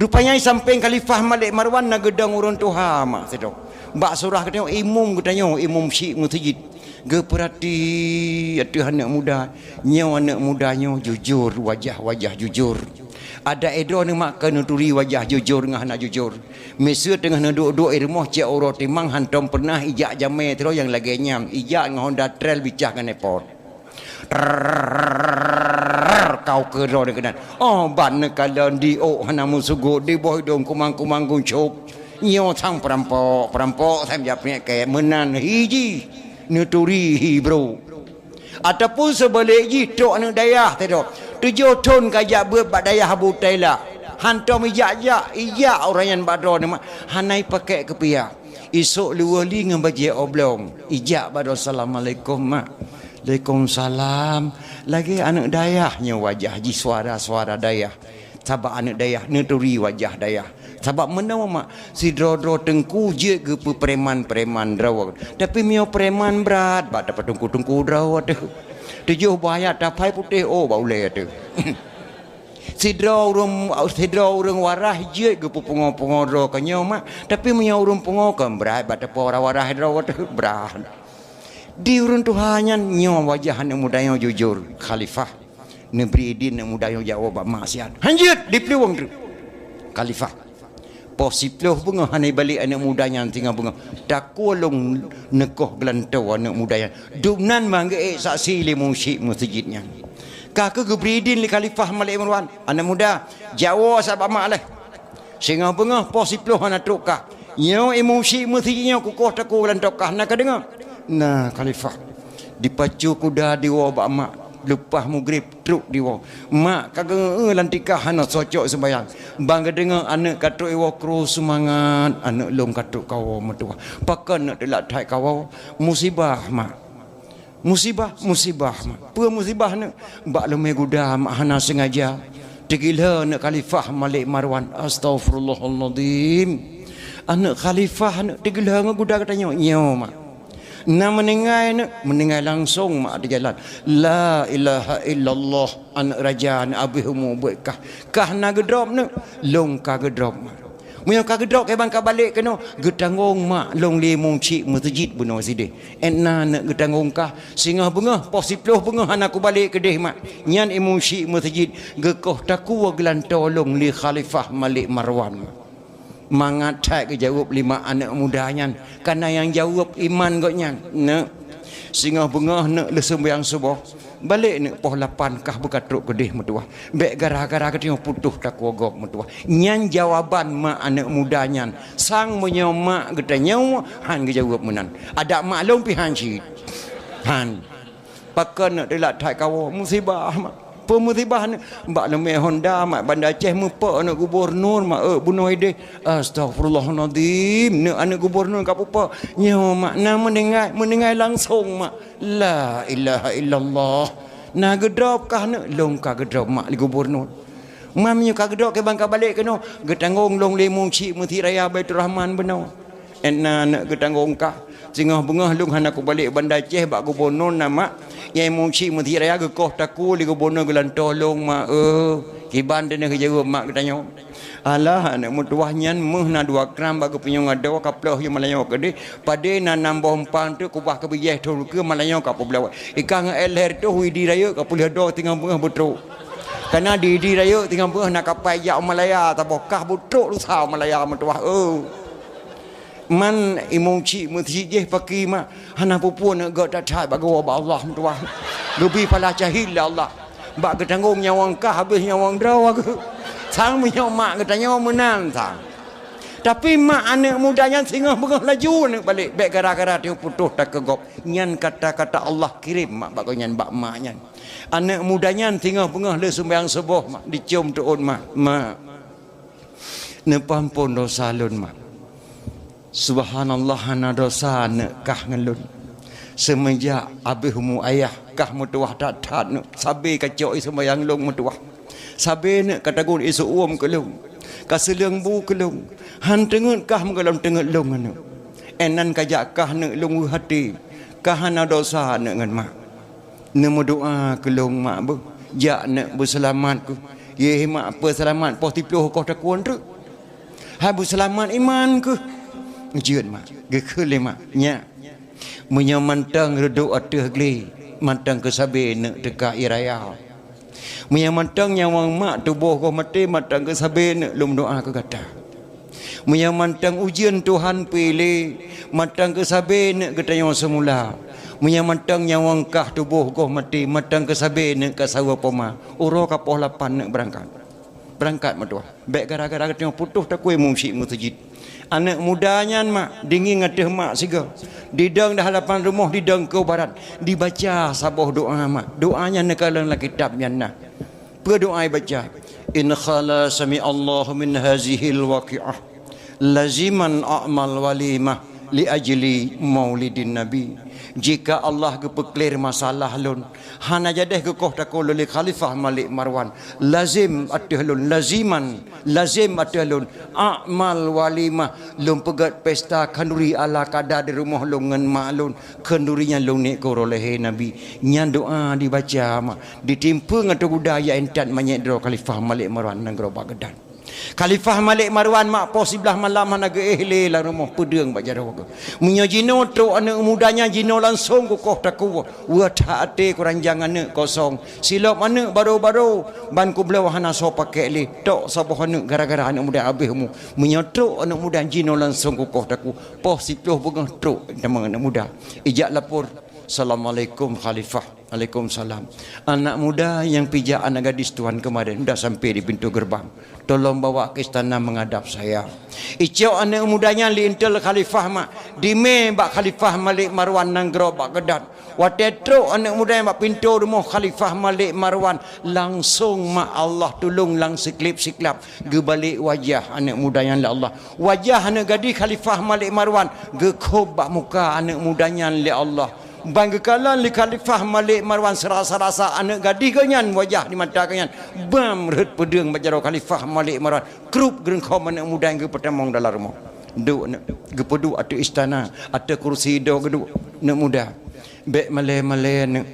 Rupanya sampéng Khalifah Malik Marwan na geudong ureuëng tuha mak sidroe. Bak surah geutanyoe imum, geutanyoe imum syik meuseujid. Geupeurati ateueh aneuk muda. Nyoe aneuk muda nyoe jujur, wajah-wajah jujur. Adak droeneuh mak ka neuturi wajah jujur ngon hana jujur. Miseue teungoh neuduek-duek i rumoh cit uroe timang, hantom pernah ijak jamé sidroe nyang lagée nyan, ijak ngon Honda Trail bicah ngon epot. Trrrr, kau keudroe keunan. Óh ban neukalon di ôk hana meusugot, di boh idong kumang-kumang guncôb. Nyoe sang peurampok, peurampok sang japek kée meunan hi jih. Neuturi hi brôk. Ataupun seubalek jih, trok aneuk dayah teuh, tujoh thon ka jak beuet bak dayah Abu Taila. Hantom ijak-jak, ijak ureueng nyan bak droeneuh mak, hana ipakék keupiah. Isok luwah li ngon bajée oblong, ijak bak droe, "Assalamualaikum, Mak." "Waalaikumsalam." Lagée aneuk dayah nyoe wajah jih, suara-suara dayah. Sabab aneuk dayah neuturi wajah dayah. Sabab meunoe mak, sidroe-droe teungku jeuet geupeu preman-preman droe. Tapi meunyoe preman brat, bak tapeuteungku-teungku droe teuh. Tujoh boh ayat taphai putéh, oh, bak ulée teuh. Sidroe ureueng, sidroe ureueng waras jeuet geupeupungo-pungo droe keunyoe mak. Tapi meunyoe ureueng pungo kon brat, bak tapeuwaras-waras droe teuh brat. Di ureueng tuha nyan nyoe wajah aneuk muda nyoe jujur, khalifah. Neubri idin aneuk muda nyoe jak woe bak mak siat. "Hanjeuet!" Diplueng treuk. Khalifah. Poh siplôh beungoh hana ibalek aneuk muda nyan singoh beungoh. Takue lôn neukoh geulantoe aneuk muda nyan. Dumnan manggeuék saksi lé musyik meuseujid nyan. Ka kheueh geubri idin lé Khalifah Malik Marwan, "Aneuk muda, jak woe sa bak mak lé." Singoh beungoh poh siplôh hana trok kah. Nyoe imeum syik meuseujid nyoe kukoh takue lam tokah, na kadeungoe? Na, Khalifah. Dipacu kuda diwoe bak mak, leupah mugreb trok diwoe. Mak ka geu-eu lam tikah hana soe cok seumayang. Ban geudeungoe aneuk ka trok iwoe, kru seumangat, aneuk lôn ka trok kawoe meutuwah. Pakon neuk teulat that kawoe? Musibah, Mak. Musibah, musibah, mak. Peue musibah neuk? Bak leumé guda mak hana sengaja. Teugila neuk Khalifah Malik Marwan. Astaghfirullahalazim. Aneuk Khalifah neuk teugila ngon guda geutanyoe. Nyoe, mak. Na meuninggai neuk, meuninggai langsong mak di jalan. La ilaha illallah, aneuk raja neuk abéh umu buet kah. Kah na geudrob neuk, lôn ka geudrob mak. Meunyoe ka geudrob, kiban ka balek keunoe, geutanggong mak lôn lé musyik meuseujid bunoe sideh. Ét na neuk geutanggong kah, singoh beungoh, poh siplôh beungoh hana kubalek keudeh mak. Nyan imeum syik meuseujid geukoh takue geulantoe lôn lé Khalifah Malik Marwan. Mangat that geujaweueb lé mak aneuk muda nyan, kareuna nyang jaweueb iman gobnyan. Neuk, singoh beungoh neuk lheueh seumayang suboh. Balek neuk poh lapan kah beuka trok keudeh meutuwah. Bék gara-gara geutanyoe putôh takue gob meutuwah. Nyan jawaban mak aneuk muda nyan. Sang meunyoe mak geutanyoe han geujaweueb meunan. Adak mak lôn pih han cit. Han. Pakon neuk teulat that kawoe. Musibah mak. Peue musibah neuk? Bak leumé Honda mak Banda Aceh meupok aneuk gubernur mak, eh, bunoe ideh. Astaghfirullahalazim. Neuk aneuk gubernur ka peupo. Nyoe mak na meuninggai, meuninggai langsong mak. La ilaha illallah. Na geudrob kah neuk? Lôn ka geudrob mak lé gubernur. Mak meunyoe ka geudrob kiban ka balek keunoe, geutanggong lôn lé musyik Meuseujid Raya Baiturrahman bunoe. Ét na neuk geutanggong kah. Singoh beungoh lôn hana kubalek Banda Aceh bak gubernur na mak. Nyang musyik Meuseujid Raya geukoh takue lé gubernur geulantoe lôn mak. Eh, kiban teuneuk geujaweueb mak geutanyoe. Alah, aneuk meutuwah nyan meuh na dua gram bak geupunyueng adoe, ka ploh yue malanyoe keudeh. Padé na nam boh umpang teuk kubah keu bijéh thon keue malanyoe ka peubloe. Ikan ngon éh lhèe tôh Idi Rayeuk ka peulheueh doe singoh beungoh beutrok. Kareuna di Idi Rayeuk singoh beungoh na kapai jak u Malaya, saboh kah beutrok lusa u Malaya meutuwah, eu. Man imeum syik meuseujid jih paki mak. Hana peue-peue neuk gèt that-that bak geuwoe bak Allah meutuwah. Geubri phala syahid lé Allah. Bak geutanggong nyawöng kah habéh nyawöng droe geuh. Sang meunyoe mak geutanyoe meunan sang. Tapi mak aneuk muda nyan singoh beungoh laju aneuk balek, bèk gara-gara teuputôh takue gob. Nyan kata-kata Allah kirém mak bak gobnyan bak mak nyan. Aneuk muda nyan singoh beungoh lheueh seumayang suboh mak, diciöm teuôt mak, "Mak, neupeuampôn dosa lôn mak." "Subhanallah, hana dosa aneuk kah ngon lôn. Seumeujak abéh umu ayah kah meutuwah that-that neuk, sabé ka cok ie seumayang lôn meutuwah. Sabé neuk ka tagun ie seu-uem keu lôn, ka seuleueng bu keu lôn. Han teungeut kah meugohlom teungeut lôn aneuk. Ét nan ka jak kah neuk lôn weueh até, kah hana dosa aneuk ngon mak." Neumeudoa keu lôn mak beuh, jak neuk beuseulamat keuh. Yeh mak peuseulamat poh siplôh koh takue treuk. Hai beuseulamat iman keuh. Jeuet mak, geukheun lé mak, "Nyak, meunyoe mantong reudok ateueh glé, mantong keu sabé neuk teuka ie raya. Meunyoe mantong nyawöng mak tuboh goh maté, mantong keu sabé neuk lôn meudoa keu gata. Meunyoe mantong ujeuen Tuhan piléh, mantong keu sabé neuk geutanyoe seumula. Meunyoe mantong nyawöng kah tuboh goh maté, mantong keu sabé neuk ka saweue poma. Uroe ka poh lapan neuk beurangkat." Beurangkat meutuwah. Bèk gara-gara geutanyoe putôh takue musyik meuseujid. Aneuk muda nyan mak, dingin ateueh mak sigoe. Didong di hadapan rumoh, didong keu barat. Dibaca saboh doa mak. Doa nyan neukalon lam kitab nyan na. Peue doa ibaca? "In khala sami Allahu min hazihil waqi'ah, laziman a'mal walimah li ajli maulidin nabi." Jika Allah geupeuklir masalah lôn, hana jadeh geukoh takue lôn lé Khalifah Malik Marwan, lazim ateueh lôn, laziman, lazim ateueh lôn, a'mal walimah, lôn peugét pesta khanduri ala kada di rumoh lôn ngon mak lôn, khanduri nyan lôn niet keu uroe lahé Nabi. Nyan doa dibaca mak, ditimpeu ngon teuguda jak intat manyét droe Khalifah Malik Marwan nanggroe Baghdad. Khalifah Malik Marwan mak poh siblaih malam hana geuéh lé lam rumoh, peudeueng bak jaroe geuh. Meunyoe jinoe trok aneuk muda nyan, jinoe langsong kukoh takue. Weueh that até kuranjang aneuk kosong. Silop aneuk baro-baro, ban kubloe hana soe pakék lé. Tok saboh aneuk gara-gara aneuk muda habéh umu. Meunyoe trok aneuk muda, jinoe langsong kukoh takue. Poh siploh beungoh trok teuma aneuk muda. Ijak lapor, "Assalamualaikum Khalifah." "Waalaikumsalam." "Anak muda nyang pijak anak gadis tuan kemarin udah sampai di pintu gerbang. Tolong bawa ke istana menghadap saya." Icok aneuk muda nyan lé intel Khalifah mak, dimé bak Khalifah Malik Marwan nanggroe Baghdad. Watée trok aneuk muda nyan bak pintoe rumoh Khalifah Malik Marwan, langsong mak Allah tulông lam siklab-siklab geubalek wajah aneuk muda nyan lé Allah. Wajah aneuk gadis Khalifah Malik Marwan geukhôb bak muka aneuk muda nyan lé Allah. Ban geukalon lé Khalifah Malik Marwan seurasa-rasa aneuk gadis geuh nyan wajah di mata geuh nyan. Bam rhot peudeueng bak jaroe Khalifah Malik Marwan. Krup geureuengkhom aneuk muda nyang geupeutamong dalam rumoh. Duek aneuk, geupeuduek ateueh istana, ateueh kursi do geuduek aneuk muda. Bék malée-malée aneuk.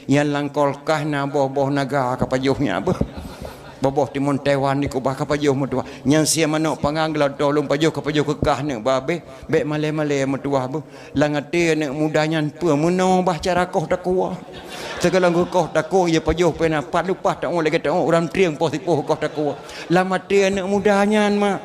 Nyang lam kulkas na boh-boh naga ka pajoh nyan beuh. Boh-boh timon Taiwan dikeubah ka pajoh meutuwah. Nyang sie manok panggang geulantô lôn pajoh ka pajoh keu kah aneuk babeh. Bék malée-malée meutuwah beuh. Lam até aneuk muda nyan peue meunoe bah cara koh takue. Teugalong geukoh takue, ia pajoh pena pat leupah taun lagée taun ureuëng trieng poh sipoh koh takue. Lam até aneuk muda nyan mak.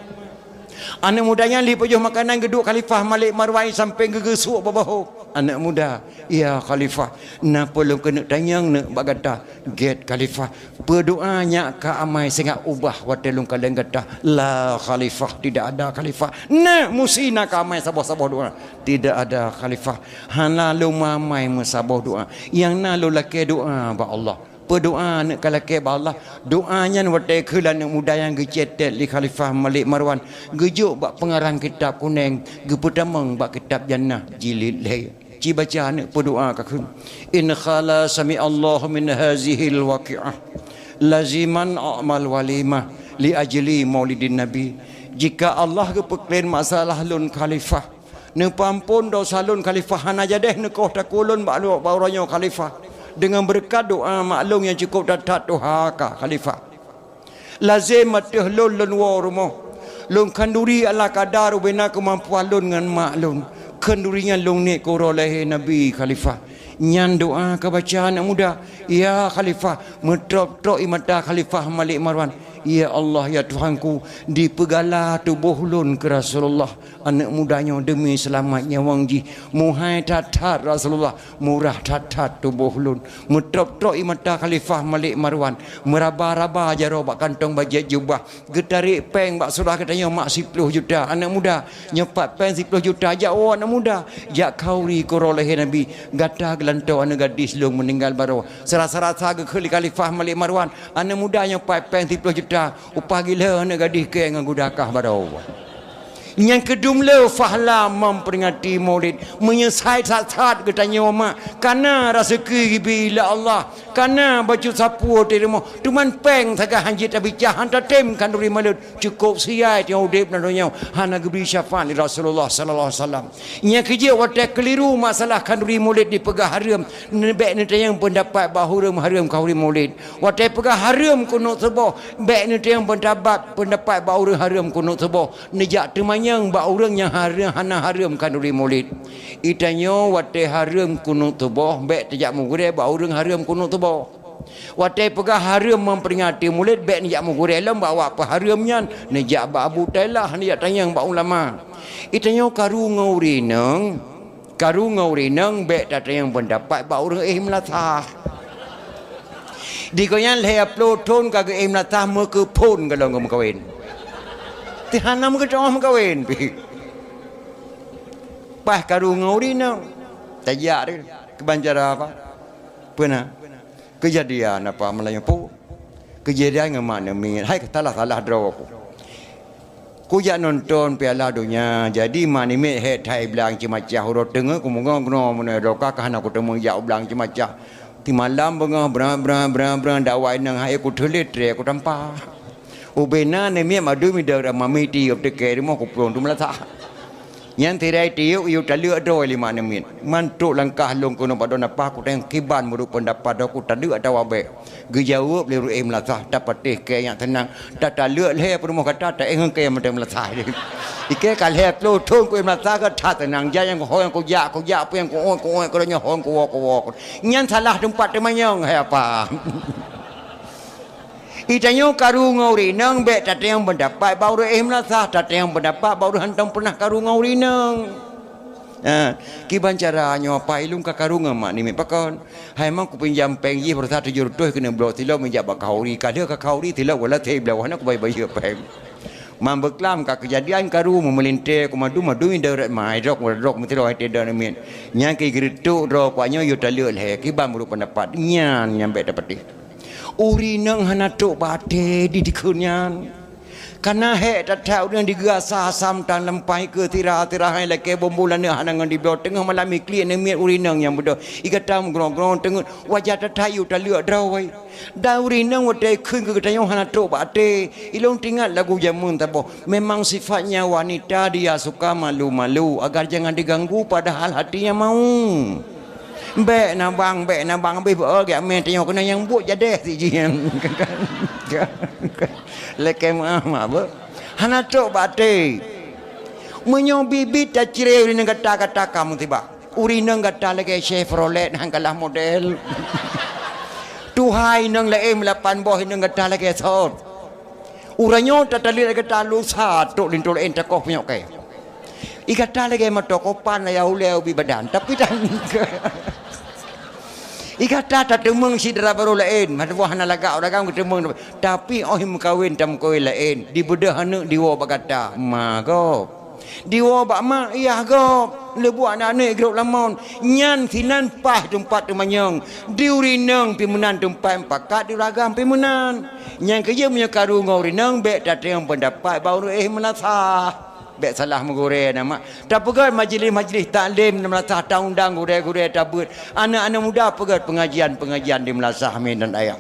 Aneuk muda nyan lheueh pajoh makanan geuduek Khalifah Malik Marwan sampoe geugeusuek bak bahô. Aneuk muda, "Ya Khalifah, na peue lôn keuneuk tanyong neuk bak gata?" "Gét Khalifah." "Peue doa nyak ka amai singoh ubah watée lôn kalon gata?" "La Khalifah, tidak ada Khalifah." "Neuk musi na ka amai saboh-saboh doa?" "Tidak ada Khalifah." "Hana lôn mamai meusaboh doa. Nyang na lôn lakée doa bak Allah." "Peue doa neuk ka lakée bak Allah?" Doa nyan watée kheun aneuk muda nyang geucetet lé Khalifah Malik Marwan, geujok bak peungarang kitab kunéng, geupeutamong bak kitab Jannah jilid lhée. Ci baca aneuk peue doa ka kheun. "In khala sami Allahu min hazihil waqi'ah, laziman a'mal walimah li ajli maulidin nabi." Jika Allah geupeukleuen masalah lôn Khalifah, neupeuampon dosa lôn Khalifah, hana jadeh neukoh takue lôn bak, bak uroe nyoe Khalifah. Deungon beureukat doa mak lôn nyang cukôp that-that tuha ka Khalifah. Lazem ateueh lôn lôn woe rumoh. Lôn khanduri ala kadar ubena keumampuan lôn ngon mak lôn. Khanduri nyan lôn niet keu uroe lahé Nabi Khalifah. Nyan doa ka baca aneuk muda. Ya Khalifah, meutrok-trok ie mata Khalifah Malik Marwan. Ya Allah, ya Tuhanku, dipeugala tuboh lôn keu Rasulullah. Aneuk muda nyoe deumi seulamat nyawöng jih, muhai that-that Rasulullah, murah that-that tuboh lôn. Meutrok-trok ie mata Khalifah Malik Marwan, meuraba-raba jaroe bak kantong bajét jubah, geutarek péng bak syedara geutanyoe mak siploh juta. Aneuk muda, nyoe pat péng siploh juta, jak woe aneuk muda, jak khanduri keu uroe lahé Nabi. Gata geulantoe aneuk gadis lôn meuninggai baroe. Seurasa-rasa geukheun lé Khalifah Malik Marwan, aneuk muda nyoe pat péng siploh juta, upah gila aneuk gadis keu ngon guda kah baroe. Nyang keudum le fahla memperingati Maulid. Meunyoe sai that-that geutanyoe mak, kana raseuki geubri lé Allah, kana bacut sapeue teurimong, teuma péng sagai hanjeuet tabicah, han tatem khanduri Maulid, cukôp siai teungoh udeb na donya, hana geubri syafaat lé Rasulullah sallallahu alaihi wasallam. Nyang keujeuet watée keuliru masalah khanduri Maulid dipeugah hareuem, bék neutanyong peundapat bak ureuëng hareuem khanduri Maulid. Watée peugah hareuem keuneuk suboh, bék neutanyong peundapat, peundapat bak ureuëng hareuem keuneuk suboh. Neujak teumanyong bak ureuëng nyang hareuem, hana hareuem khanduri Maulid. Geutanyoe watée hareuem keuneuk suboh, bék tajak meugurée bak ureuëng hareuem keuneuk suboh. Watée peugah hareuem memperingati Maulid, bék neujak meugurée lom bak awak peuhareuem nyan, neujak bak Abu Tailah, neujak tanyong bak ulama. Geutanyoe karu ngon ureuëng inong, karu ngon ureuëng inong bék tatanyong peundapat bak ureuëng éh meulasah. Di gobnyan lhée ploh thon ka geuéh meulasah meukeuphon gohlom geumeukawen. Hana meukeudroe meukawen pih. Paih karu ngon ureueng inong. Tajak deh. Kiban cara apa? Peue na? Keujadian apa malam nyoe, Pu? Keujadian ngon mak neu miet. Hai, salah-salah droe ku. Kujak nonton Piala Donya. Jadi mak neu miet hék that i blang ceumacah, uroe teungeut kumeungoe-ngoe meunoe, doka ka hana kuteumé jak u blang ceumacah. Timalam beungoh bra, bra, bra, bra, dakwah inong hai kuteulet tré kutampa. Ubena neu miet madum idong ram mami tiup teuke rumoh kupulông tu meulasah. Nyan sirai tiup yue taleuek droe lima neu miet. Mantuk langkah lôn keunoe bak droeneuh paih kutanyong kiban meunurot peundapat droe, kutaleuek atawa bék. Geujaweueb lé ureueng meulasah, tapatéh kée nyang teunang. Tataleuek lhée peurumoh gata, taéh ngon kée mantong meulasah. Ikée ka lhée ploh thon kuéh meulasah ka that teunang. Jak nyang ho nyang kujak, kujak, peue nyang kuuet, kuuet, keudroe nyoe ho nyang kuwoe, kuwoe. Nyan salah teumpat teumanyong, hai apa? Itanyoe karu ngon ureueng inong bék tatanyong peundapat bak ureueng éh meulasah, tatanyong peundapat bak ureueng hantom peunah karu ngon ureueng inong. Ha, kiban cara nyoe apa ilung ka karu ngon mak neu miet pakon? Hai mang kupinjam péng jih baroesa tujoh reutôh keuneuk bloe silop meujak bak khauri. Ka lheueh ka khauri silop wala thé bloe hana kubayeue-bayeue péng. Mang beuklam ka keujadian karu meumeulintée kumadu-madu idong rot mai drok, drok meusidroe hai teuh idong neu miet. Nyan keuh geureutok droe kuat nyoe yue taleuek lhée kiban meunurot peundapat. Nyan nyang bék tapatéh. Ureueng inong hana trok bak até di dikeue nyan. Kana hék that-that ureueng digeu asam-asam tan lam paih keu sira-sira hai lakée bumbum laneuk hana ngon dibloe teungoh malam iklik neu miet ureueng inong nyang beudôh. I gata meugrong-grong teungeut wajah that-that yue taleuek droe. Dan ureueng inong watée kheun keu geutanyoe hana trok bak até. Ilôn teuingat lagu jameun saboh, memang sifatnya wanita dia suka malu-malu agar jangan diganggu padahal hatinya mau. Bék na bang, bék na bang, abéh beu gét mé tanyoe keunan nyang buet jadéh si jih. Lakée meuah mak beuh. Hana trok bak até. Meunyoe biet-biet tacre ureueng inong gata, gata ka musibah. Ureueng inong gata lagée Chevrolet han kalah model. Tuha inong laén meulapan boh inong gata lagée sot. Uroe nyoe tataleuek gata lusa trok linto laén takoh punyok kée. I gata lagée moto kopan aya ulée ubit badan, tapi tan. I gata tateumeung syedara barô laén, meutuwah hana lagak ureueng agam geuteumeung, tapi óh meukawen tameukawen laén, dibeudôh aneuk diwoe bak gata, ma gob. Diwoe bak mak yah gob, leubuak aneuk-aneuk grob lamon, nyan sinan paih teumpat teumanyong, di ureueng inong pih meunan teumpat pakat di ureueng agam pih meunan. Nyang keujeuet meunyoe karu ngon ureueng inong bék tateueng peundapat bak ureueng éh meulasah. Bék salah meugurée na mak. Tapeugét majlis-majlis taklim na meulasah, taundang gurée-gurée tabeuet. Aneuk-aneuk muda peugét pengajian-pengajian di meulasah minan ayah.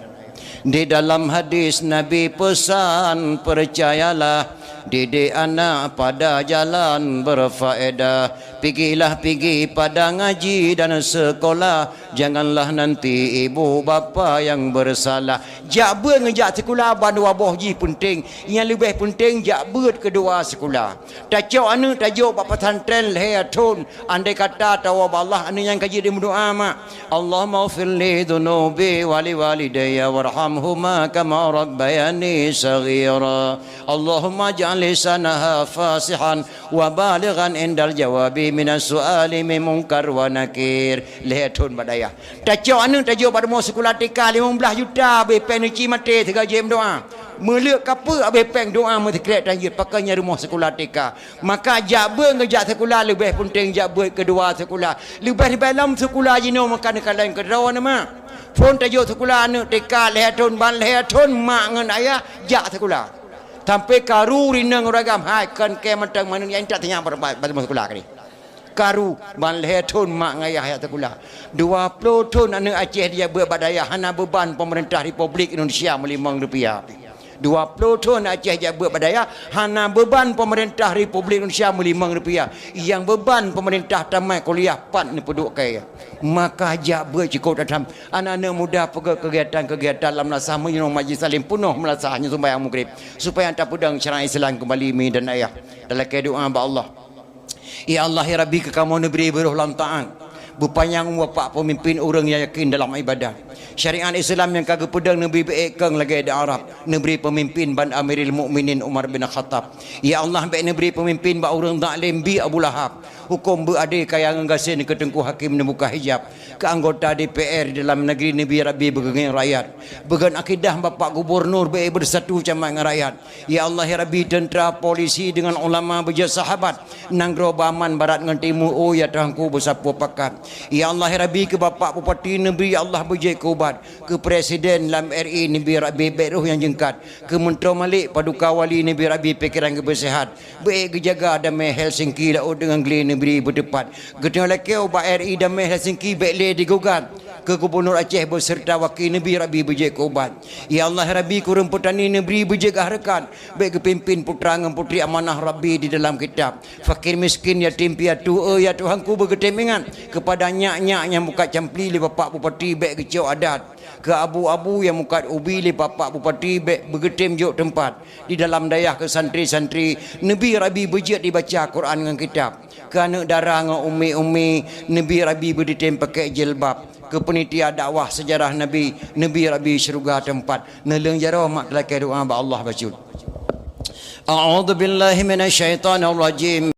Di dalam hadis Nabi pesan, percayalah, didik anak pada jalan berfaedah. Pigilah pigi pada ngaji dan sekolah. Janganlah nanti ibu bapa yang bersalah. Jak beuet ngon jak sikula ban dua boh jih peunteng. Nyang leubeh peunteng jak beuet keudua sikula. Tacok aneuk tajok bak pesantren lhée thon. Andai kata tawoe bak Allah, aneuk nyan ka jeuet dimeudoa mak. Allahumma ighfir li dzunubi wa li walidayya warhamhuma kama rabbayani shaghira. Allahumma ij'al lisanaha fasihan wa balighan indal jawabi minas su'ali min munkar wa nakir. Lhée thon bak dayah. Tacok aneuk tajok bak rumoh sikula T K limong blaih juta abéh péng neuci maté sigoe jeuet meudoa. Meuleuek kapeuk abéh péng doa meusikrek tan jeuet pakon nyan rumoh sikula T K. Maka jak beuet ngon jak sikula leubeh peunteng jak beuet keudua sikula. Leubeh-leubeh lom sikula jinoe maka neukalon keudroe na mak. Phon tajok sikula aneuk T K lhée thon ban lhée thon mak ngon ayah jak sikula. Sampoe karu rinong ureueng agam hai kon kée mantong manusia intat sinyak bak, bak, bak sikula kali. Karu ban lhée thon mak ngon ayah jak sikula. Dua ploh thon aneuk Aceh dijak beuet bak dayah hana beuban peumeurintah Republik Indonesia meulimong rupiah. Dua ploh thon Aceh jak beuet bak dayah hana beuban peumeurintah Republik Indonesia meulimong rupiah. Nyang beuban peumeurintah tamat kuliah pat neupeuduek kée. Maka jak beuet cukôp tatham. Aneuk-aneuk muda peugét keugiatan-keugiatan lam meulasah meunyoe majlis taklim peunoh meulasah nyoe sumbayang Maghrib supaya tapeudong syariat Islam keumbali mi dan ayah. Talakée doa bak Allah. Ya Allah, ya Rabbi, keu kamoe neubri beurôh lam taát. Beupanyang umu Bapak peumimpén ureuëng nyang yakin dalam ibadah. Syariat Islam nyang ka geupeudong neubri beuék kong lagée di Arab, neubri peumimpén ban Amirul Mukminin Umar bin Khattab. Ya Allah, bék neubri peumimpén bak ureuëng zalim bi Abu Lahab. Huköm beuadé kaya ngon gasien keu Teungku Hakim neubuka hijab, keu anggota D P R di dalam negeri neubri Rabbi beugeungieng rakyat. Beugon akidah Bapak Gubernur bék beusatu camat ngon rakyat. Ya Allah, ya Rabbi, teuntra, polisi deungon ulama beujeuet sahabat. Nanggroe beuaman barat ngon timu, oh ya Tuhanku, beusapeue pakat. Ya Allah, ya Rabbi, keu Bapak Bupati neubri, ya Allah, beujeuet keu ubat. Keu Presiden lam R I neubri Rabbi bék roh nyang jeungkat. Keu Meuntroe Malik, Paduka Wali neubri Rabbi pikeran geubeusehat. Bék geujaga damé Helsinki laôt deungon glé neubri beuteupat. Geutanyoe lakée ubak R I damé Helsinki bék lé digugat. Keu Gubernur Aceh beuseurta waki neubri Rabbi beujeuet keu ubat. Ya Allah, ya Rabbi, keu ureuëng peutani neubri beujeuet keu hareukat. Bék geupimpén putra ngon putri amanah Rabbi di dalam kitab. Fakir miskin, yatim piatu, eh, ya Tuhanku, beugeutem ingat. Keupada nyak-nyak nyang mukat campli lé Bapak Bupati bék geucok adat. Keu abu-abu nyang mukat ubi lé Bapak Bupati bék beugeutem jok teumpat. Di dalam dayah keu santri-santri neubri Rabbi beujeuet dibaca Quran ngon kitab. Keu aneuëk dara ngon umi-umi neubri Rabbi beudeutem pakai jilbab. Keu peunitia dakwah sejarah Nabi neubri Rabbi syeuruga teumpat. Neuleueng jaroe mak teulakée doa bak Allah bacut. A'udzubillahi minasyaitonirrajim.